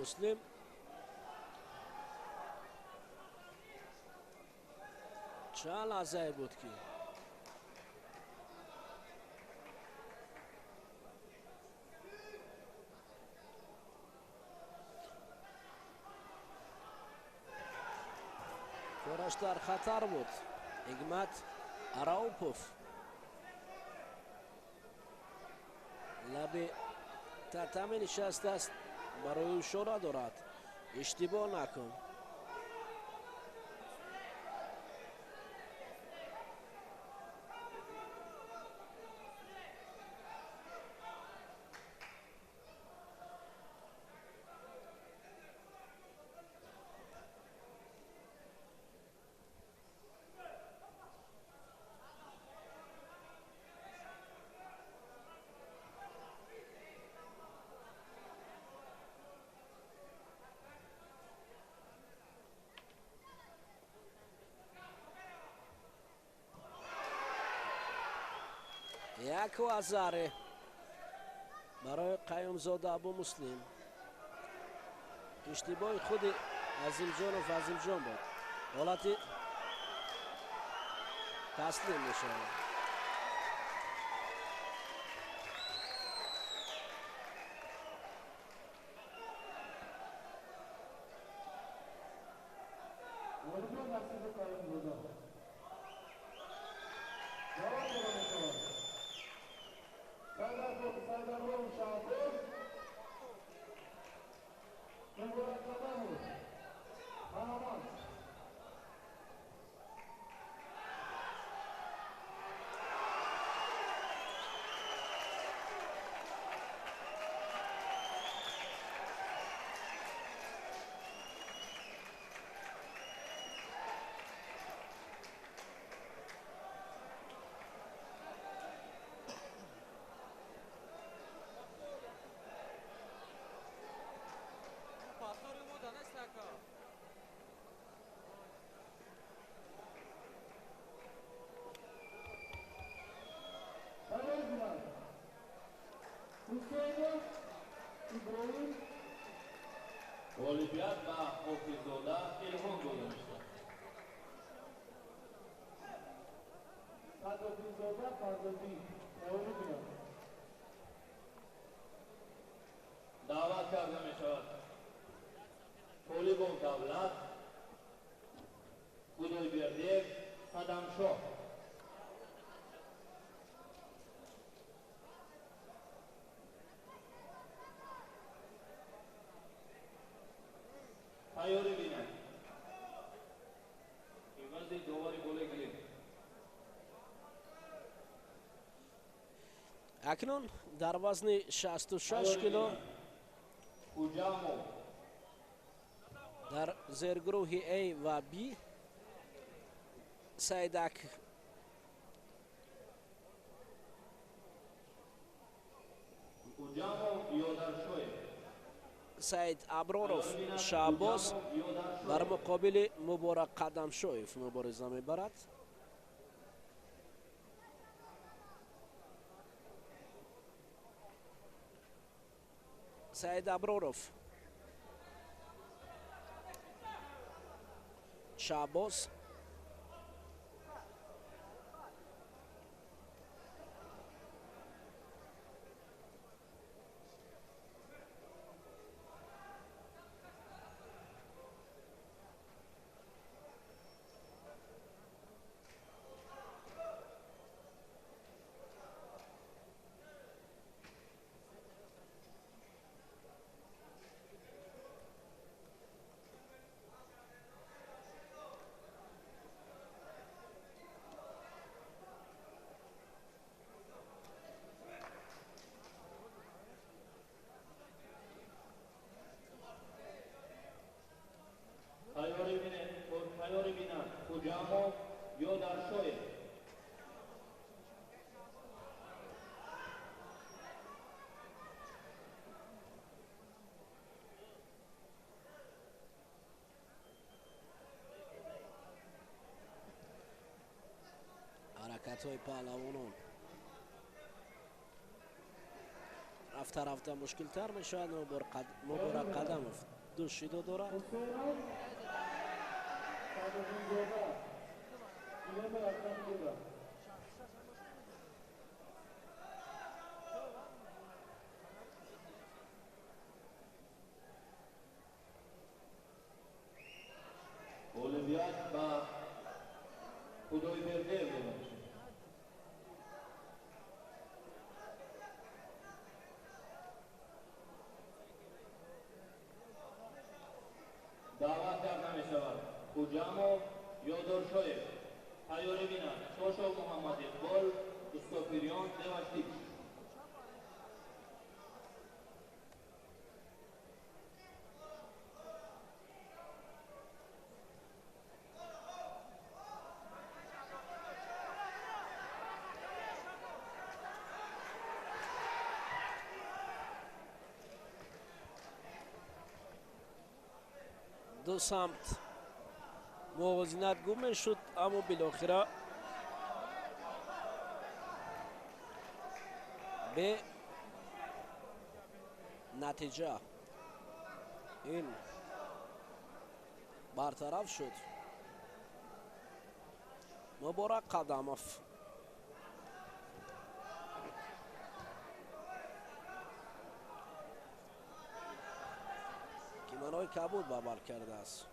Абумуслим. Чанд лаҳзае буд, ки кораш дар хатар буд. Ҳикмат Араупов лаби татами нишастааст, барои ӯ ишора дорад: иштибоҳ накун. Як вазаре барои Қаюмзода Абумуслим. Иштибоҳи худи Азимҷонов Азимҷон буд. Ҳолати таслим мешавад.
Ғолибият ба Ҳофиззода Илҳом дода мешавад.
Садоқизода Фарзодӣ тайёрӣ бинад.
Даъват карда мешавад Толибов Давлат, Худойбердиев Қадамшоҳ. Тайёрӣ бинад. Ивази довари боле гирем.
Акнун дар вазни 66 кило
Хуҷамов
дар зергурӯҳи А ва Б Сайдак
Хуҷамов Ёдаршоев,
Саид Аброров Шаҳбоз бар муқобили Муборак Қадамшоев мубориза мебарад. Саид Аброров Шаҳбоз
Тайёрӣ бинад Хуҷамов Ёдаршоев.
Ҳаракатҳои паҳлавонон. Рафта рафта мушкилтар мешавад. Муборак Қадамов ду шидо дорад.
Ғолибият ба Худойбердиев дода мешавад. Даъват карда мешавад Хуҷамов Ёдоршоев. Тайёрӣ бинад Шошов Муҳаммад Иқбол, Устопирён Деваштич.
Ду самт мувозинат гум мешуд, аммо билохира бе натиҷа ин бартараф шуд. Муборак Қадамов кимонои кабуд ба бар кардааст.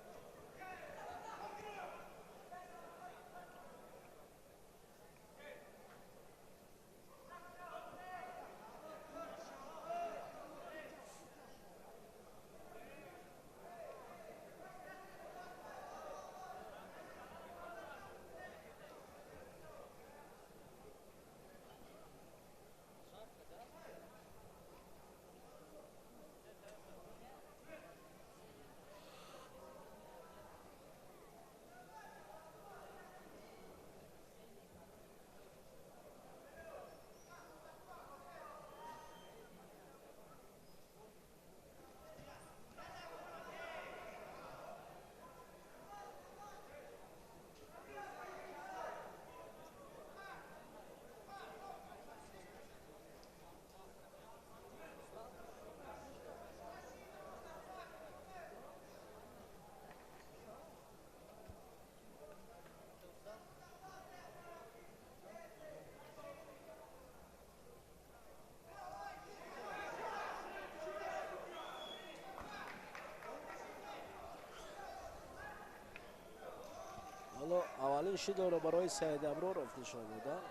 Ҳоло аввалин шидоро барои Саид Аброров нишон доданд.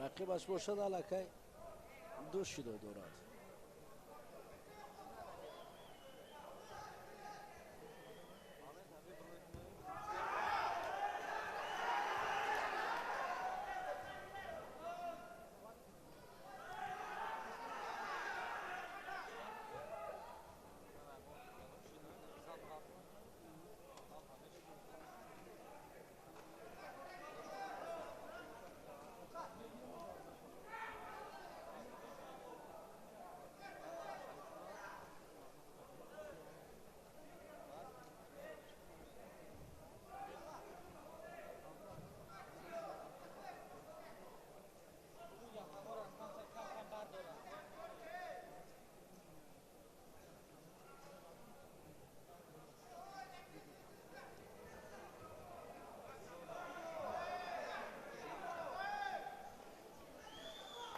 Рақибаш бошад аллакай ду шидо дорад.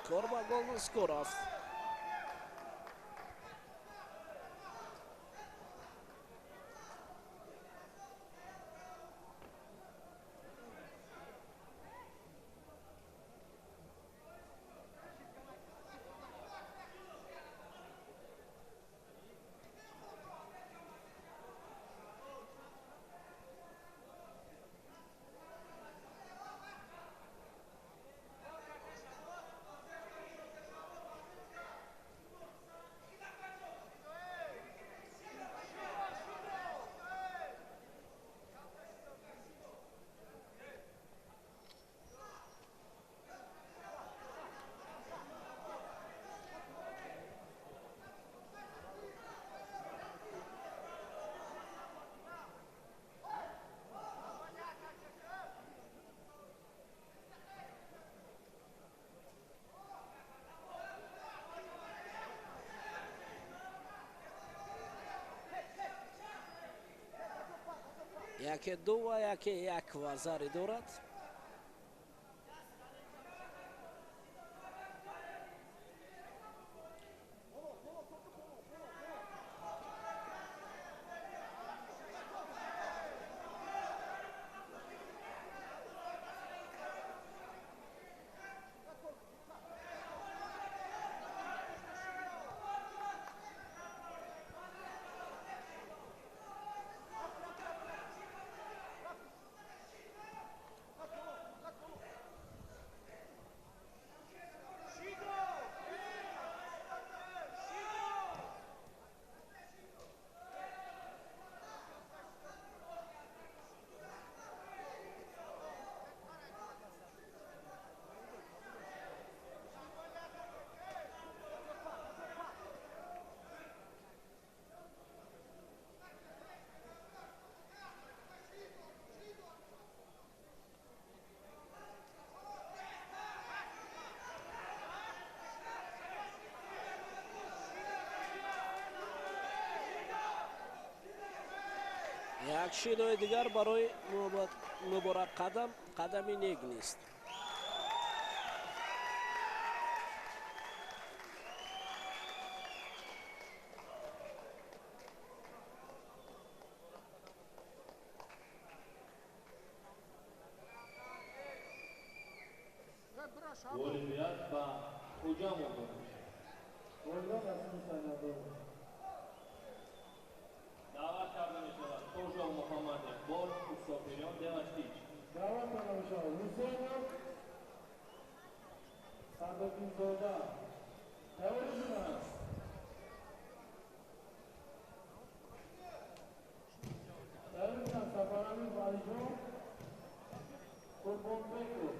Кор ба гол скоров. Яке ду ва яке як вазари дорад. Як шидои дигар барои муборак қадам қадами нек нест.
Ғолибият ба Хуҷамов дода мешавад. Даъват карда мешавад Қожов Муҳаммад Иқбол, Мусофирён Деваштич.
Даъват карда мешавад Ҳусейнов Садоқинзода. Тайёр шуданд. Тайёр шуданд Сафарамир Валиҷон Қурбонбеков.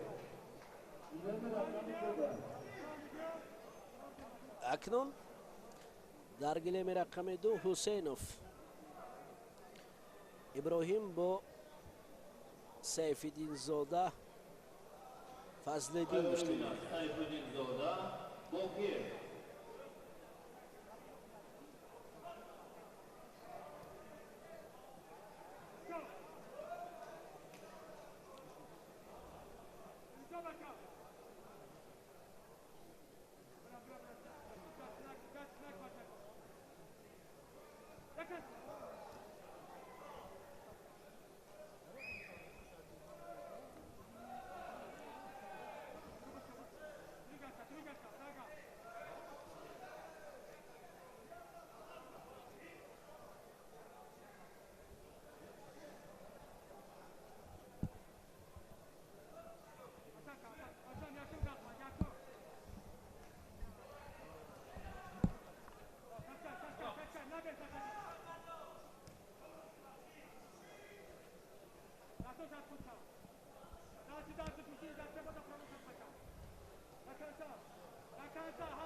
Акнун дар гилеми рақами 2 Ҳусейнов Иброҳим бо Сайфиддинзода Фазлиддин гӯштӣ мегирад.
Сайфиддинзода Бокиев.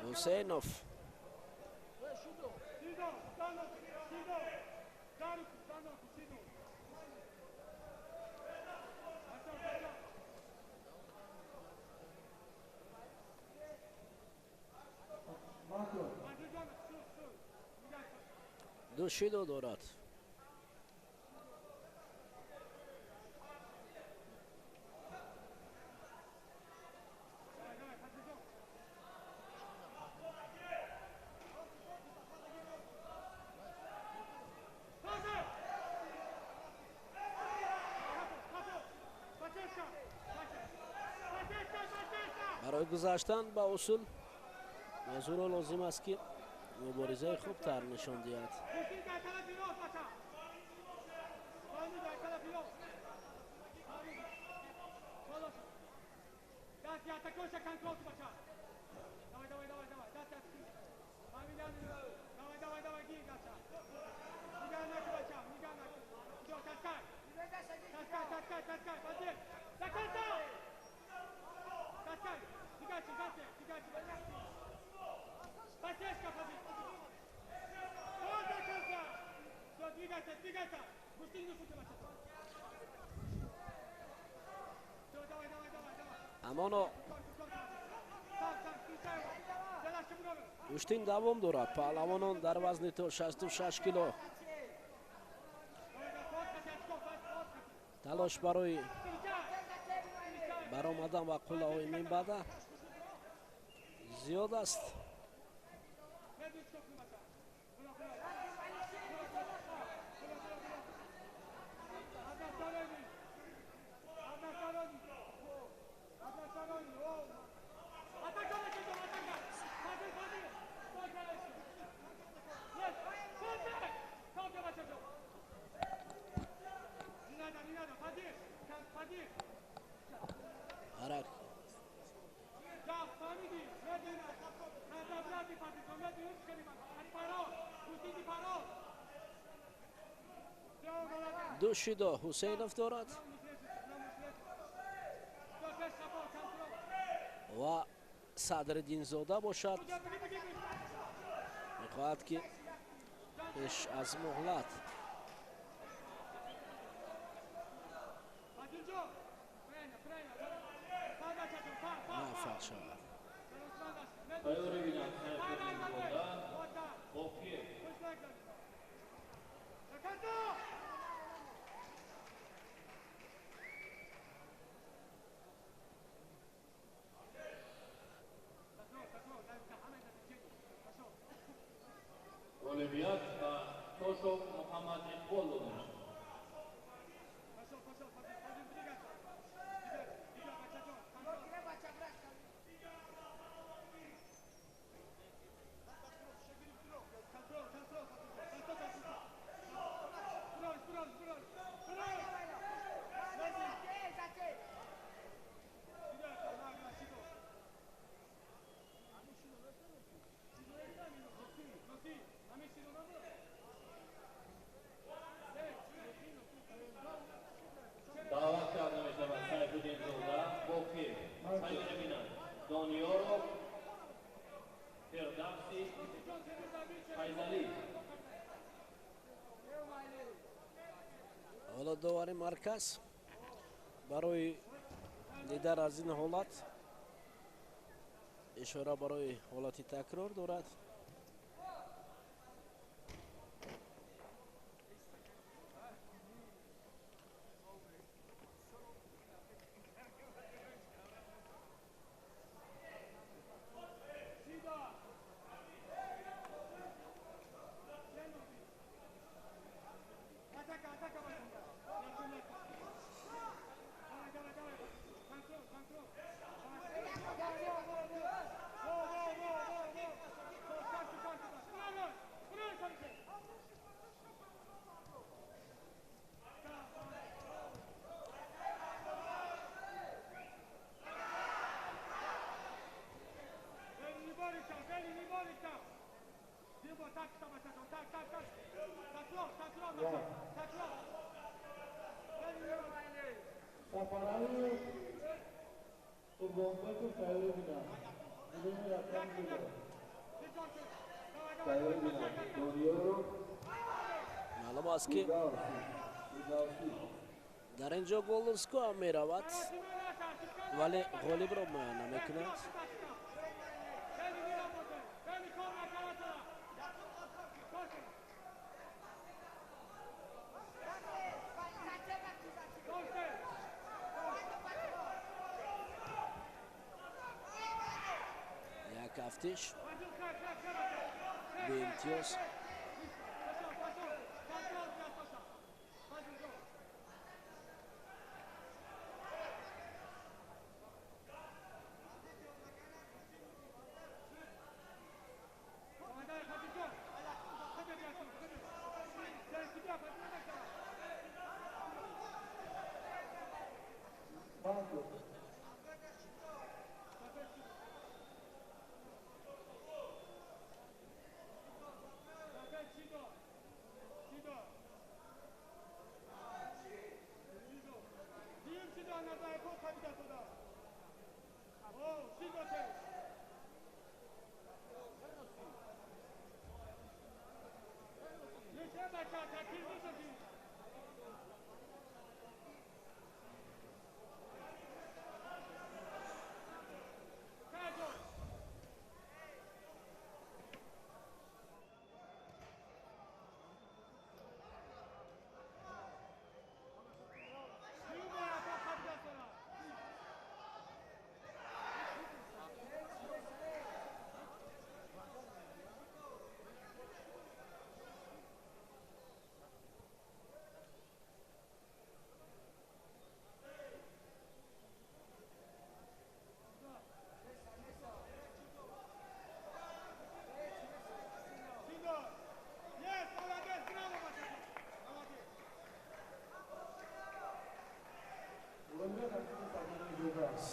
Ҳусейнов ду шидо дорад. Барои гузаштан ба усул мазуро лозим аст, ки муборизаи хубтар нишон диҳад. Амоно гӯштин давом дорад. Паҳлавонон дар вазни то 66 кило. Талош барои баромадан ба қуллаҳои минбаъда зиёд аст. Ду шидо Ҳусейнов дорад ва Садриддинзода бошад, мехоҳад ки пеш аз муҳлат муваффақ шавад.
Ғолибият ба Тошов Муҳаммад Иқбол дода мешавад. Даъват карда мешавад Сайфуддинзода, Боқиев, Сайёрабинанд, Дониёров, Фирдавсӣ, Файзалӣ.
Ҳоло довари марказ барои дидар аз ин ҳолат ишора барои ҳолати такрор дорад.
Сафаралиев Қурбонбеков тайёрӣ бинанд. Гурӯҳи рақами 2.
Тайёрӣ бинанд. Дониёров.
Маълум аст ки дар ин ҷо Голденско ҳам меравад, вале ғолибро муайян намекунад. Як ҳафтиш беимтиёз.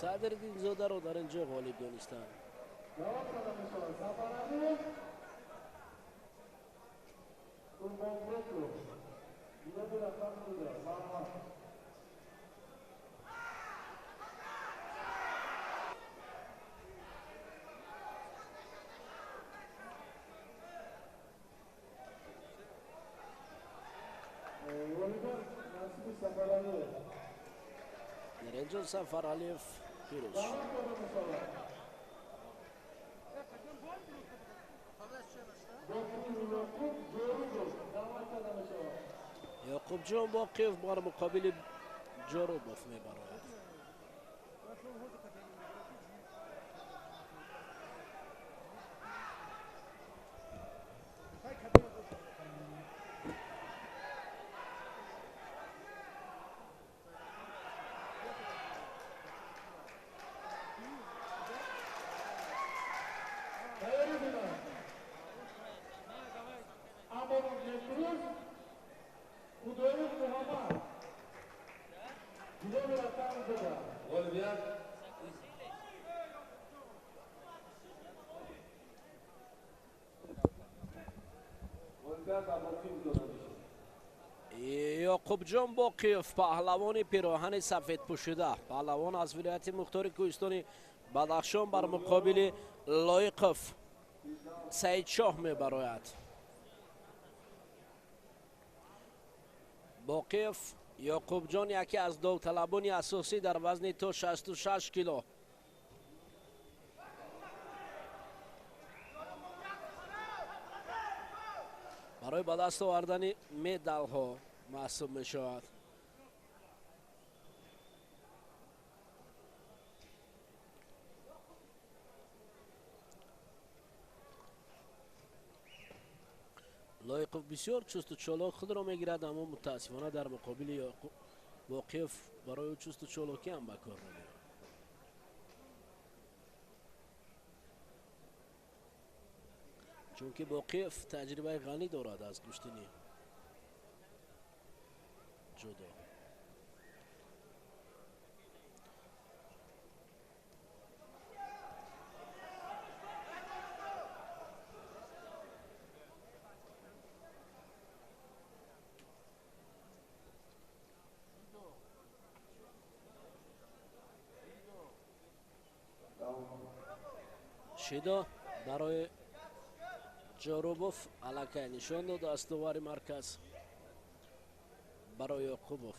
Садриддинзодаро дар ин ҷо ғолиб донистанд.
Даъват карда мешавад Сафаралиев Қурбонбеков, ҷиноби рақами дуда. Марҳамат. Ғолибон насиби Сафаралиев.
Дар ин ҷо Сафаралиев пирӯз шуд.
Даъват карда мешавад Боқиев Ёқуб Ҷорубов. Даъват карда мешавад.
Ёқубҷон Боқиев бар муқобили Ҷорубов мебарояд.
Тайёрӣ бинанд. Амонов Бекрӯз, Худоев Муҳаммад, ҷиноби рақами дуда.
Ғолибият ба Боқиев дода мешавад.
Ёқубҷон Боқиев, паҳлавони пироҳани сафедпӯшида, паҳлавон аз вилояти мухтори кӯҳистони Бадахшон, бар муқобили Лоиқов Саидшоҳ мебарояд. Боқиев Ёқубҷон яке аз довталабони асосӣ дар вазни то 66 кило. Барои ба даст овардани медалҳо маҳсуб мешавад. Лоиқов бисёр чусту чолок худро мегирад, аммо мутаассифона дар муқобили Боқиев барои ӯ чусту чолокӣ ҳам ба кор намеояд. Чунки Боқиев таҷрибаи ғанӣ дорад аз гӯштини ҷудо. Шидо барои Ҷорубов аллакай нишон дод аз довари марказ барои Ёқубов.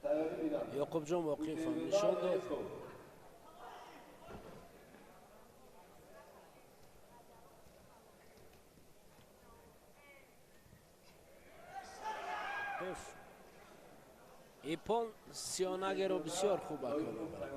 Тайёрӣ бинанд.
Ёқубҷон Боқиев ҳам нишон дод. Ипон сионагеро бисёр хуб ба кор мебарад.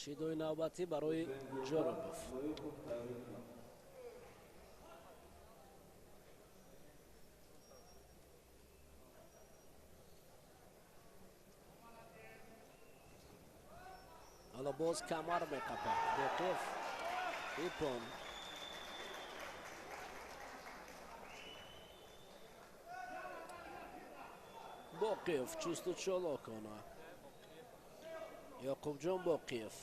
Шидои навбатӣ барои Ҷорубов. Ҳоло боз камар меқапад Боқиев. Ипон Боқиев чусту чолокона. Ёқубҷон Боқиев.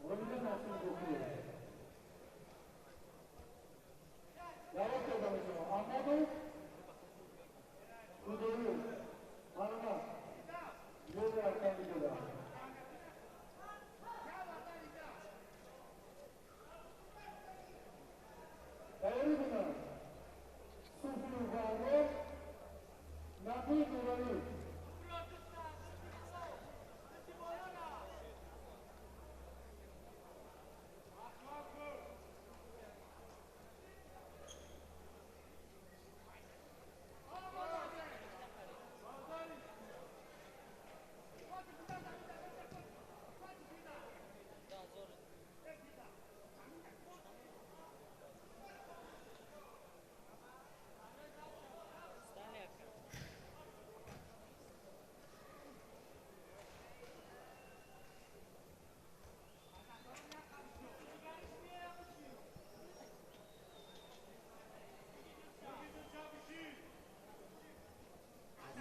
Ғолибият насиби Боқиев. Даъват карда мешавад Аҳмадов Худоев. Марҳамат. Ҷиноби рақами дуда.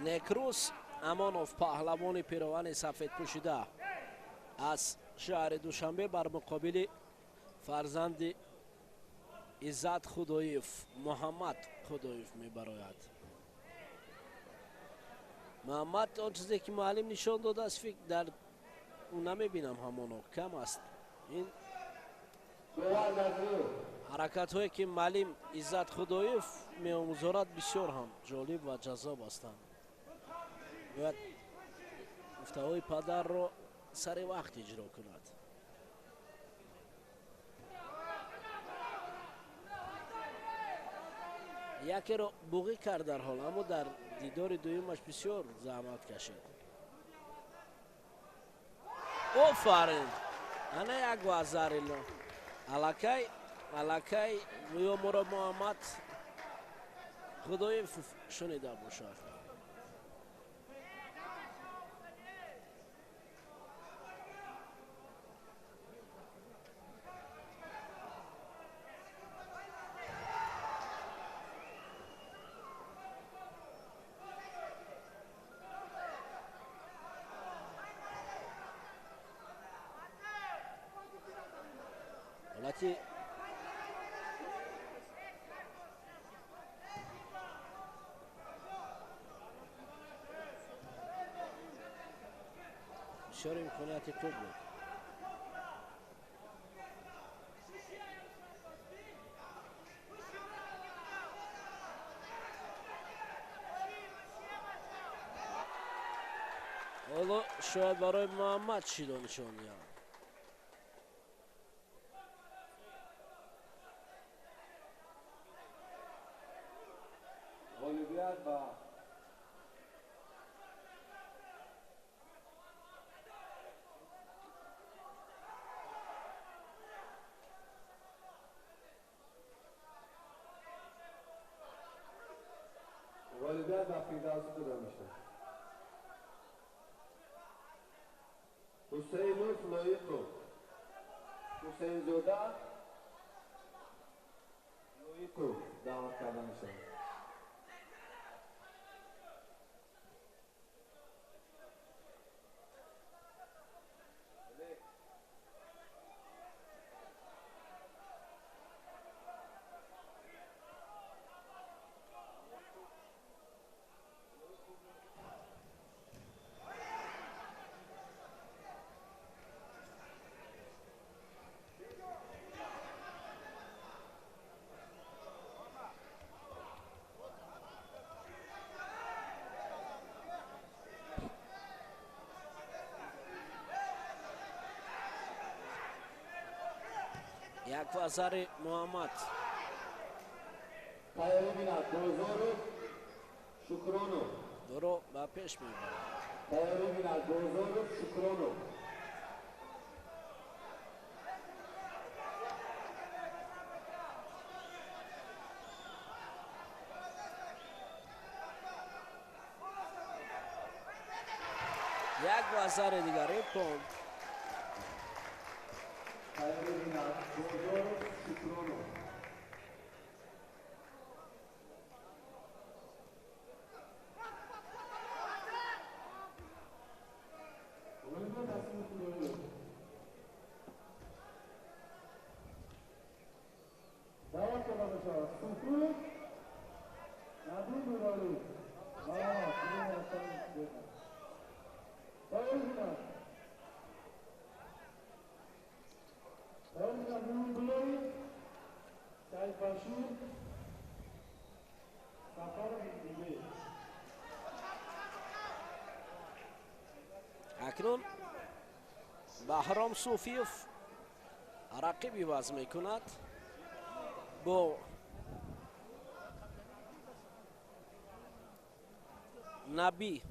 Некрӯз Амонов, паҳлавони пироҳани сафедпӯшида аз шаҳри Душанбе, бар муқобили фарзанди Иззат Худоев, Муҳаммад Худоев мебарояд. Муҳаммад он чизе ки муаллим нишон додааст, фикр дар ӯ намебинам, ҳамоно кам аст. Ин ҳаракатҳое ки муаллим Иззат Худоев меомӯзорад, бисёр ҳам ҷолиб ва ҷаззоб ҳастанд. Бояд гуфтаҳои падарро сари вақт иҷро кунад. Якеро буғӣ кард дар ҳол, аммо дар дидори дуюмаш бисёр заҳмат кашид. Офарин! Ана як вазарило. Аллакай, аллакай гӯё моро Муҳаммад Худоев шунида бошад. Ҳолати бисёр имконияти хуб буд. Ҳоло шояд барои Муҳаммад шидо нишон диҳад.
Ғолибият ба Фирдавсӣ дода мешавад. Ҳусейнов Лоиқов, Ҳусейнзода Лоиқов даъват карда мешавад.
Як вазари Муҳаммад.
Тайёрӣ бинад Бозоров Шукронов.
Дуро ба пеш мебарад.
Тайёрӣ бинад Бозоров Шукронов.
Як вазари дигар иппон.
Тайёрӣ бинад Бозоров Шукронов.
Даъват карда мешавад Суфиев Наби Нуралӣ. Тайёрӣ бинад. Тайёрӣ бинад Мумингулоев Саидбашир Сафаров Дубеев.
Акнун Баҳром Суфиев рақиб иваз мекунад бо Наби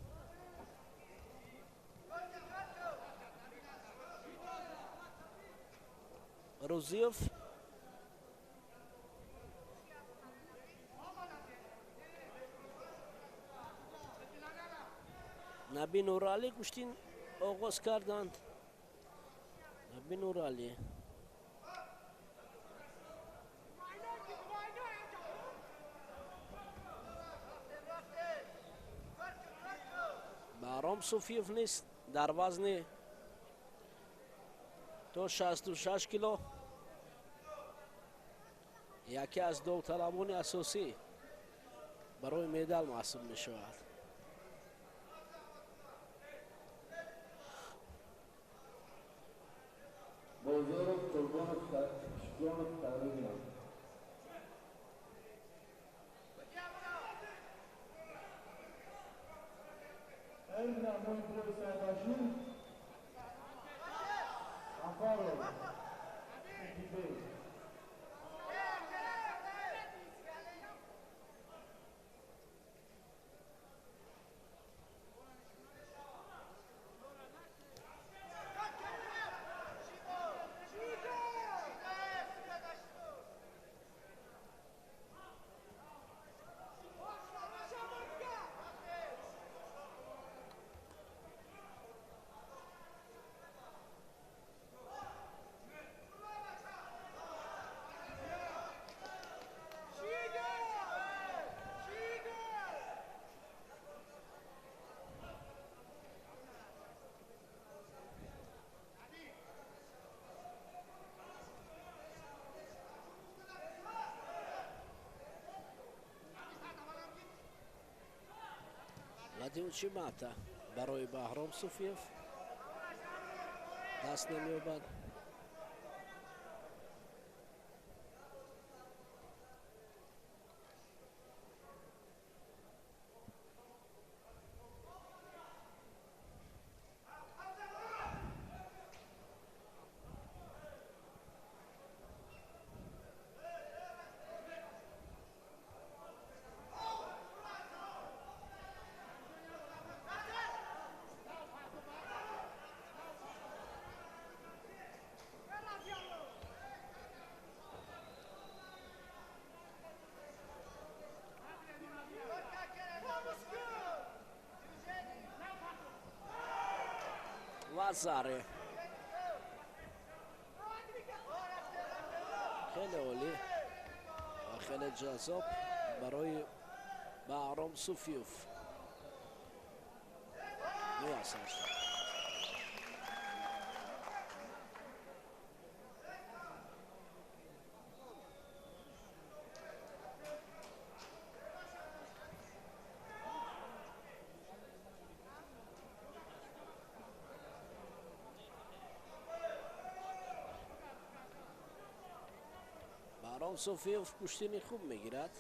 Рузиев. Наби Нуралӣ гӯштин оғоз карданд. Наби Нуралӣ. Баҳром Суфиев низ дар вазни то 66 кило яке аз довталабони асосӣ барои медал маҳсуб мешавад.
Бозоров Қурбонов Шукронов Таруминов.
Димчимата барои Баҳром Суфиев даст намеёбад. Заре хеле олӣ ва хеле ҷаззоб барои Баҳром Суфиев меясар. Суфиев гӯштини хуб мегирад.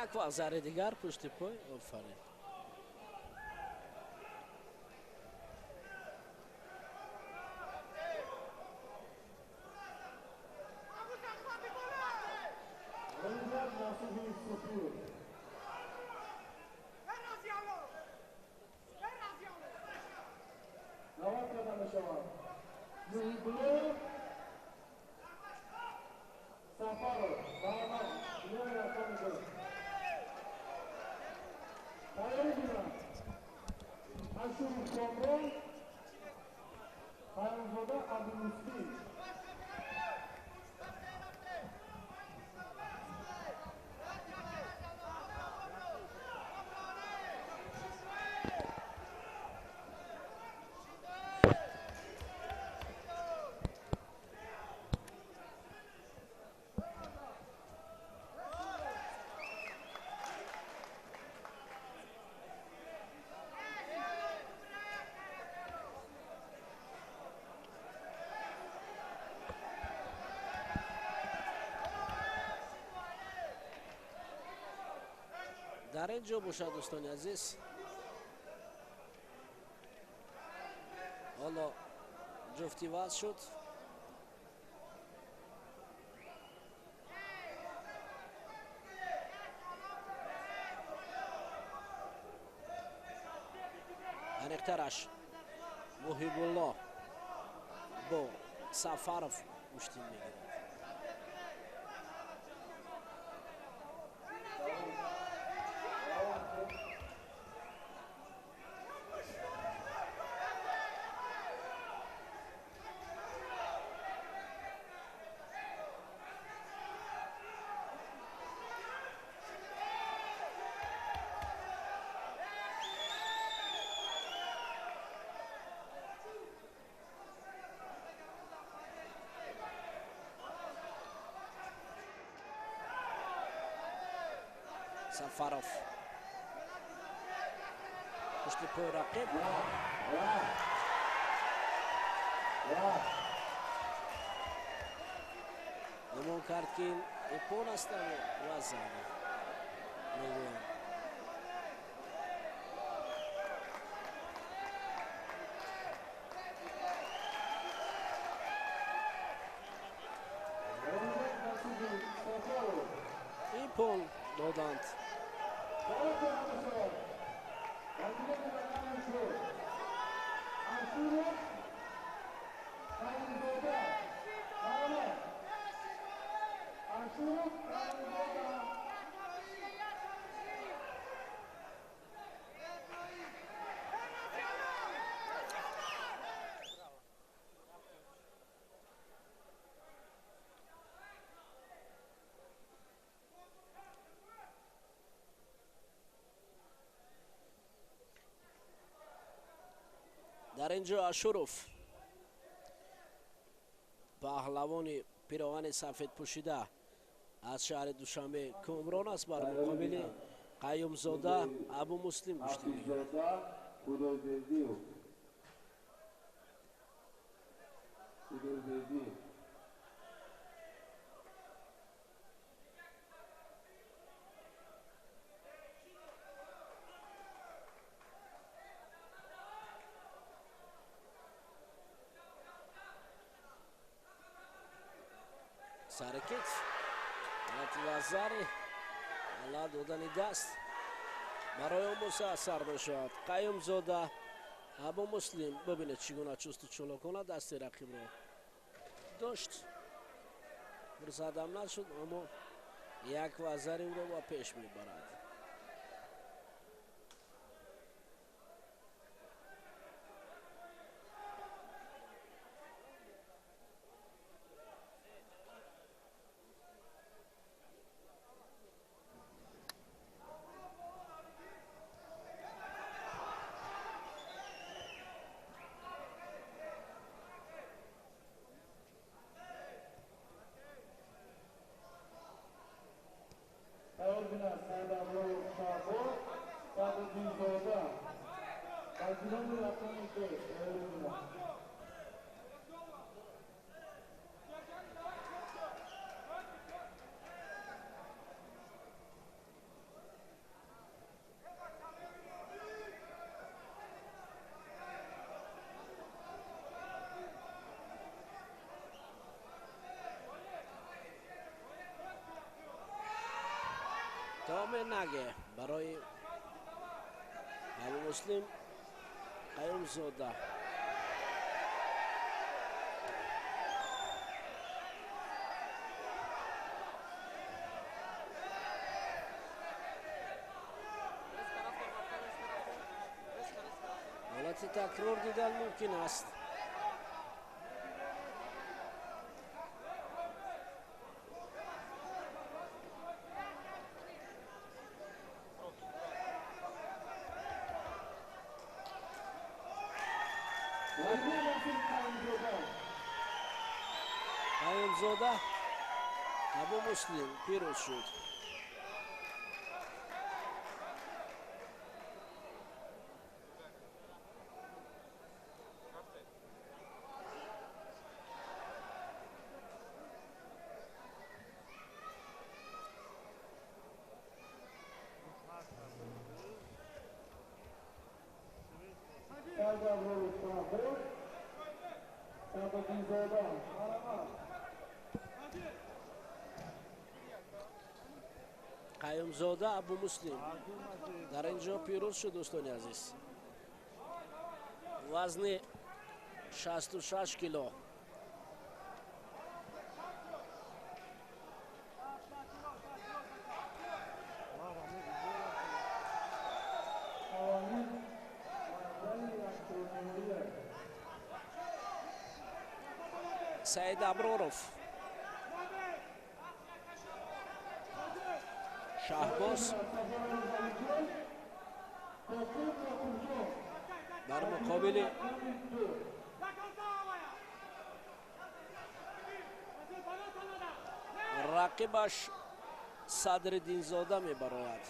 Як вазари дигар пушти пой. Офарин. Дар ин ҷо бошад, дӯстони азиз, ҳоло ҷуфти вазн шуд. Аниқтараш Муҳибулло бо Сафаров гӯштин мегирад.
Сафаров пушти пои рақиб. Гумон кард, ки ин иппон аст, аммо вазари мегӯянд. Иппон доданд. Дар ин ҷо Ашуров, паҳлавони пироҳани сафедпӯшида аз шаҳри Душанбе Комрон аст, бар муқобили Қаюмзода Абумуслим гӯштӣ мегирад. Саракет ҳолати вазари ала додани даст барои он боса асар мешавад. Қаюмзода Абумуслим, бибинед, чӣ гуна чусту чолокона дасти рақибро дошт. Фурсатам нашуд, аммо як вазари ӯро ба пеш мебарад. Томе наге барои Абумуслим Қаюмзода. Ҳолати такрор дидан мумкин аст. Қаюмзода Абумуслим пирӯз шуд. Қаюмзода Абумуслим дар ин ҷо пирӯз шуд, дӯстони азиз. Вазни 66 кило. Саид Аброров, Шаҳбоз дар муқобили рақибаш Садриддинзода мебарояд.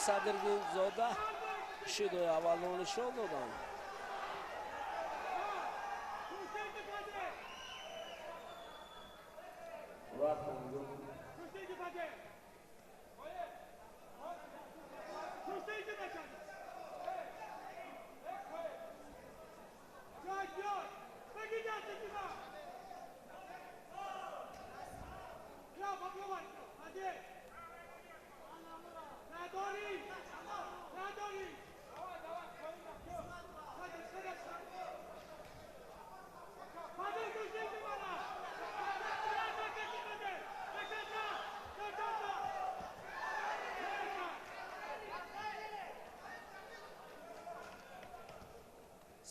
Садриддинзода шидои аввалро нишон доданд.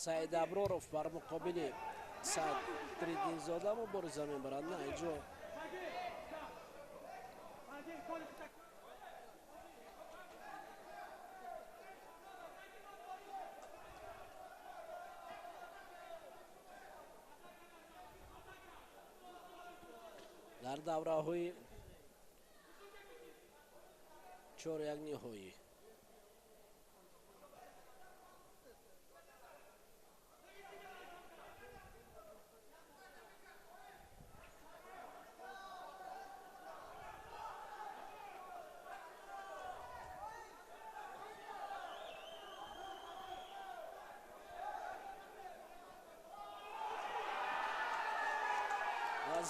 Саид Аброров бар муқобили Садриддинзода мубориза мебарад. На, инҷо дар давраҳои чоряк ниҳоӣ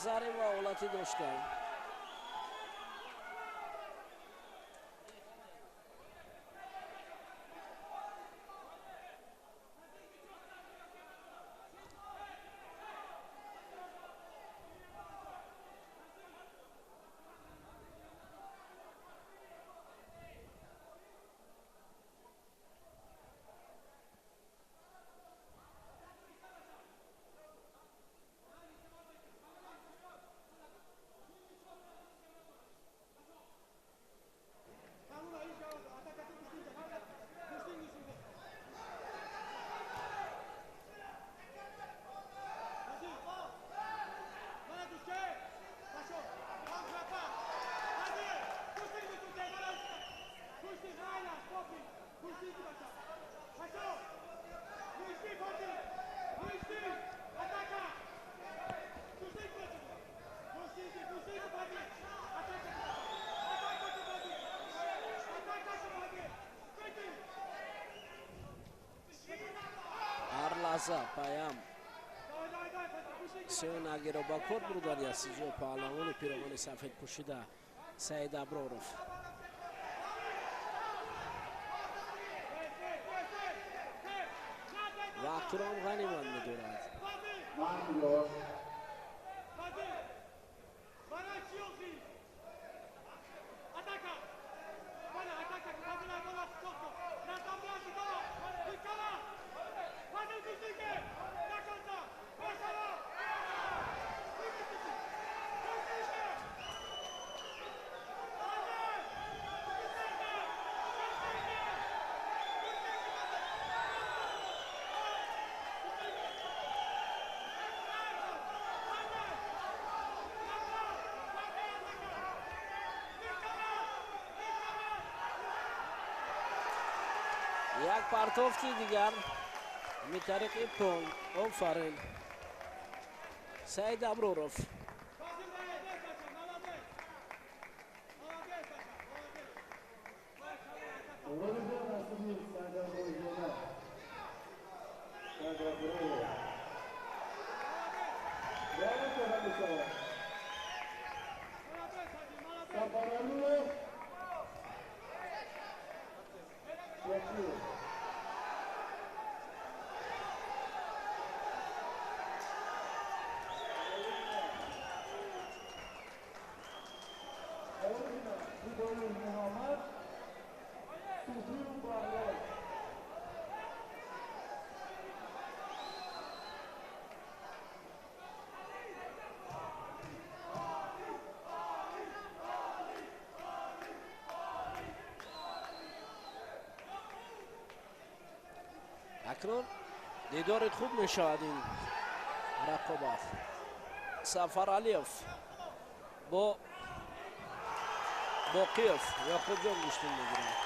зари ва ҳолатӣ доштанд. Лаҳза паям сеюнагиро ба кор бурдани аст. Инҷо паҳлавони пиромони сафед пӯшида Саид Аброров. Вақтро ҳам ғанимат медорад. Як партофти дигар митариқи пон. Офарин Саид Аброров. Акнун дидори хуб мешавад ин рақобат. Сафаралиев бо Боқиев Яқубҷон гӯштин мегирад.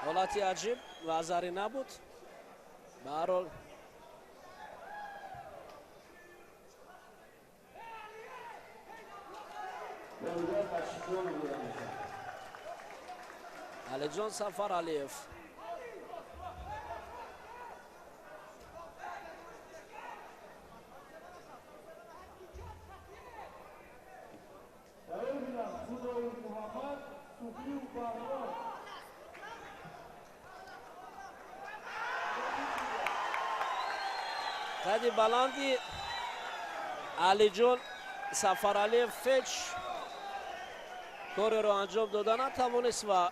Ҳолати аҷиб ва азарӣ набуд. Ба ҳар ҳол Алиҷон Сафаралиев қади баланди Алиҷон Сафаралиев ҳеҷ кореро анҷом дода натавонист ва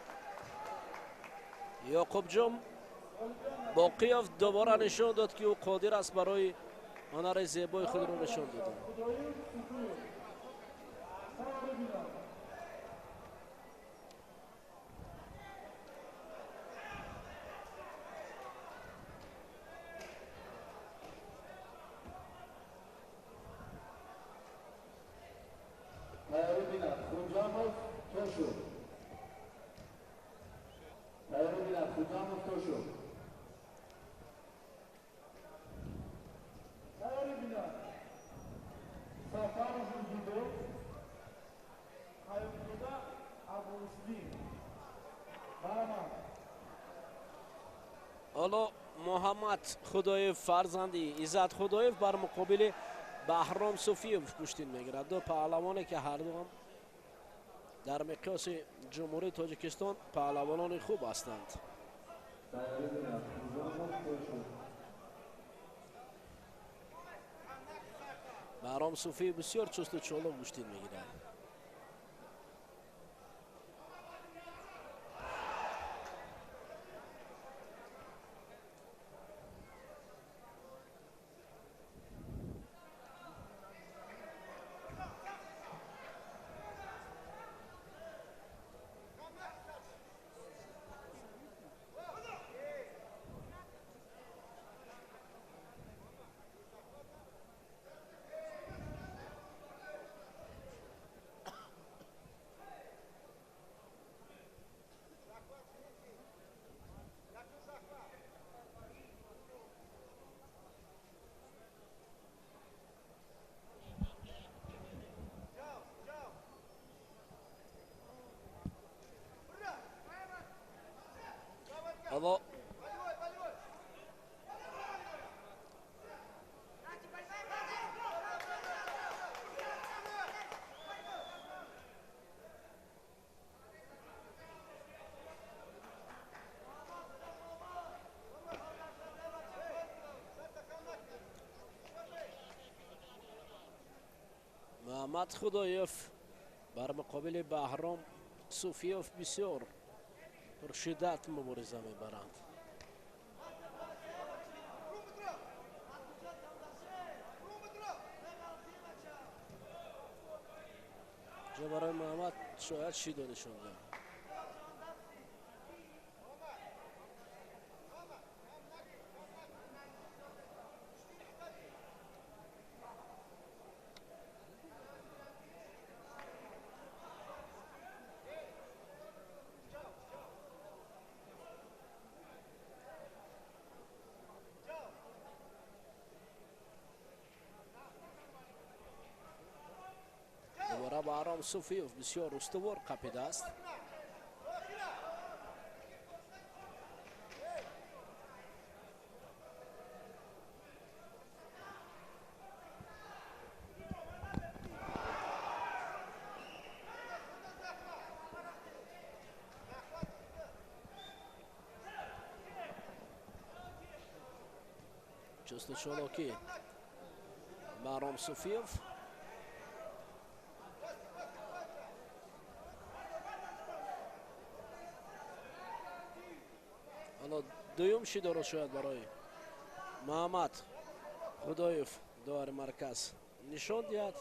Ёқубҷон Боқиёв дубора нишон дод, ки ӯ қодир аст барои ҳунари зебои худро нишон додан. Ҳоло Муҳаммад Худоев фарзанди Иззат Худоев бар муқобили Баҳром Суфиев гӯштин мегирад. Ду паҳлавоне, ки ҳарду ҳам дар миқёси Ҷумҳурии Тоҷикистон паҳлавонони хуб ҳастанд. Баҳром Суфиев бисёр чусту чолок гӯштин мегирад. Ҳоло Муҳаммад Худоев бар муқобили Баҳром Суфиев бисёр пуршиддат мубориза мебаранд. Ҷо барои Муҳаммад шояд шидо нишон дод. Баҳром Суфиев бисёр устувор қапидааст. Чусту чолокӣ Баҳром Суфиев. Ҳоло дуюм шидоро шояд барои Муҳаммад Худоев довари марказ нишон диҳад.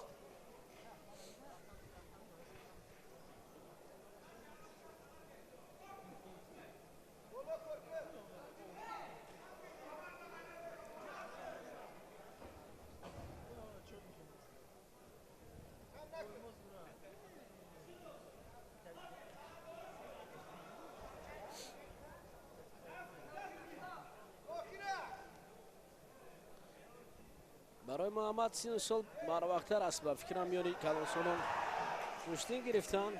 Барои Муҳаммад сину сол барвақттар аст, ба фикрам миёни калонсолон гӯштин гирифтан.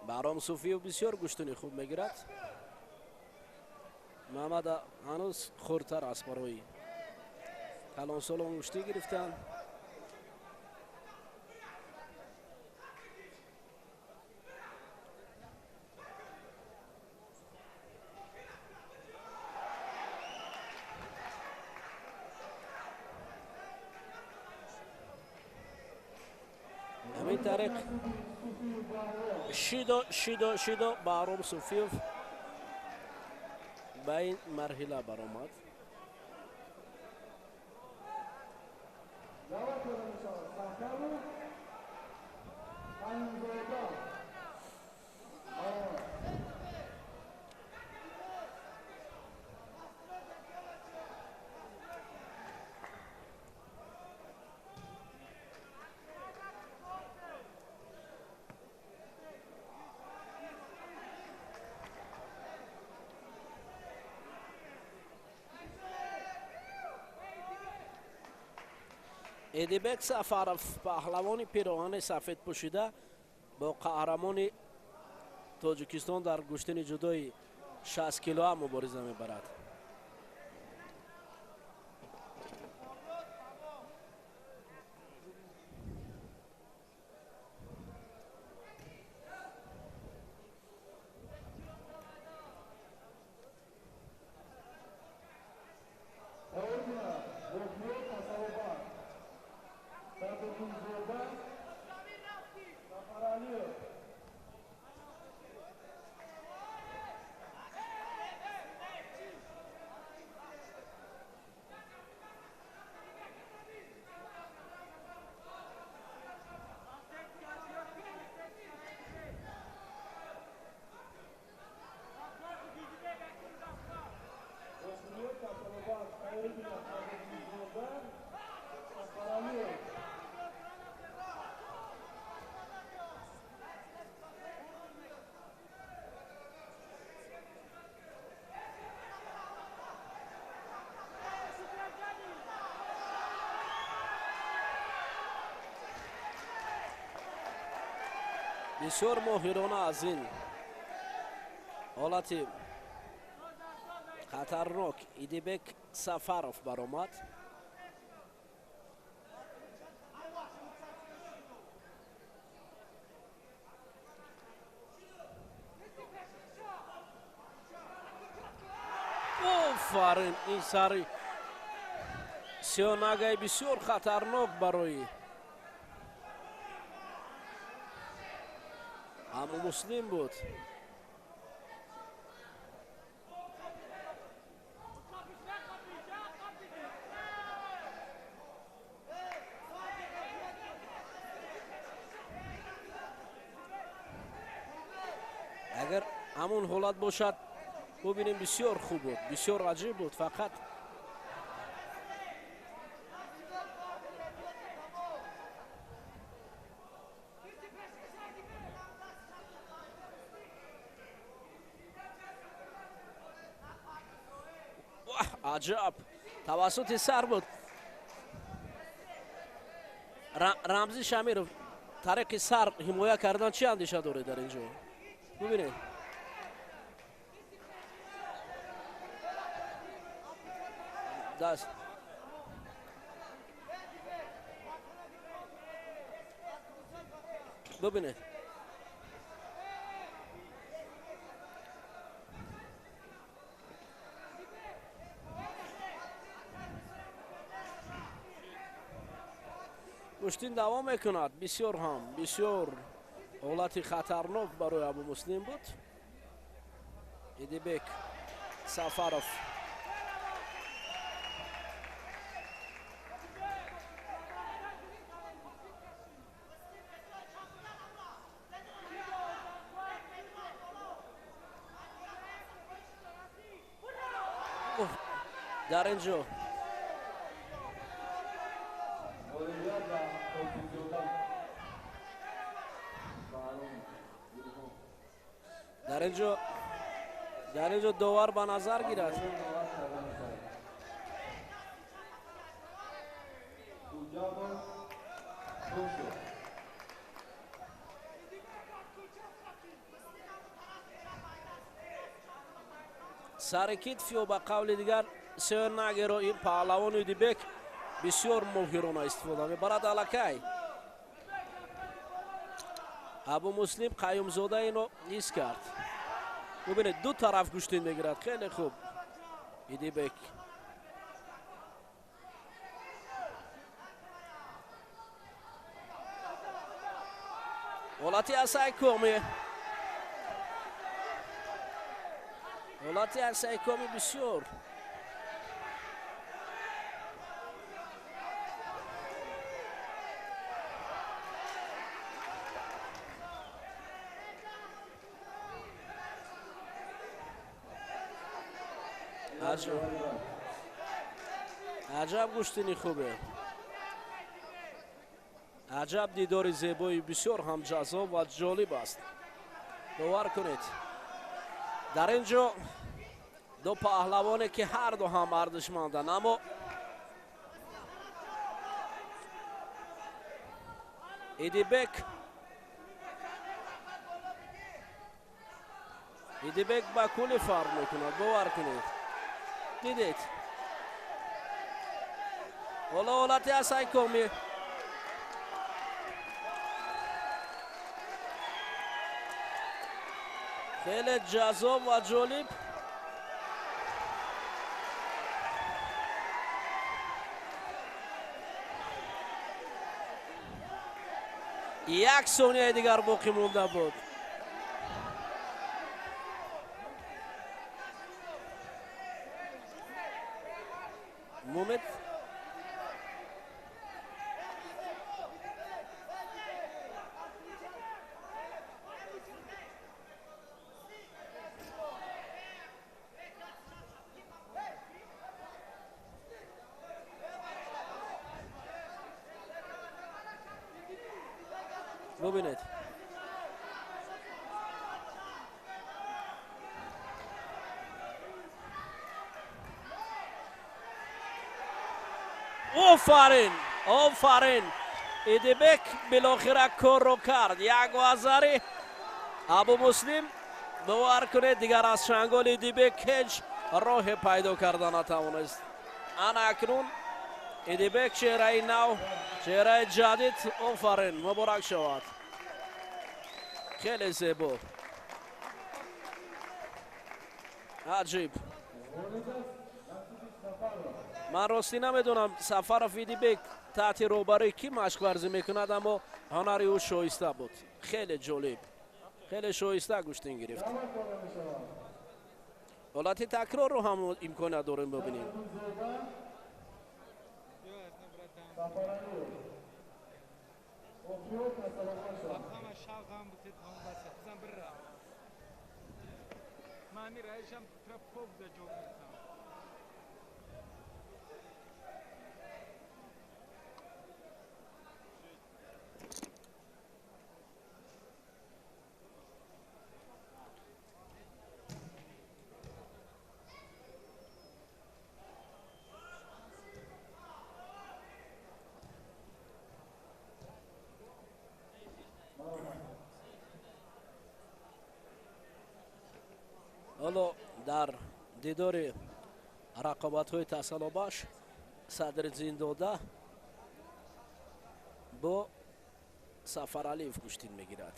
Баҳром Суфиев бисёр гӯштуни хуб мегирад. Муҳаммад ҳанӯз хурдтар аст барои калонсолон гӯштӣ гирифтан. Ҳамин тариқ шидо шидо шидо Баҳром Суфиев ба ин марҳила баромад. Эдибек Сафаров, паҳлавони пироҳани сафед пӯшида, бо қаҳрамони Тоҷикистон дар гӯштини ҷудои 60 килоа мубориза мебарад. Бисёр моҳирона аз ин ҳолати хатарнок Идибек Сафаров баромад. Офарин, ин сари сиёнагай бисёр хатарнок барои Аму Муслим буд. Агар ҳамон ҳолат бошад, бубинем, бисёр хуб буд, бисёр аҷиб буд. Фақат аҷаб, тавассути сар буд.
Рамзи Шамиров тариқи сар ҳимоя кардан чӣ андеша доред дар ин ҷо? Бубинед. Даст. Бубинед. Гӯштин давом мекунад. Бисёр ҳам бисёр ҳолати хатарнок барои Абумуслим буд. Идибек Сафаров дар ин ҷо дар ин ҷо довар ба назар гирад. Сари китф ё ба қавли дигар сеёнагеро ин паҳлавони Идибек бисёр моҳирона истифода мебарад. Аллакай Абумуслим Қаюмзода инро ҳис кард. Бубинед, ду тараф гӯштин мегирад. Хеле хуб Идибек. Ҳолати асайкоми, ҳолати асайкоми бисёр аҷаб гӯштини хубе, аҷаб дидори зебои бисёр ҳам ҷаззоб ва ҷолиб аст. Бовар кунед, дар ин ҷо ду паҳлавоне ки ҳарду ҳам арзишманданд, аммо Идибек ба кулли фарқ мекунад. Бовар кунед, дидед ҳоло ҳолати асайкоми. Хеле ҷаззоб ва ҷолиб. Як сонияи дигар боқӣ монда буд. Момент. Бубинед. Офарин, офарин. Идибек билохира корро кард. Як вазари Абумуслим, бовар кунед, дигар аз чанголи Идибек ҳеҷ роҳе пайдо карда натавонист. Ана акнун Идибек чеҳраи нав, чеҳраи ҷадид. Офарин, муборак шавад. Хеле зебо, аҷиб. Ман ростӣ намедонам Сафаров Идибек таҳти роҳбарии кӣ машқварзӣ мекунад, аммо ҳунари ӯ шоиста буд. Хеле ҷолиб, хеле шоиста гӯштин гирифт. Ҳолати такрорро ҳам имконият дорем бибинем.
Ҳоло дар дидори рақобатҳои тасаллобахш Садриддинзода бо Сафаралиев гӯштин мегирад.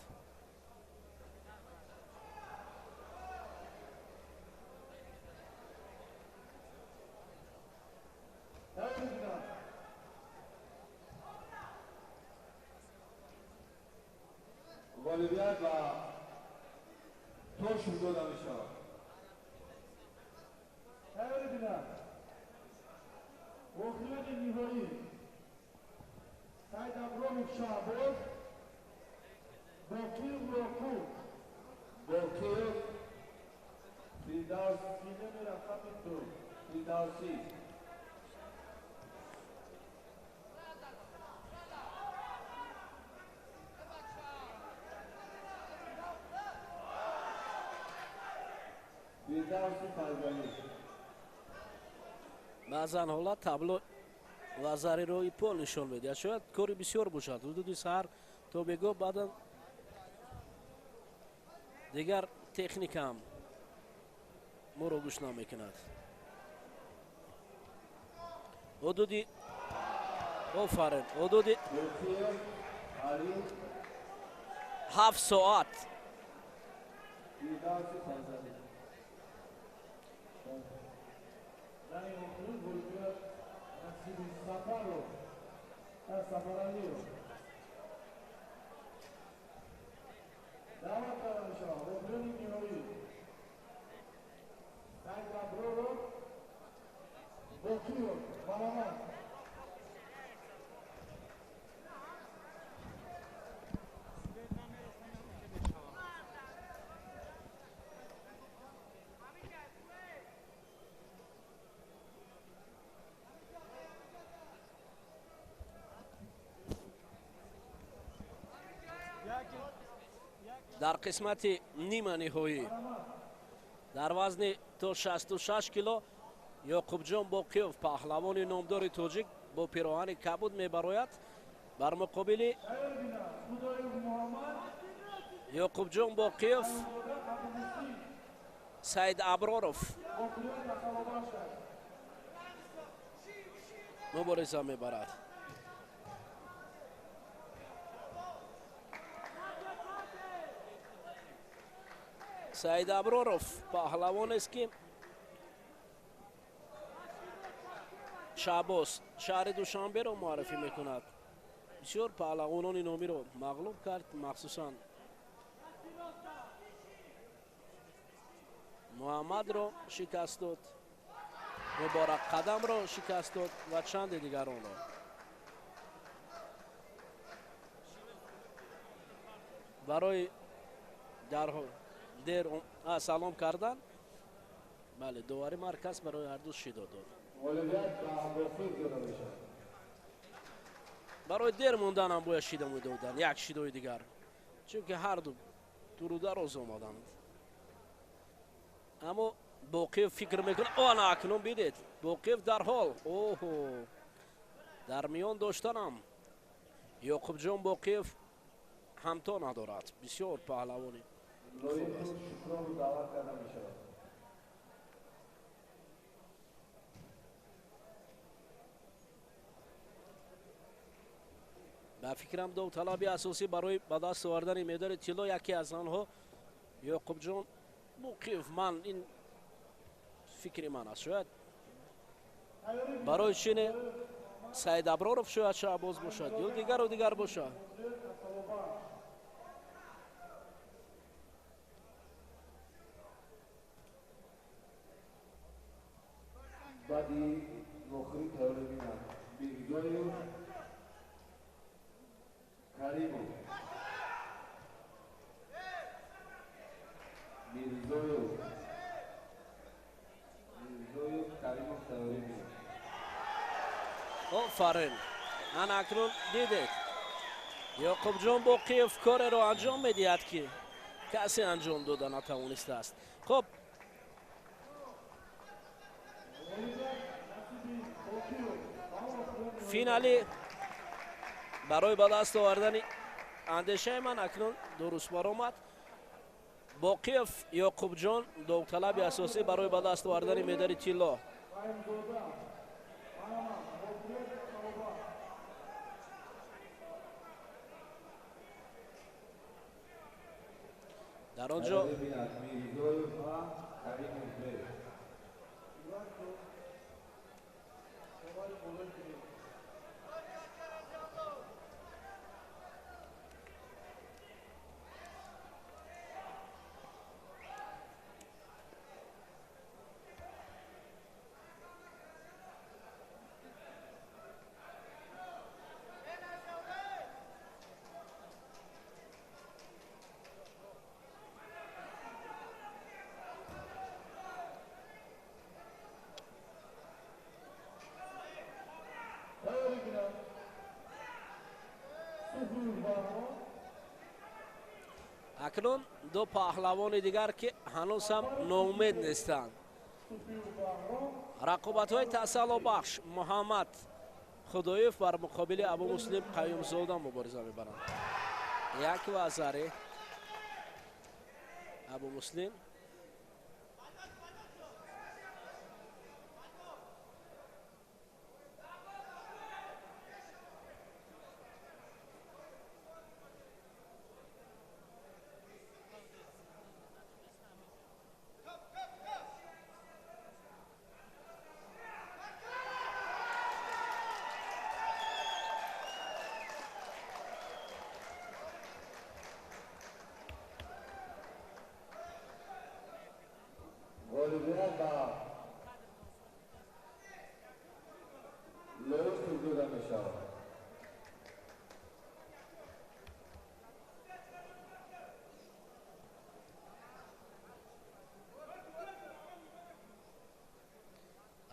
Ғолибият ба Тошев дода мешавад.
Тайёрӣ бинанд. Охирони ниҳоӣ Саид Абромов Шаҳбоз, Боқиев Ёқуб.
Боқиев Фирдавс
Финали рақами 2.
Фирдавсӣ. Фирдавси Файзалӣ.
Баъзан ҳолат табло ва зарирои пол нишон медиҳад. Шояд кори бисёр бошад. Ҳудуди саҳар то бегоҳ, баъдан дигар техника ҳам моро гӯш намекунад. Ҳудуди офарин, ҳудуди
Боқиев Алӣ
7 соат.
Фирдавси Файзалӣ.
Дар ин охирон ғолибият насиби Сафаров, Сафаралиев. Даъват карда мешавад охирони ниҳоӣ Саид Аброров, Боқиев Маламат.
Дар қисмати нима ниҳоӣ дар вазни то 66 кило Ёқубҷон Боқиев, паҳлавони номдори тоҷик, бо пироҳани кабуд мебарояд. Бар муқобили
Тайёрӣ бинанд. Худоев Муҳаммад,
Ёқубҷон Боқиев
Ализода Абдумуҳсин.
Саид Аброров
Охирони тасаллобахш аст.
мубориза мебарад. Саид Аброров паҳлавонест, ки Шаҳбоз шаҳри Душанберо муаррифӣ мекунад. Бисёр паҳлавонони номиро мағлуб кард, махсусан Муҳаммадро шикаст дод, Муборак Қадамро шикаст дод ва чанде дигаронро. Барои дар дер салом кардан, бале, довари марказ барои ҳарду шидо дод.
Ғолибият ба Боқиев дода мешавад.
Барои дер мондан ҳам бояд шидо медоданд, як шидои дигар, чунки ҳарду дурудароз омаданд. Аммо Боқиев фикр мекунад, ана акнун бидед, Боқиев дар ҳол оҳо дар миён доштанам Ёқубҷон Боқиев ҳамто надорад. Бисёр паҳлавони
Лоиқу Шукрову даъват карда мешавад.
Ба фикрам, довталаби асосӣ барои ба даст овардани медали тилло яке аз онҳо Ёқубҷон Боқиев. Ман ин фикри ман аст. Шояд барои чине Саид Аброров шояд Шаҳбоз бошад ё дигару дигар бошад.
Баъди охири тайёрӣ бинанд. Мирзоев Каримов. Мирзоев. Мирзоев Каримов тайёрӣ бинанд.
Офарин, ана акнун дидед, Ёқубҷон Боқиев кореро анҷом медиҳад, ки касе анҷом дода натавонистааст. Хуб, финали барои ба даст овардани андешаи ман акнун дуруст баромад.
Боқиев Ёқубҷон довталаби асосӣ барои ба даст овардани медали тилло. Дар он ҷо акнун ду паҳлавони дигар ки ҳанӯз ҳам ноумед нестанд. Рақобатҳои тасаллобахш Муҳаммад Худоев бар муқобили Абумуслим Қаюмзода мубориза мебаранд. Як вазари Абумуслим.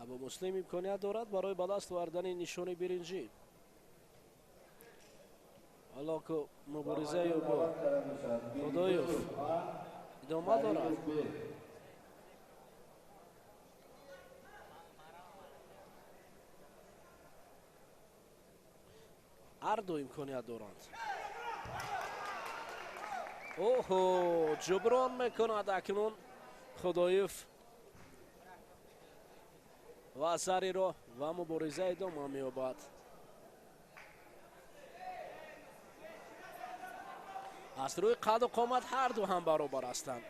Абумуслим имконият дорад барои ба даст овардани нишони биринҷӣ. Ҳоло ки муборизаи бо Худоев идома дорад. Ҳар ду имконият доранд. Оҳо, ҷуброн мекунад акнун Худоев ва асариро ва мубориза идома меёбад. Аз рӯи қаду қомат ҳар ду ҳам баробар ҳастанд.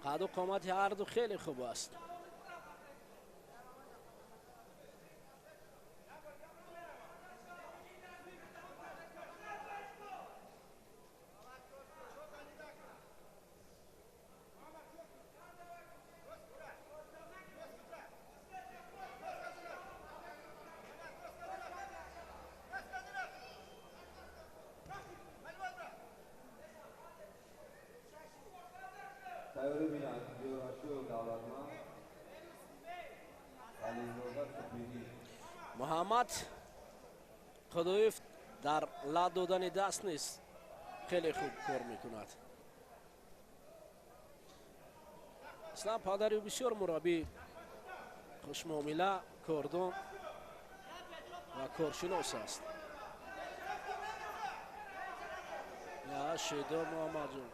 Қаду қомати ҳар ду хеле хуб аст. Муҳаммад Худоев дар лат додани даст нест, хеле хуб кор мекунад. Аслан падари ӯ бисёр мураббӣ, хушмуомила, кордон ва коршинос аст. Я шедо Муҳаммадҷон.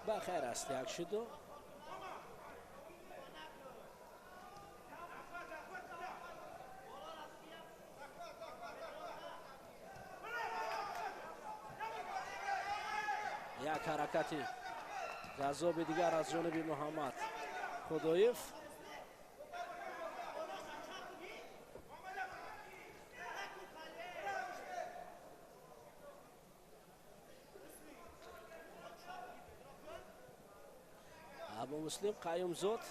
Ба хайр аст, як шуду. Як ҳаракати ҷаззоби дигар аз ҷониби Муҳаммад Худоев. Абумуслим Қаюмзод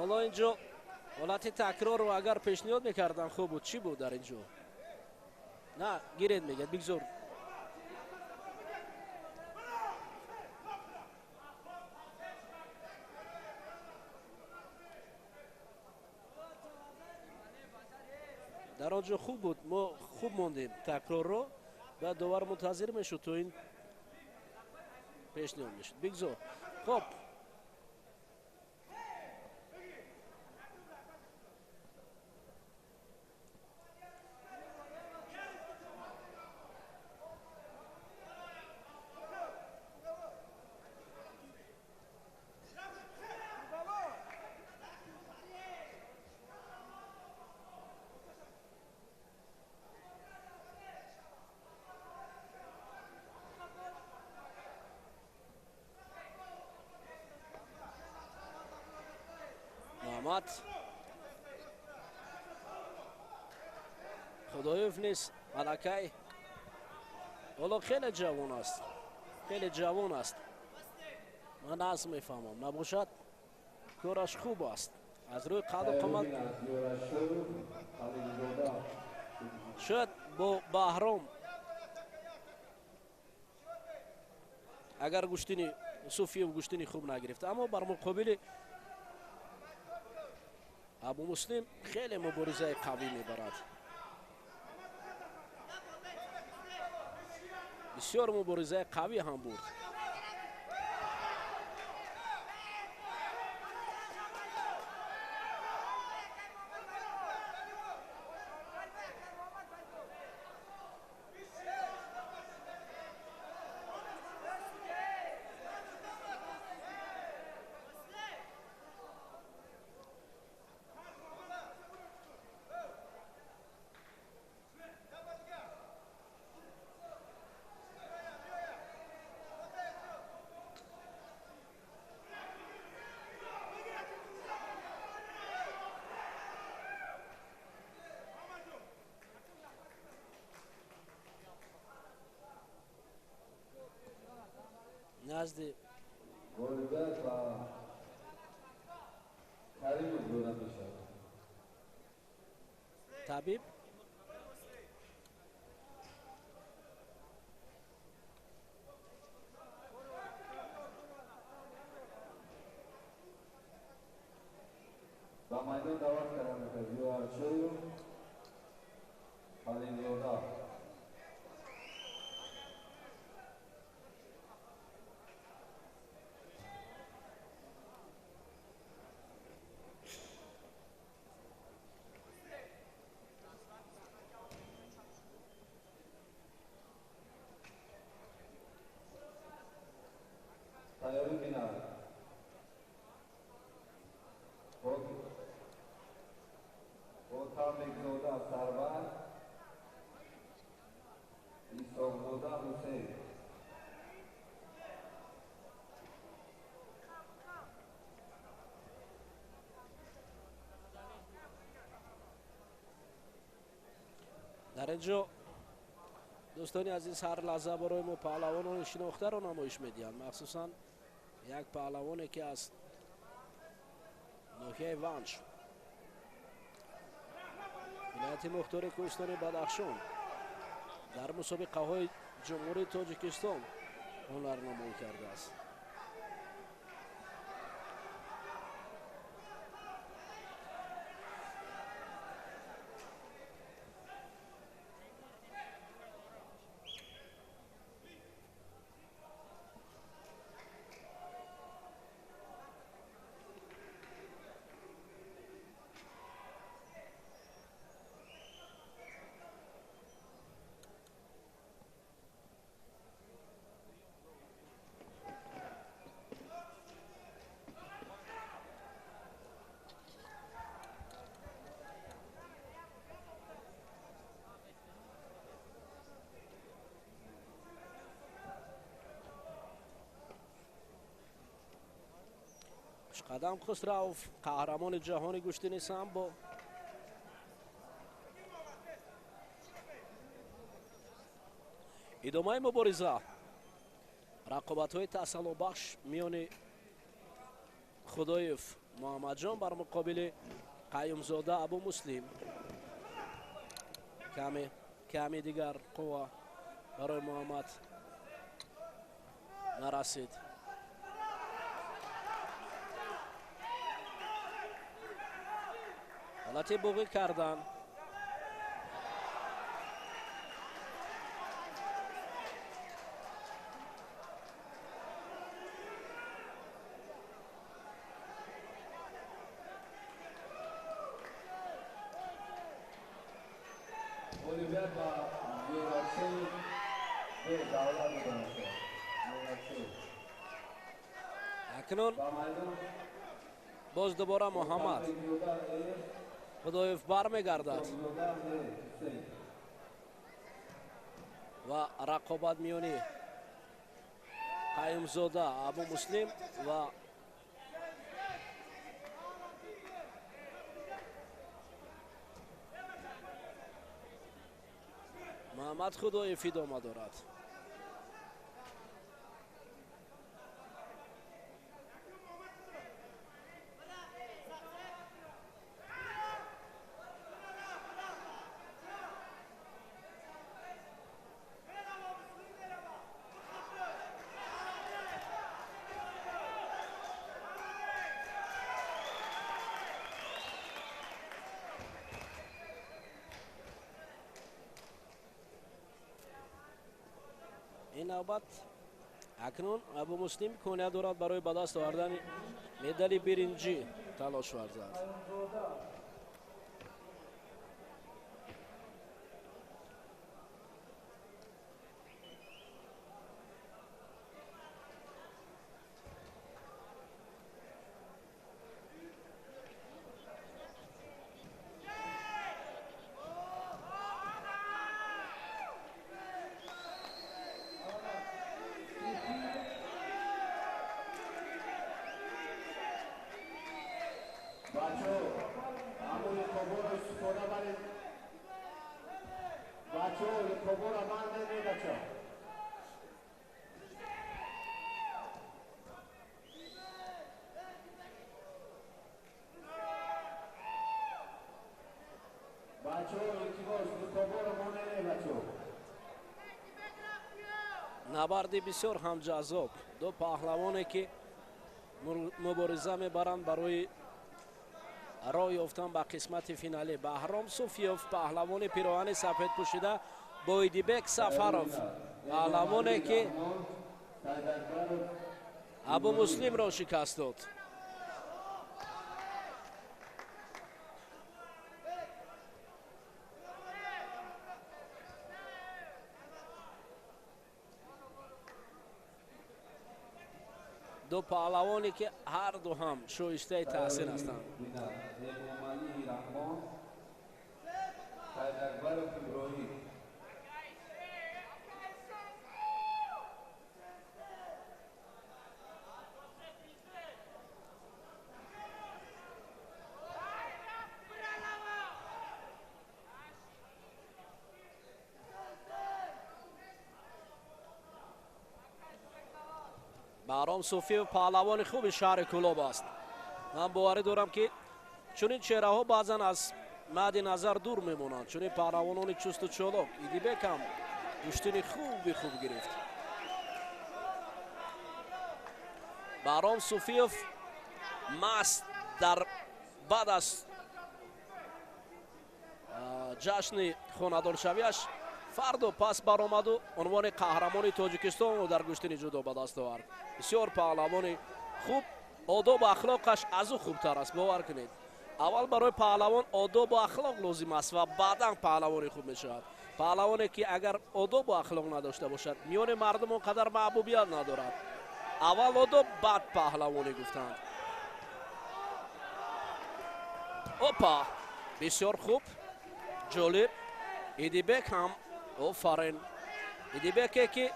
Ҳоло инҷо ҳолати такрорро агар пешниҳод мекардан хуб буд. Чӣ буд дар инҷо? На, гиред, мегӯяд, бигзор. Дар он ҷо хуб буд, мо хуб мондем такрорро, баъд довар мунтазир мешуд, то ин пешниҳод мешуд. Бигзор. Хоб, Муҳаммад Худоев низ аллакай ҳоло хеле ҷавон аст, хеле ҷавон аст. Ман аз мефаҳмам, набошад кораш хуб аст. Аз рӯи қаду қомат шояд бо Баҳром агар гӯштини Суфиев гӯштини хуб нагирифт, аммо бар муқобили Абумуслим хеле муборизаи қавӣ мебарад. Бисёр муборизаи қавӣ ҳам бурд. Назди табиб
ба майдон даъват карда мешавад Юарчоев Халилзода. Тайёрӣ бинад. Отамбекзода Сарвар, Исоқзода Ҳусейн.
Дар ин ҷо дӯстони азиз, ҳар лаҳза барои мо паҳлавонони шинохтаро намоиш медиҳанд, махсусан як паҳлавоне ки аз ноҳияи Ванҷ, вилояти мухтори кӯҳистони Бадахшон, дар мусобиқаҳои Ҷумҳурии Тоҷикистон ҳунарнамоӣ кардааст. Қадам Хусрав, қаҳрамони ҷаҳони гӯштини самбо. Идомаи мубориза, рақобатҳои тасаллобахш миёни Худоев Муҳаммадҷон бар муқобили Қаюмзода Абу Муслим. Каме каме дигар қувва барои Муҳаммад нарасид. Ҳолати буғӣ кардан. Акнун боз дубора Муҳаммад Худоев бармегардад ва рақобат миёни Қаюмзода Абу Муслим ва Муҳаммад Худоев идома дорад. Ин навбат акнун Абу Муслим имконият дорад барои ба даст овардани медали биринҷӣ талош варзад. Набарди бисёр ҳам ҷаззоб. Ду паҳлавоне ки мубориза мебаранд барои роҳ ёфтан ба қисмати финалӣ. Баҳром Суфиёв паҳлавони пироҳани сафед пӯшида, бо Идибек Сафаров паҳлавоне ки Абу Муслимро шикаст дод. Ду паҳлавоне ки ҳар ду ҳам шоистаи таҳсин ҳастанд. Баҳром Суфиев паҳлавони хуби шаҳри Кӯлоб аст. Ман боварӣ дорам ки чунин чеҳраҳо баъзан аз мади назар дур мемонанд. Чунин паҳлавонони чусту чолок. Идибек ҳам гӯштини хуби хуб гирифт. Баҳром Суфиев маст дар баъд аз ҷашни хонадоршавиаш фардо пас баромаду унвони қаҳрамони Тоҷикистонро дар гӯштини ҷудо ба даст овард. Бисёр паҳлавони хуб, одобу ахлоқаш аз ӯ хубтар аст, бовар кунед. Аввал барои паҳлавон одобу ахлоқ лозим аст ва баъдан паҳлавони хуб мешавад. Паҳлавоне ки агар одобу ахлоқ надошта бошад, миёни мардум он қадар маҳбубият надорад. Аввал одоб, баъд паҳлавонӣ гуфтанд. Опа, бисёр хуб, ҷолиб. Идибек ҳам офарин. Идибеке ки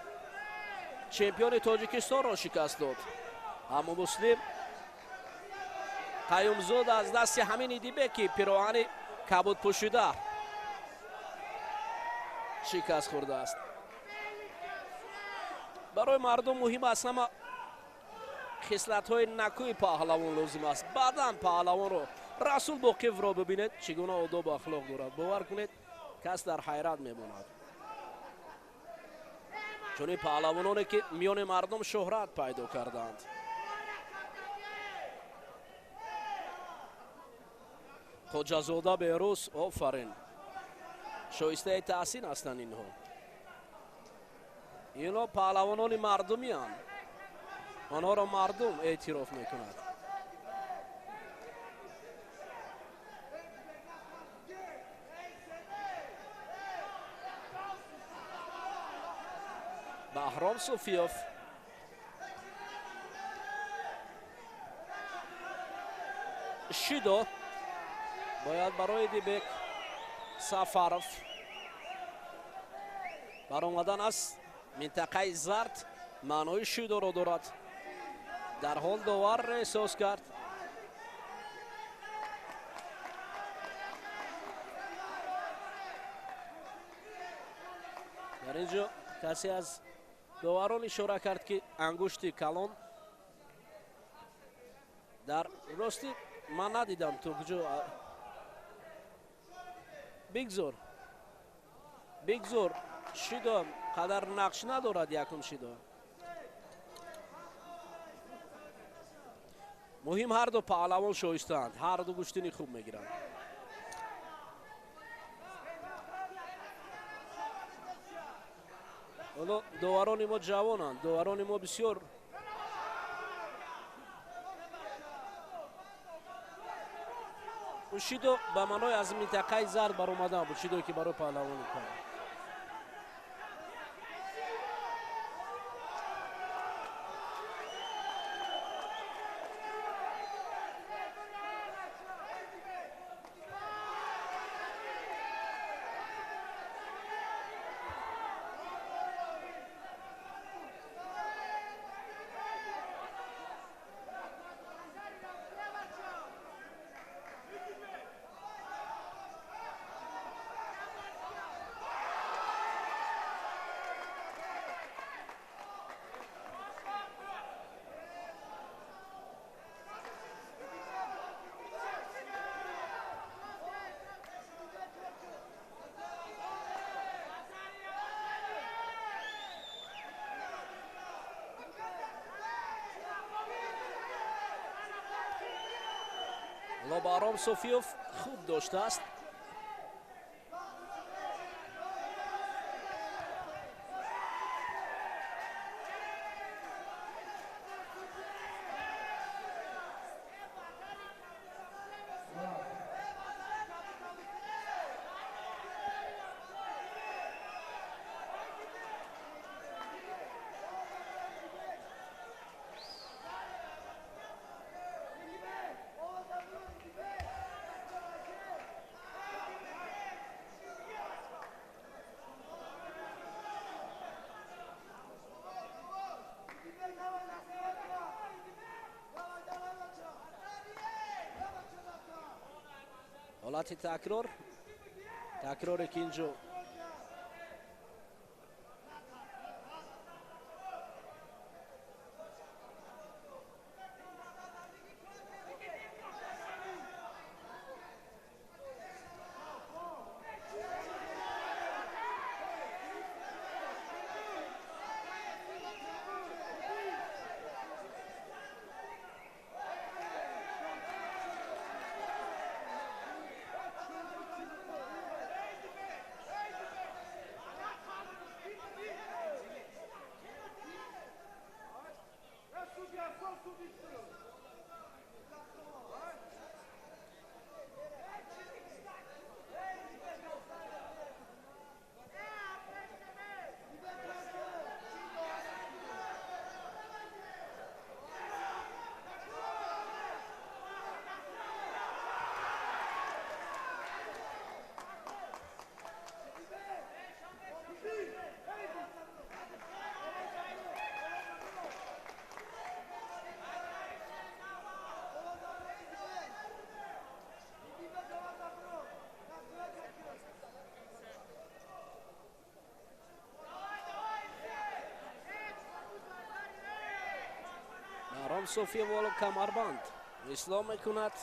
чемпиони Тоҷикистонро шикаст дод. Аммо Муслим Қаюмзода аз дасти ҳамин Идибеки пироҳани кабуд пӯшида шикаст хӯрдааст. Барои мардум муҳим аст ҳама Хислатҳои накӯи паҳлавон лозим аст. Баъдан паҳлавонро Расул Боқиевро бибинед, чӣ гуна одобу ахлоқ дорад. Бовар кунед, кас дар ҳайрат мемонад. Чунин паҳлавононе ки миёни мардум шӯҳрат пайдо карданд. Хоҷазода Беҳрӯз, офарин, шоистаи таҳсин ҳастанд инҳо. Инҳо паҳлавонони мардумианд, онҳоро мардум эътироф мекунад. Баҳром Суфиёв шидо бояд барои Дибек Сафаров баромадан аз минтақаи зард маънои шидоро дорад. Дар ҳол довар эҳсос кард. Дар ин ҷо касе аз доварон ишора кард, ки ангушти калон дар рости ман надидам то куҷо. Бигзор, бигзор, шидо қадар нақш надорад. Якум шидо муҳим, ҳарду паҳлавон шоистаанд, ҳарду гӯштини хуб мегиранд. Ҳоло доварони мо ҷавонанд, доварони мо бисёр шидо ба маънои аз минтақаи зард баромадан буд, шидое ки барои паҳлавони кард. Баҳром Суфиёв хуб доштааст. ҳолати такрор, такроре ки инҷо Суфиев ҳоло камарбанд ислом мекунад.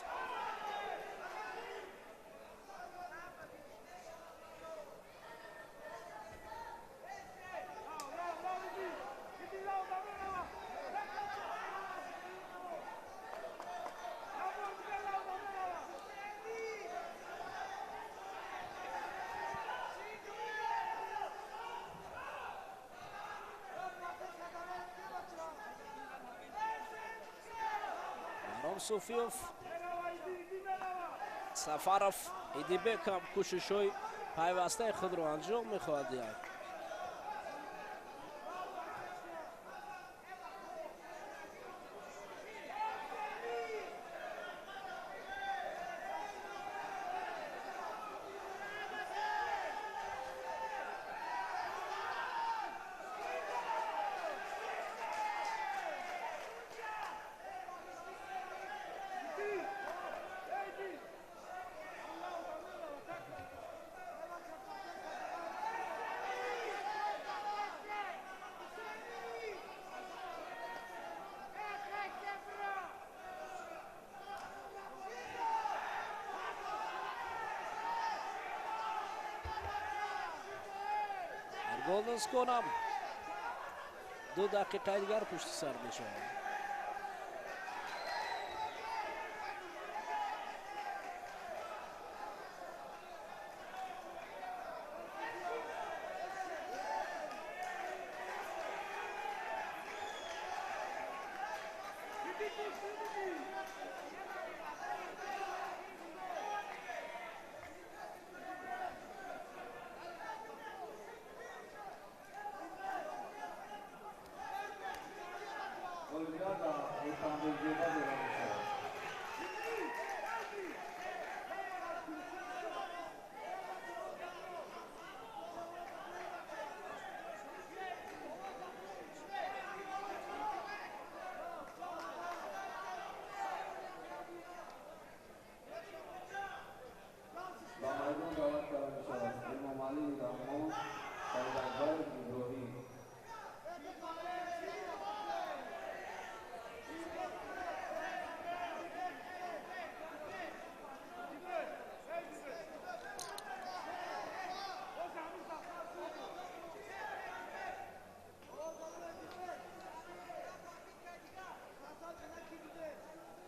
Суфиев, Сафаров, Идибек ҳам кӯшишҳои пайвастаи худро анҷом мехоҳад диҳад. Golden Score ҳам 2 дақиқаи дигар пушти сар мешавад.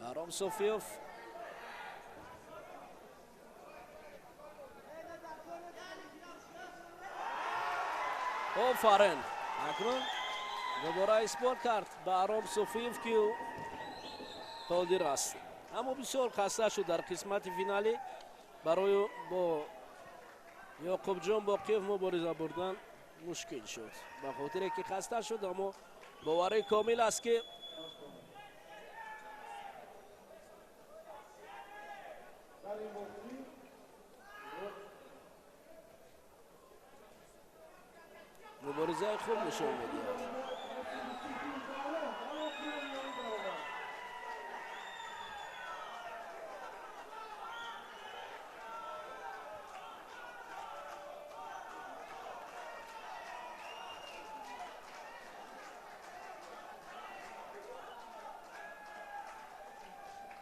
Баҳром Суфиев офарин, акнун дубора исбот кард Баҳром Суфиев, ки ӯ қодир аст, аммо бисёр хаста шуд дар қисмати финалӣ. Барои бо Ёқубҷон Боқиев мубориза бурдан мушкил шуд, ба хотире ки хаста шуд, аммо боварӣ комил аст, ки муборизаи хуб нишон медиҳад.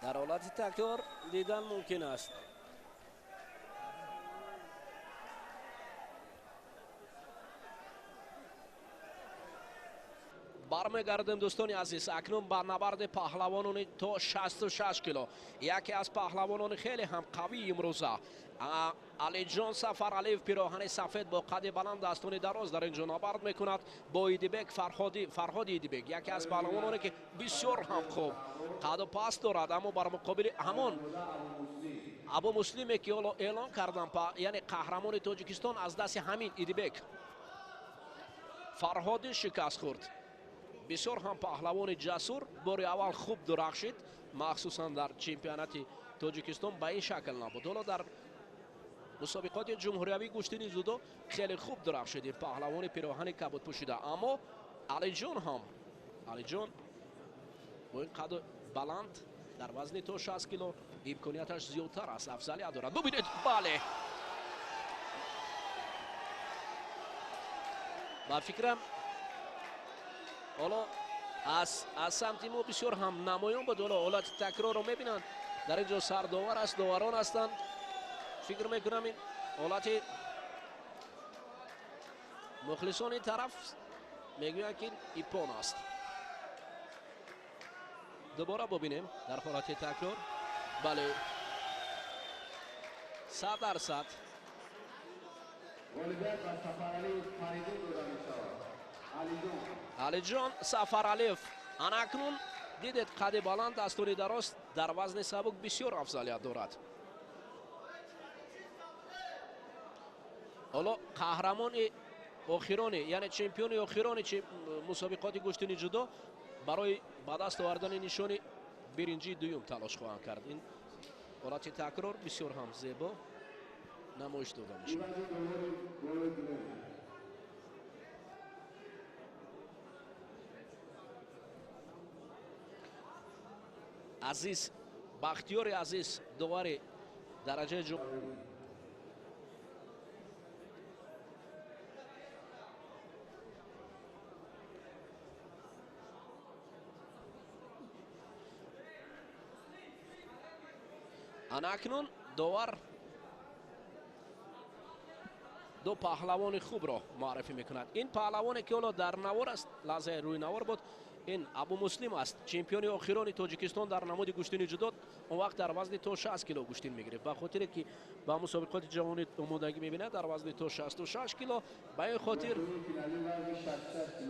Дар ҳолати такрор дидан мумкин аст. Бармегардем, дӯстони азиз, акнун ба набарди паҳлавонони то 66 кило. Яке аз паҳлавонони хеле ҳам қавии имрӯза Алиҷон Сафаралиев, пироҳани сафед бо қади баланд, дастони дароз, дар ин ҷо набард мекунад бо Идибек Фарҳоди Идибек, яке аз паҳлавононе ки бисёр ҳам хуб қаду паст дорад, аммо бар муқобили ҳамон Абу Муслиме, ки ҳоло эълон кардам, яъне қаҳрамони Тоҷикистон, аз дасти ҳамин Идибек Фарҳодӣ шикаст хӯрд. Бисёр ҳам паҳлавони ҷасур, бори аввал хуб дурахшид, махсусан дар чемпионати Тоҷикистон ба ин шакл набуд. Ҳоло дар мусобиқоти ҷумҳуриявии гӯштини дзюдо хеле хуб дурахшид ин паҳлавони пироҳани кабуд пӯшида. Аммо Алиҷон ҳам, Алиҷон бо ин қаду баланд дар вазни то 60 кило имконияташ зиёдтар аст, афзалият дорад. Бубинед, бале, ба фикрам ҳоло Аз самти мо бисёр ҳам намоён буд. Ҳоло ҳолати такрорро мебинанд. Дар ин ҷо сардовар аст, доварон ҳастанд. Фикр мекунам ин ҳолати мухлисони тараф мегӯянд, ки иппон аст. Дубора бубинем дар ҳолати такрор. Бале, 100%. Алиҷон Сафаралиев. Ана акнун дидед, қади баланд, дастони дароз, дар вазни сабук бисёр афзалият дорад. Ҳоло қаҳрамони охирони, яъне чемпиони охирони мусобиқоти гӯштини ҷудо барои ба даст овардани нишони биринҷии дуюм талош хоҳанд кард. Ин ҳолати такрор бисёр ҳам зебо намоиш дода мешавад. Азиз Бахтиёри Азиз, довари дараҷаи ана акнун довар ду паҳлавони хубро муаррифӣ мекунад. Ин паҳлавоне ки ҳоло дар навор аст, лаҳзаи рӯи навор буд, ин Абумуслим аст, чемпиони охирони Тоҷикистон дар намуди гӯштини ҷудо. Он вақт дар вазни то 60 кило гӯштин мегирифт. Ба хотире ки ба мусобиқоти ҷавонӣ омодагӣ мебинад дар вазни то 66 кило, ба ин хотир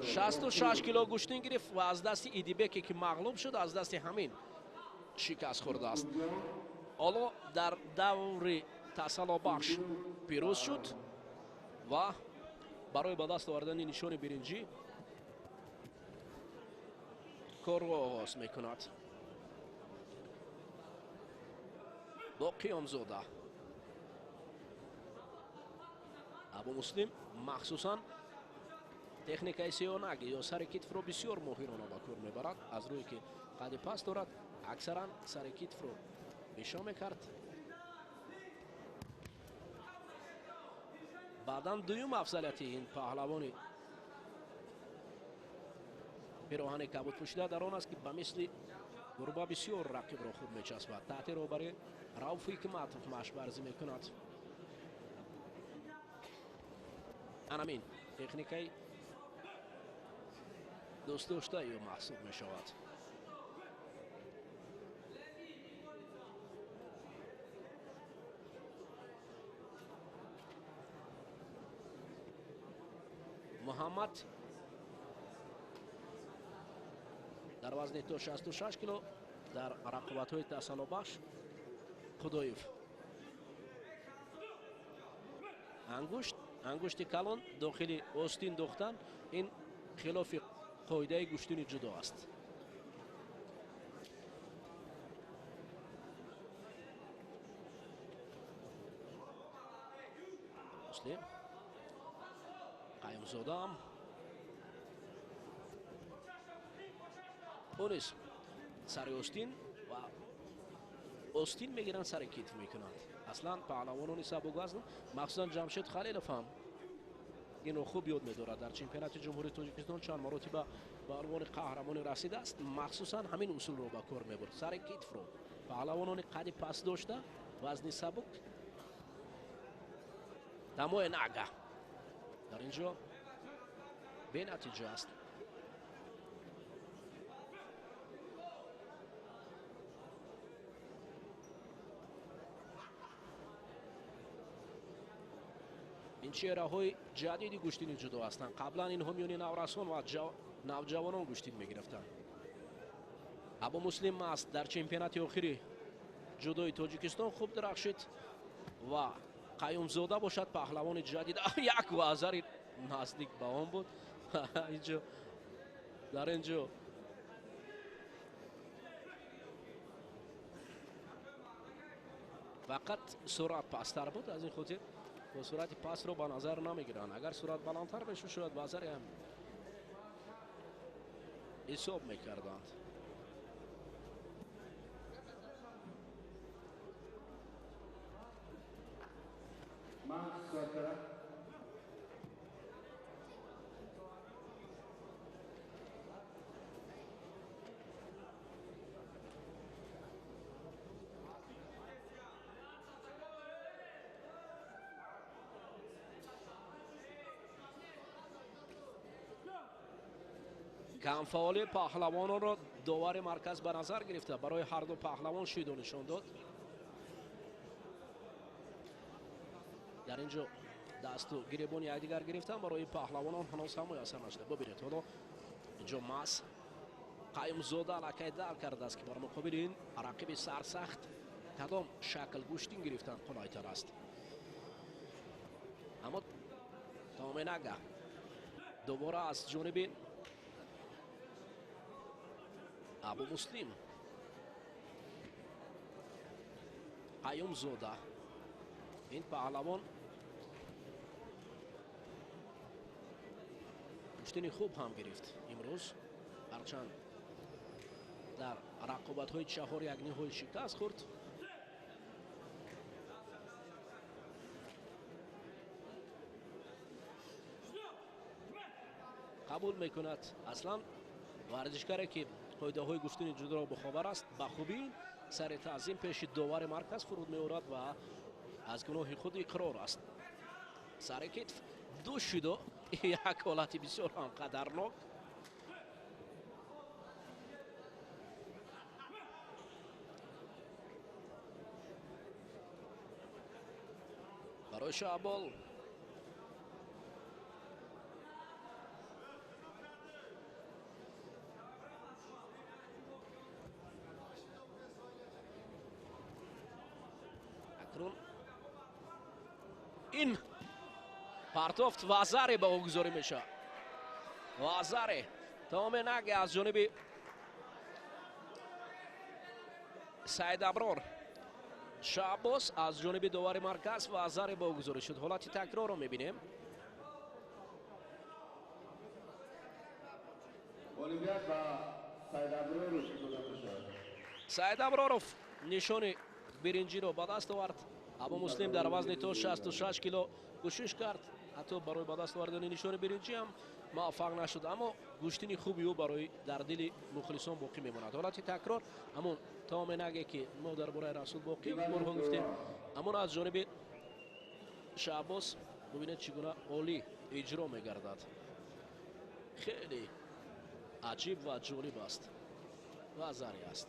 66 кило гӯштин гирифт ва аз дасти Идибеке ки мағлуб шуд, аз дасти ҳамин шикаст хӯрдааст. Ҳоло дар даври тасаллобахш пирӯз шуд ва барои ба даст овардани нишони биринҷӣ корро оғоз мекунад. Бо Қиёмзода. Абумуслим махсусан техникаи сеёнак ё сари китфро бисёр моҳирона ба кор мебарад. Аз рӯе ки қади паст дорад, аксаран сари китфро бешо мекард. Баъдан дуюм афзалияти ин паҳлавони пироҳани кабуд пӯшида дар он аст, ки ба мисли гурба бисёр рақибро хуб мечаспад. Таҳти роҳбари Рауф Ҳикматов машқварзӣ мекунад. Анамин техникаи дӯстдоштаи ӯ маҳсуб мешавад. Муҳаммад дар вазни то 66 кило дар рақобатҳои тасаллобахш Худоев. Ангушти калон дохили остин дохтан ин хилофи қоидаи гӯштини ҷудо аст. Муслим Қаюмзодаам ӯ низ сари остин ва остин мегиранд, сари китф мекунанд. Аслан паҳлавонони сабуквазн, махсусан Ҷамшед Халилов ҳам инро хуб ёд медорад. Дар чемпионати Ҷумҳурии Тоҷикистон чанд маротиба ба унвони қаҳрамонӣ расидааст. Махсусан ҳамин усулро ба кор мебурд, сари китфро. Паҳлавонони қади паст дошта, вазни сабук, дамои нага дар ин ҷо бенатиҷа аст. Ин чеҳраҳои ҷадиди гӯштини ҷудо ҳастанд. Қаблан инҳо миёни наврасон ва навҷавонон гӯштин мегирифтанд. Абумуслим аст дар чемпионати охири ҷудои Тоҷикистон хуб дарахшид ва Қаюмзода бошад паҳлавони ҷадид. Як вазари наздик ба он буд. Инҷо дар инҷо фақат суръат пасттар буд, аз ин хотир бо суръати пастро ба назар намегиранд. Агар суръат баландтар мешуд, шояд вазаре ҳам ҳисоб мекарданд. Камфаъоли паҳлавононро довари марказ ба назар гирифта, барои ҳар ду паҳлавон шидо нишон дод. Дар ин ҷо дасту гиребони якдигар гирифтан барои паҳлавонон ҳанӯз ҳам муяссар нашуда. Бубинед, ҳоло инҷо мас Қаюмзода аллакай дарк кардааст, ки бар муқобили ин рақиби сарсахт кадом шакл гӯштин гирифтан қулайтар аст. Аммо Томенага дубора аз ҷониби Абу Муслим. Қаюмзода, ин паҳлавон гӯштини хуб ҳам гирифт имрӯз, ҳарчанд дар рақобатҳои чаҳор як ниҳои шикаст хӯрд. Қабул мекунад. Аслан варзишгаре ки қоидаҳои гӯштини ҷудоро бохабар аст, ба хубӣ сари таъзим пеши довари марказ фуруд меорад ва аз гуноҳи худ иқрор аст. Сари китф ду шидо, як ҳолати бисёр ҳам қадарнок. Барои Шаҳбол акнун ин партофт вазаре ба ӯ гузорӣ мешавад. Вазаре Томенаге аз ҷониби Саидаброр Шаҳбоз аз ҷониби довари марказ вазаре ба ӯ гузорӣ шуд. Ҳолати такрорро мебинем. Саидаброров нишони биринҷиро ба даст овард. Абу Муслим дар вазни то 66 кило кӯшиш кард, ҳатто барои ба даст овардани нишони биринҷӣ ҳам муваффақ нашуд, аммо гӯштини хуби ӯ барои дар дили мухлисон боқӣ мемонад. Ҳолати такрор ҳамон Томенаге ки мо дар бораи Расул Боқиев борҳо гуфтем, ҳамон аз ҷониби Шаҳбоз бубинед чӣ гуна олӣ иҷро мегардад. Хеле аҷиб ва ҷолиб аст ва зари аст.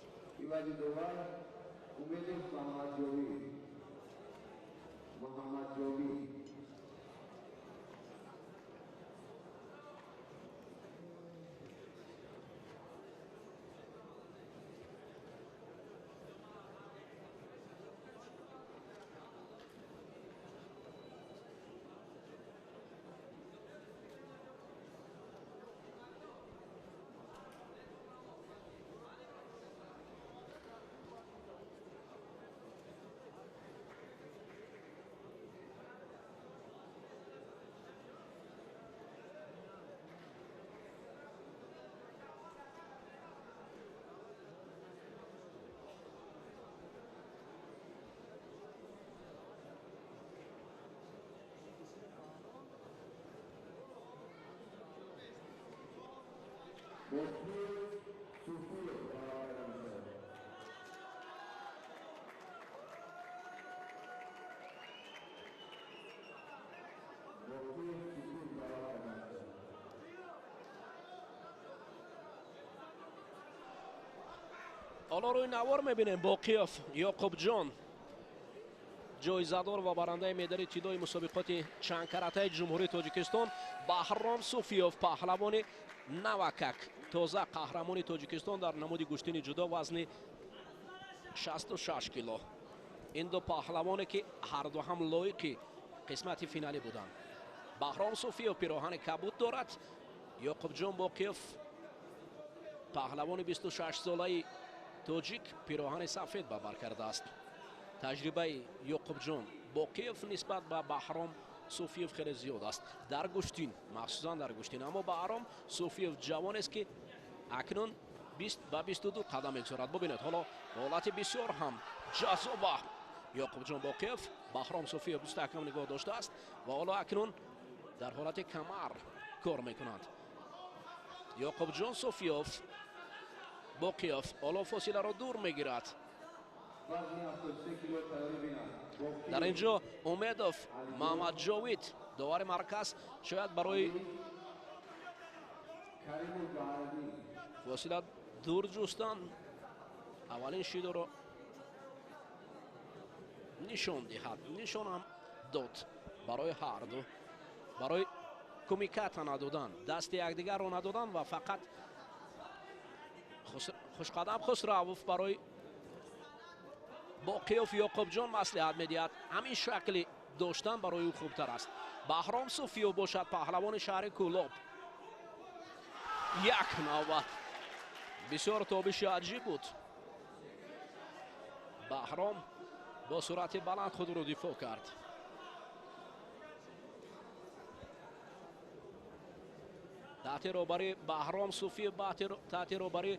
Ҳоло рӯи навор мебинем Боқиев Ёқубҷон, ҷоизадор ва барандаи медали тиллои мусобиқоти чандкаратаи Ҷумҳурии Тоҷикистон, Баҳром Суфиёв, паҳлавони навакак, тоза қаҳрамони Тоҷикистон дар намуди гӯштини ҷудо вазни 66 кило. Ин ду паҳлавоне ки ҳарду ҳам лоиқи қисмати финалӣ буданд. Баҳром Суфиёв пироҳани кабуд дорад, Ёқубҷон Боқиев паҳлавони 26-солаи тоҷик пироҳани сафед ба бар кардааст. Таҷрибаи Ёқубҷон Боқиев нисбат ба Баҳром Суфиев хеле зиёд аст дар гӯштин, махсусан дар гӯштин. Аммо Баҳром Суфиев ҷавонест ки акнун 20 ба 22 қадам мегузорад. Бубинед, ҳоло ҳолати бисёр ҳам ҷаззоба. Ёқубҷон Боқиев Баҳром Суфиев мустаҳкам нигоҳ доштааст ва ҳоло акнун дар ҳолати камар кор мекунанд. Ёқубҷон Суфиев Боқиев ҳоло фосиларо дур мегирад. Дар ин ҷо Умедов Муҳаммадҷовид, довари марказ, шояд барои Фосила дур ҷустан, аввалин шидоро нишон диҳад. Нишонам дод барои ҳарду, барои кумиката надодан, дасти якдигарро надодан ва фақат Хушқадам Хусравов барои Боқиёв Ёқубҷон маслиҳат медиҳад. Ҳамин шакли доштан барои ӯ хубтар аст. Баҳром Суфиёв бошад паҳлавони шаҳри Кӯлоб. Як навбат бисёр тобиши аҷиб буд. Баҳром бо суръати баланд худро дифоъ кард. Таҳти роҳбари Баҳром Суфиев, таҳти роҳбари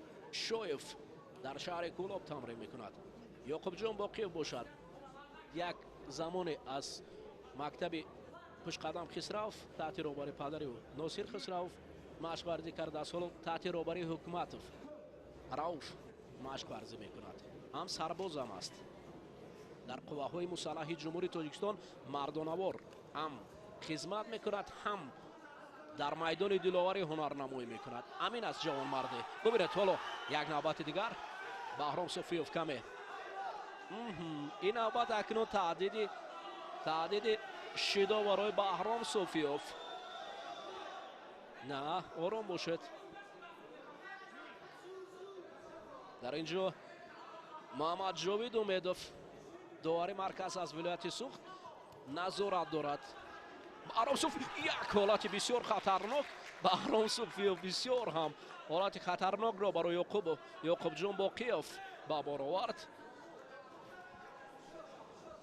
Шоев дар шаҳри Кӯлоб тамрин мекунад. Ёқубҷон Боқиев бошад як замоне аз мактаби Хушқадам Хисравов таҳти роҳбари падари ӯ Носир Хисравов машқварзӣ кардааст. Ҳоло таҳти роҳбари Ҳукматов Рауф машқварзӣ мекунад. Ҳам сарбозам аст. Дар қувваҳои мусаллаҳи Ҷумҳурии Тоҷикистон мардонавор ҳам хизмат мекунад, ҳам дар майдони диловарӣ ҳунарнамоӣ мекунад. Амин аст ҷавонмарде. Бубинед, ҳоло як навбати дигар Баҳром Суфиёв каме. Ин навбат акнун таҳдиди шидо барои Баҳром Суфиёв. На, ором бошед. Дар ин ҷо Муҳаммад Ҷовид Умедов, довари марказ аз вилояти Суғд, назорат дорад. Баҳром Суфиёв як ҳолати бисёр хатарнок. Баҳром Суфиёв бисёр ҳам ҳолати хатарнокро барои Ёқубҷон Боқиёв ба бор овард.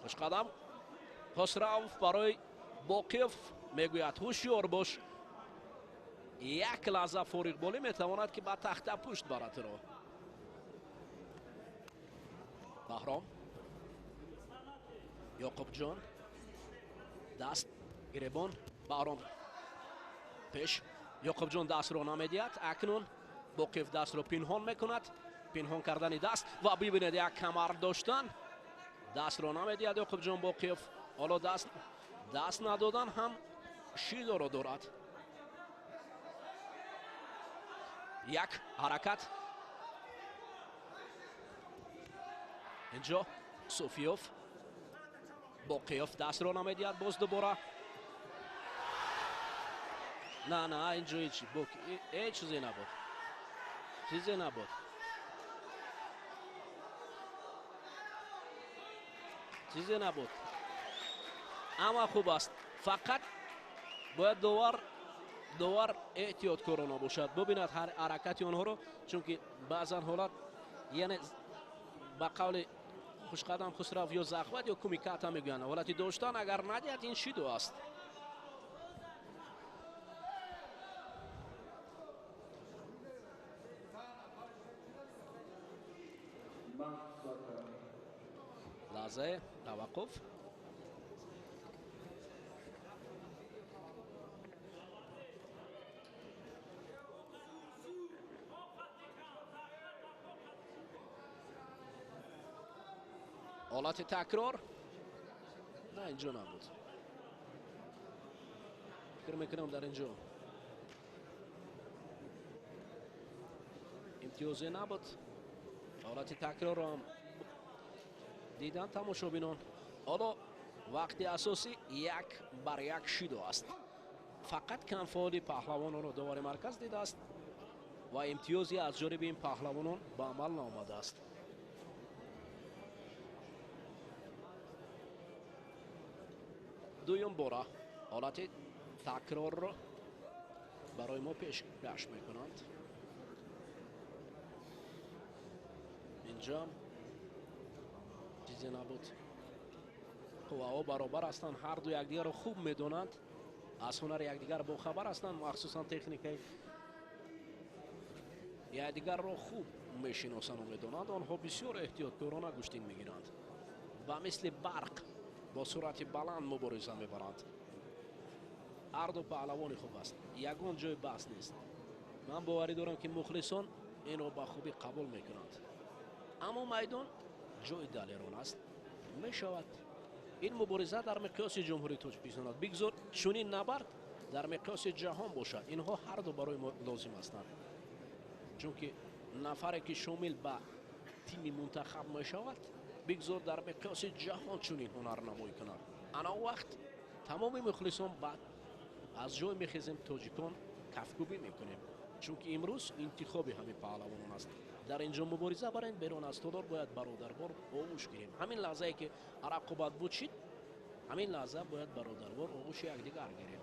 Хушқадам Хусравов барои Боқиёв мегӯяд ҳушёр бош. Як лаҳза фориғболӣ метавонад ки ба тахта пушт барад ро. Баҳром, Ёқубҷон даст гиребон, Баҳром пеш. Ёқубҷон дастро намедиҳад. Акнун Боқиев дастро пинҳон мекунад. Пинҳон кардани даст ва бибинед як камар доштан. Дастро намедиҳад Ёқубҷон Боқиев. Ҳоло даст надодан ҳам шидоро дорад. Як ҳаракат. Инҷо Суфиёв, Боқиёв дастро намедиҳад боз дубора. На, на, инҷо ҳеҷ чизе набуд. Чизе набуд. Чизе набуд. Ама хуб аст. Фақат бояд довар эҳтиёткорона бошад. Бубинад ҳар ҳаракати онҳоро, чунки баъзан ҳолат, яъне ба қавли Хушқадам Хусрав ё захват ё кумиката мегӯянд. Ҳолати доштан агар надиҳад, ин шидо аст. Лаҳзаи таваққуф. Ҳолати такрор. На, инҷо набуд. Фикр мекунам дар инҷо имтиёзе набуд. Ҳолати такрорро ҳам дидан тамошобинон. Ҳоло вақти асосӣ 1-1 шидо аст. Фақат камфаъоли паҳлавононро довари марказ дидааст ва имтиёзе аз ҷониби ин паҳлавонон ба амал наомадааст. Дуюм бора ҳолати такрорро барои мо пешкаш мекунанд. Инҷо чизе набуд. Қувваҳо баробар ҳастанд, ҳар ду якдигарро хуб медонанд, аз ҳунари якдигар бохабар ҳастанд, махсусан техникаи якдигарро хуб мешиносанд медонанд. Онҳо бисёр эҳтиёткорона гӯштин мегиранд ва мисли барқ бо суръати баланд мубориза мебаранд. Ҳар ду паҳлавони хуб аст, ягон ҷои баҳс нест. Ман боварӣ дорам ки мухлисон инро ба хубӣ қабул мекунанд. Аммо майдон ҷои далерон аст. Мешавад ин мубориза дар миқёси Ҷумҳурии Тоҷикистон аст. Бигзор чунин набард Дар миқёси ҷаҳон бошад, инҳо ҳарду барои мо лозим ҳастанд, чунки нафаре ки шомил ба тими мунтахаб мешавад, бигзор дар миқёси ҷаҳон чунин ҳунарнамоӣ кунад. Ана он вақт тамоми мухлисон баъд аз ҷой мехезем, тоҷикон кафкӯбӣ мекунем, чунки имрӯз интихоби ҳамин паҳлавонон аст. Дар ин ҷо мубориза барем, берун аз толор бояд бародарвор оғӯш гирем. Ҳамин лаҳзае ки рақобат бучид, ҳамин лаҳза бояд бародарвор оғӯши якдигар гирем.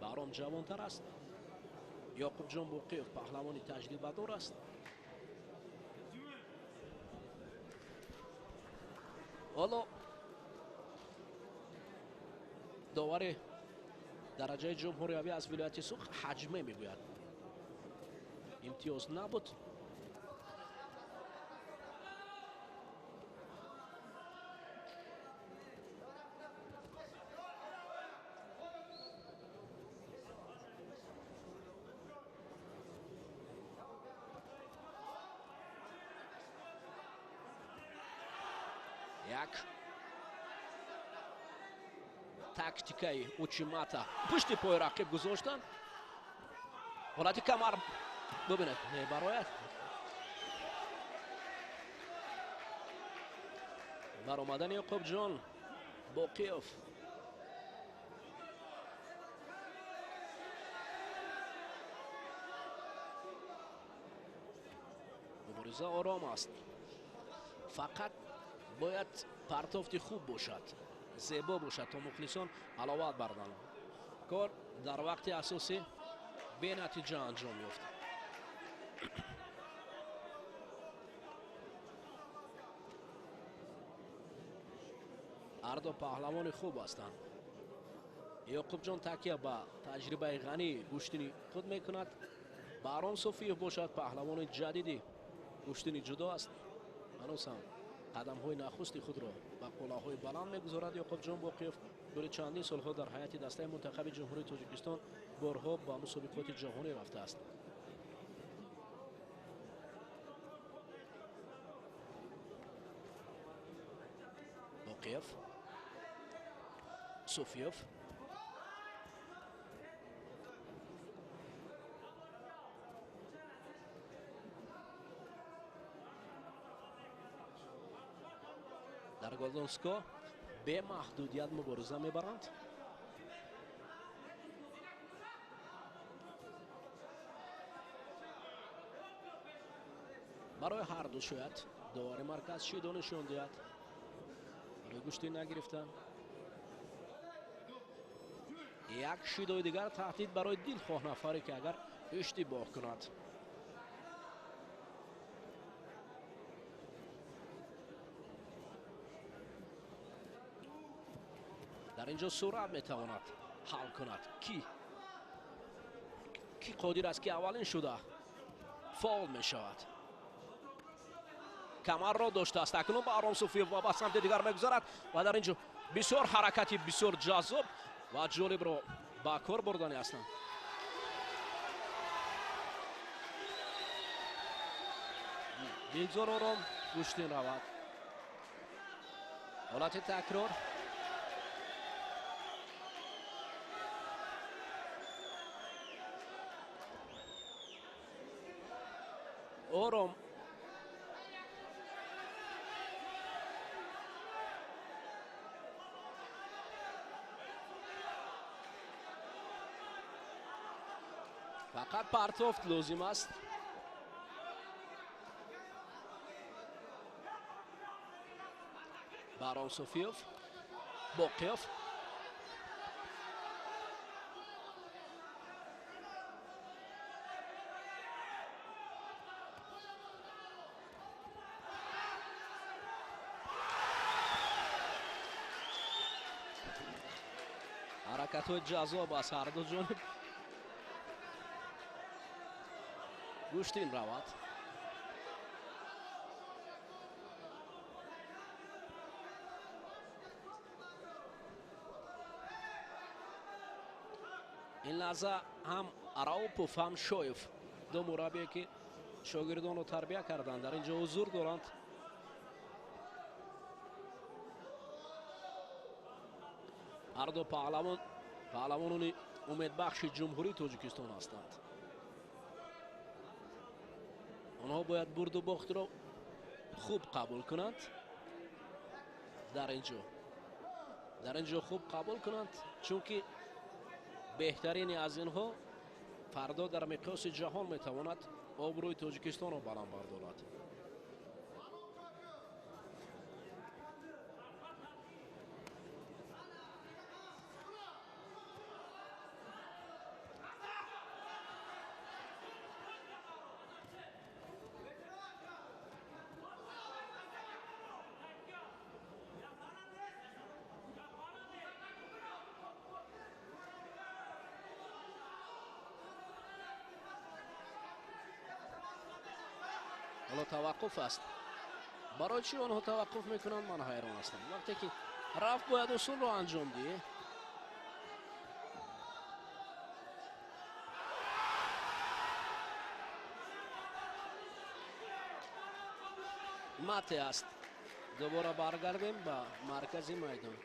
Баҳром ҷавонтар аст, Ёқубҷон Боқиев паҳлавони таҷрибадор аст. Ҳоло довари дараҷаи ҷумҳуриявӣ аз вилояти Суғд ҳаҷме мегӯяд. Имтиёз набуд. Як тактикаи учимата пушти пои рақиб гузоштан. Ҳолати камар бубинед, мебарояд. Баромадани Ёқубҷон Боқиев. Мубориза ором аст, фақат бояд партофти хуб бошад, зебо бошад, то мухлисон ҳаловат барданд. Кор дар вақти асосӣ бенатиҷа анҷом ёфт. Ҳарду паҳлавони хуб ҳастанд. Ёқубҷон такя ба таҷрибаи ғании гӯштини худ мекунад. Баҳром Суфиев бошад паҳлавони ҷадиди гӯштини ҷудо аст. Ҳанӯз ҳам қадамҳои нахусти худро ба қуллаҳои баланд мегузорад. Ёқубҷон Боқиев тӯли чандин солҳо дар ҳайати дастаи мунтахаби Ҷумҳурии Тоҷикистон борҳо ба мусобиқоти ҷаҳонӣ рафтааст. Боқиев, Суфиев, дар Голдонско бемаҳдудият мубориза мебаранд. Барои ҳарду шояд довари марказ шидо нишон диҳад барои гӯштӣ нагирифтан. Як шидои дигар таҳдид барои дилхоҳ нафаре ки агар иштибоҳ кунад. Дар ин ҷо суръат метавонад ҳал кунад. Ки қодир аст ки аввалин шуда фаол мешавад. Камарро доштааст. Акнун Баҳром Суфиев ва ба самти дигар мегузарад ва дар ин ҷо бисёр ҳаракати бисёр ҷаззоб ва ҷолибро ба кор бурдани ҳастанд. Бигзор ором гӯштин равад. Ҳолати такрор. Ором фақат партофт лозим аст. Баҳром Суфиев, Боқиев. Ҳаракатҳои ҷаззоб аз ҳарду ҷониб. Гӯштин равад. Ин лаҳза ҳам Раупов, ҳам Шоев, ду мураббие ки шогирдонро тарбия карданд, дар ин ҷо ҳузур доранд. Ҳарду паҳлавон Паҳлавонони умедбахши Ҷумҳурии Тоҷикистон ҳастанд. Онҳо бояд бурду бохтро хуб қабул кунанд. Дар инҷо хуб қабул кунанд, чунки беҳтарини аз инҳо фардо дар миқёси ҷаҳон метавонад обрӯи Тоҷикистонро баланд бардорад. Ҳоло таваққуф аст. Барои чӣ онҳо таваққуф мекунанд, ман ҳайрон ҳастам. Вақте ки рафт бояд усулро анҷом диҳӣ. Мате аст. Дубора баргардем ба маркази майдон.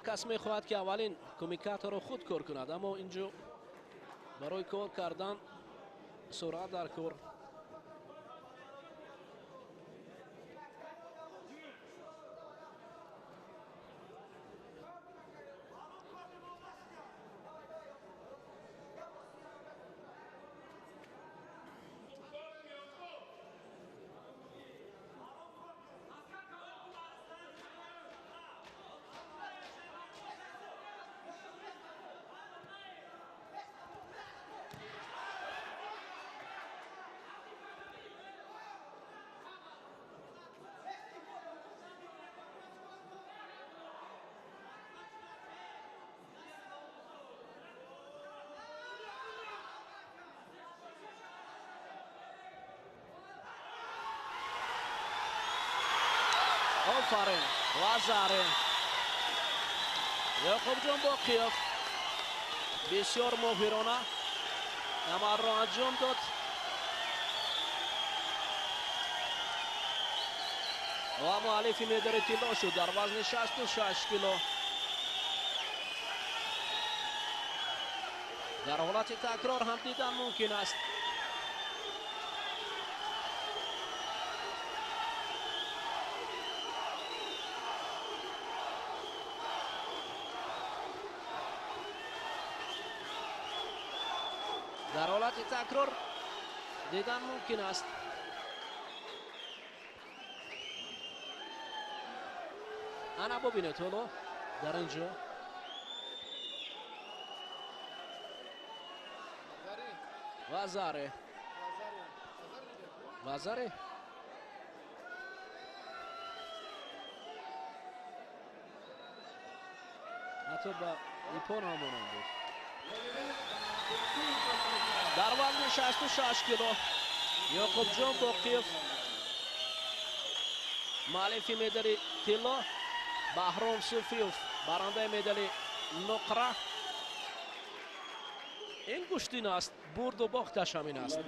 Кас мехоҳад ки аввалин кумикаторро худ кор кунад, аммо инҷо барои кор кардан суръат дар кор. Офарин, вазарин. Ёқубҷон Боқиев бисёр моҳирона амалро анҷом дод. Ва муаллифи медали тилло шуд дар вазни 66 кило. Дар ҳолати такрор ҳам дидан мумкин аст. Дар ҳолати такрор дидан мумкин аст. Ана бубинед ҳоло дар ин ҷо вазаре вазаре ҳатто ба ипон ҳам монанд буд. Дар вазни 66 кило Ёқубҷон Боқиев муаллифи медали тилло, Баҳром Суфиев барандаи медали нуқра. Ин гӯштин аст, бурду бохташ ҳамин аст.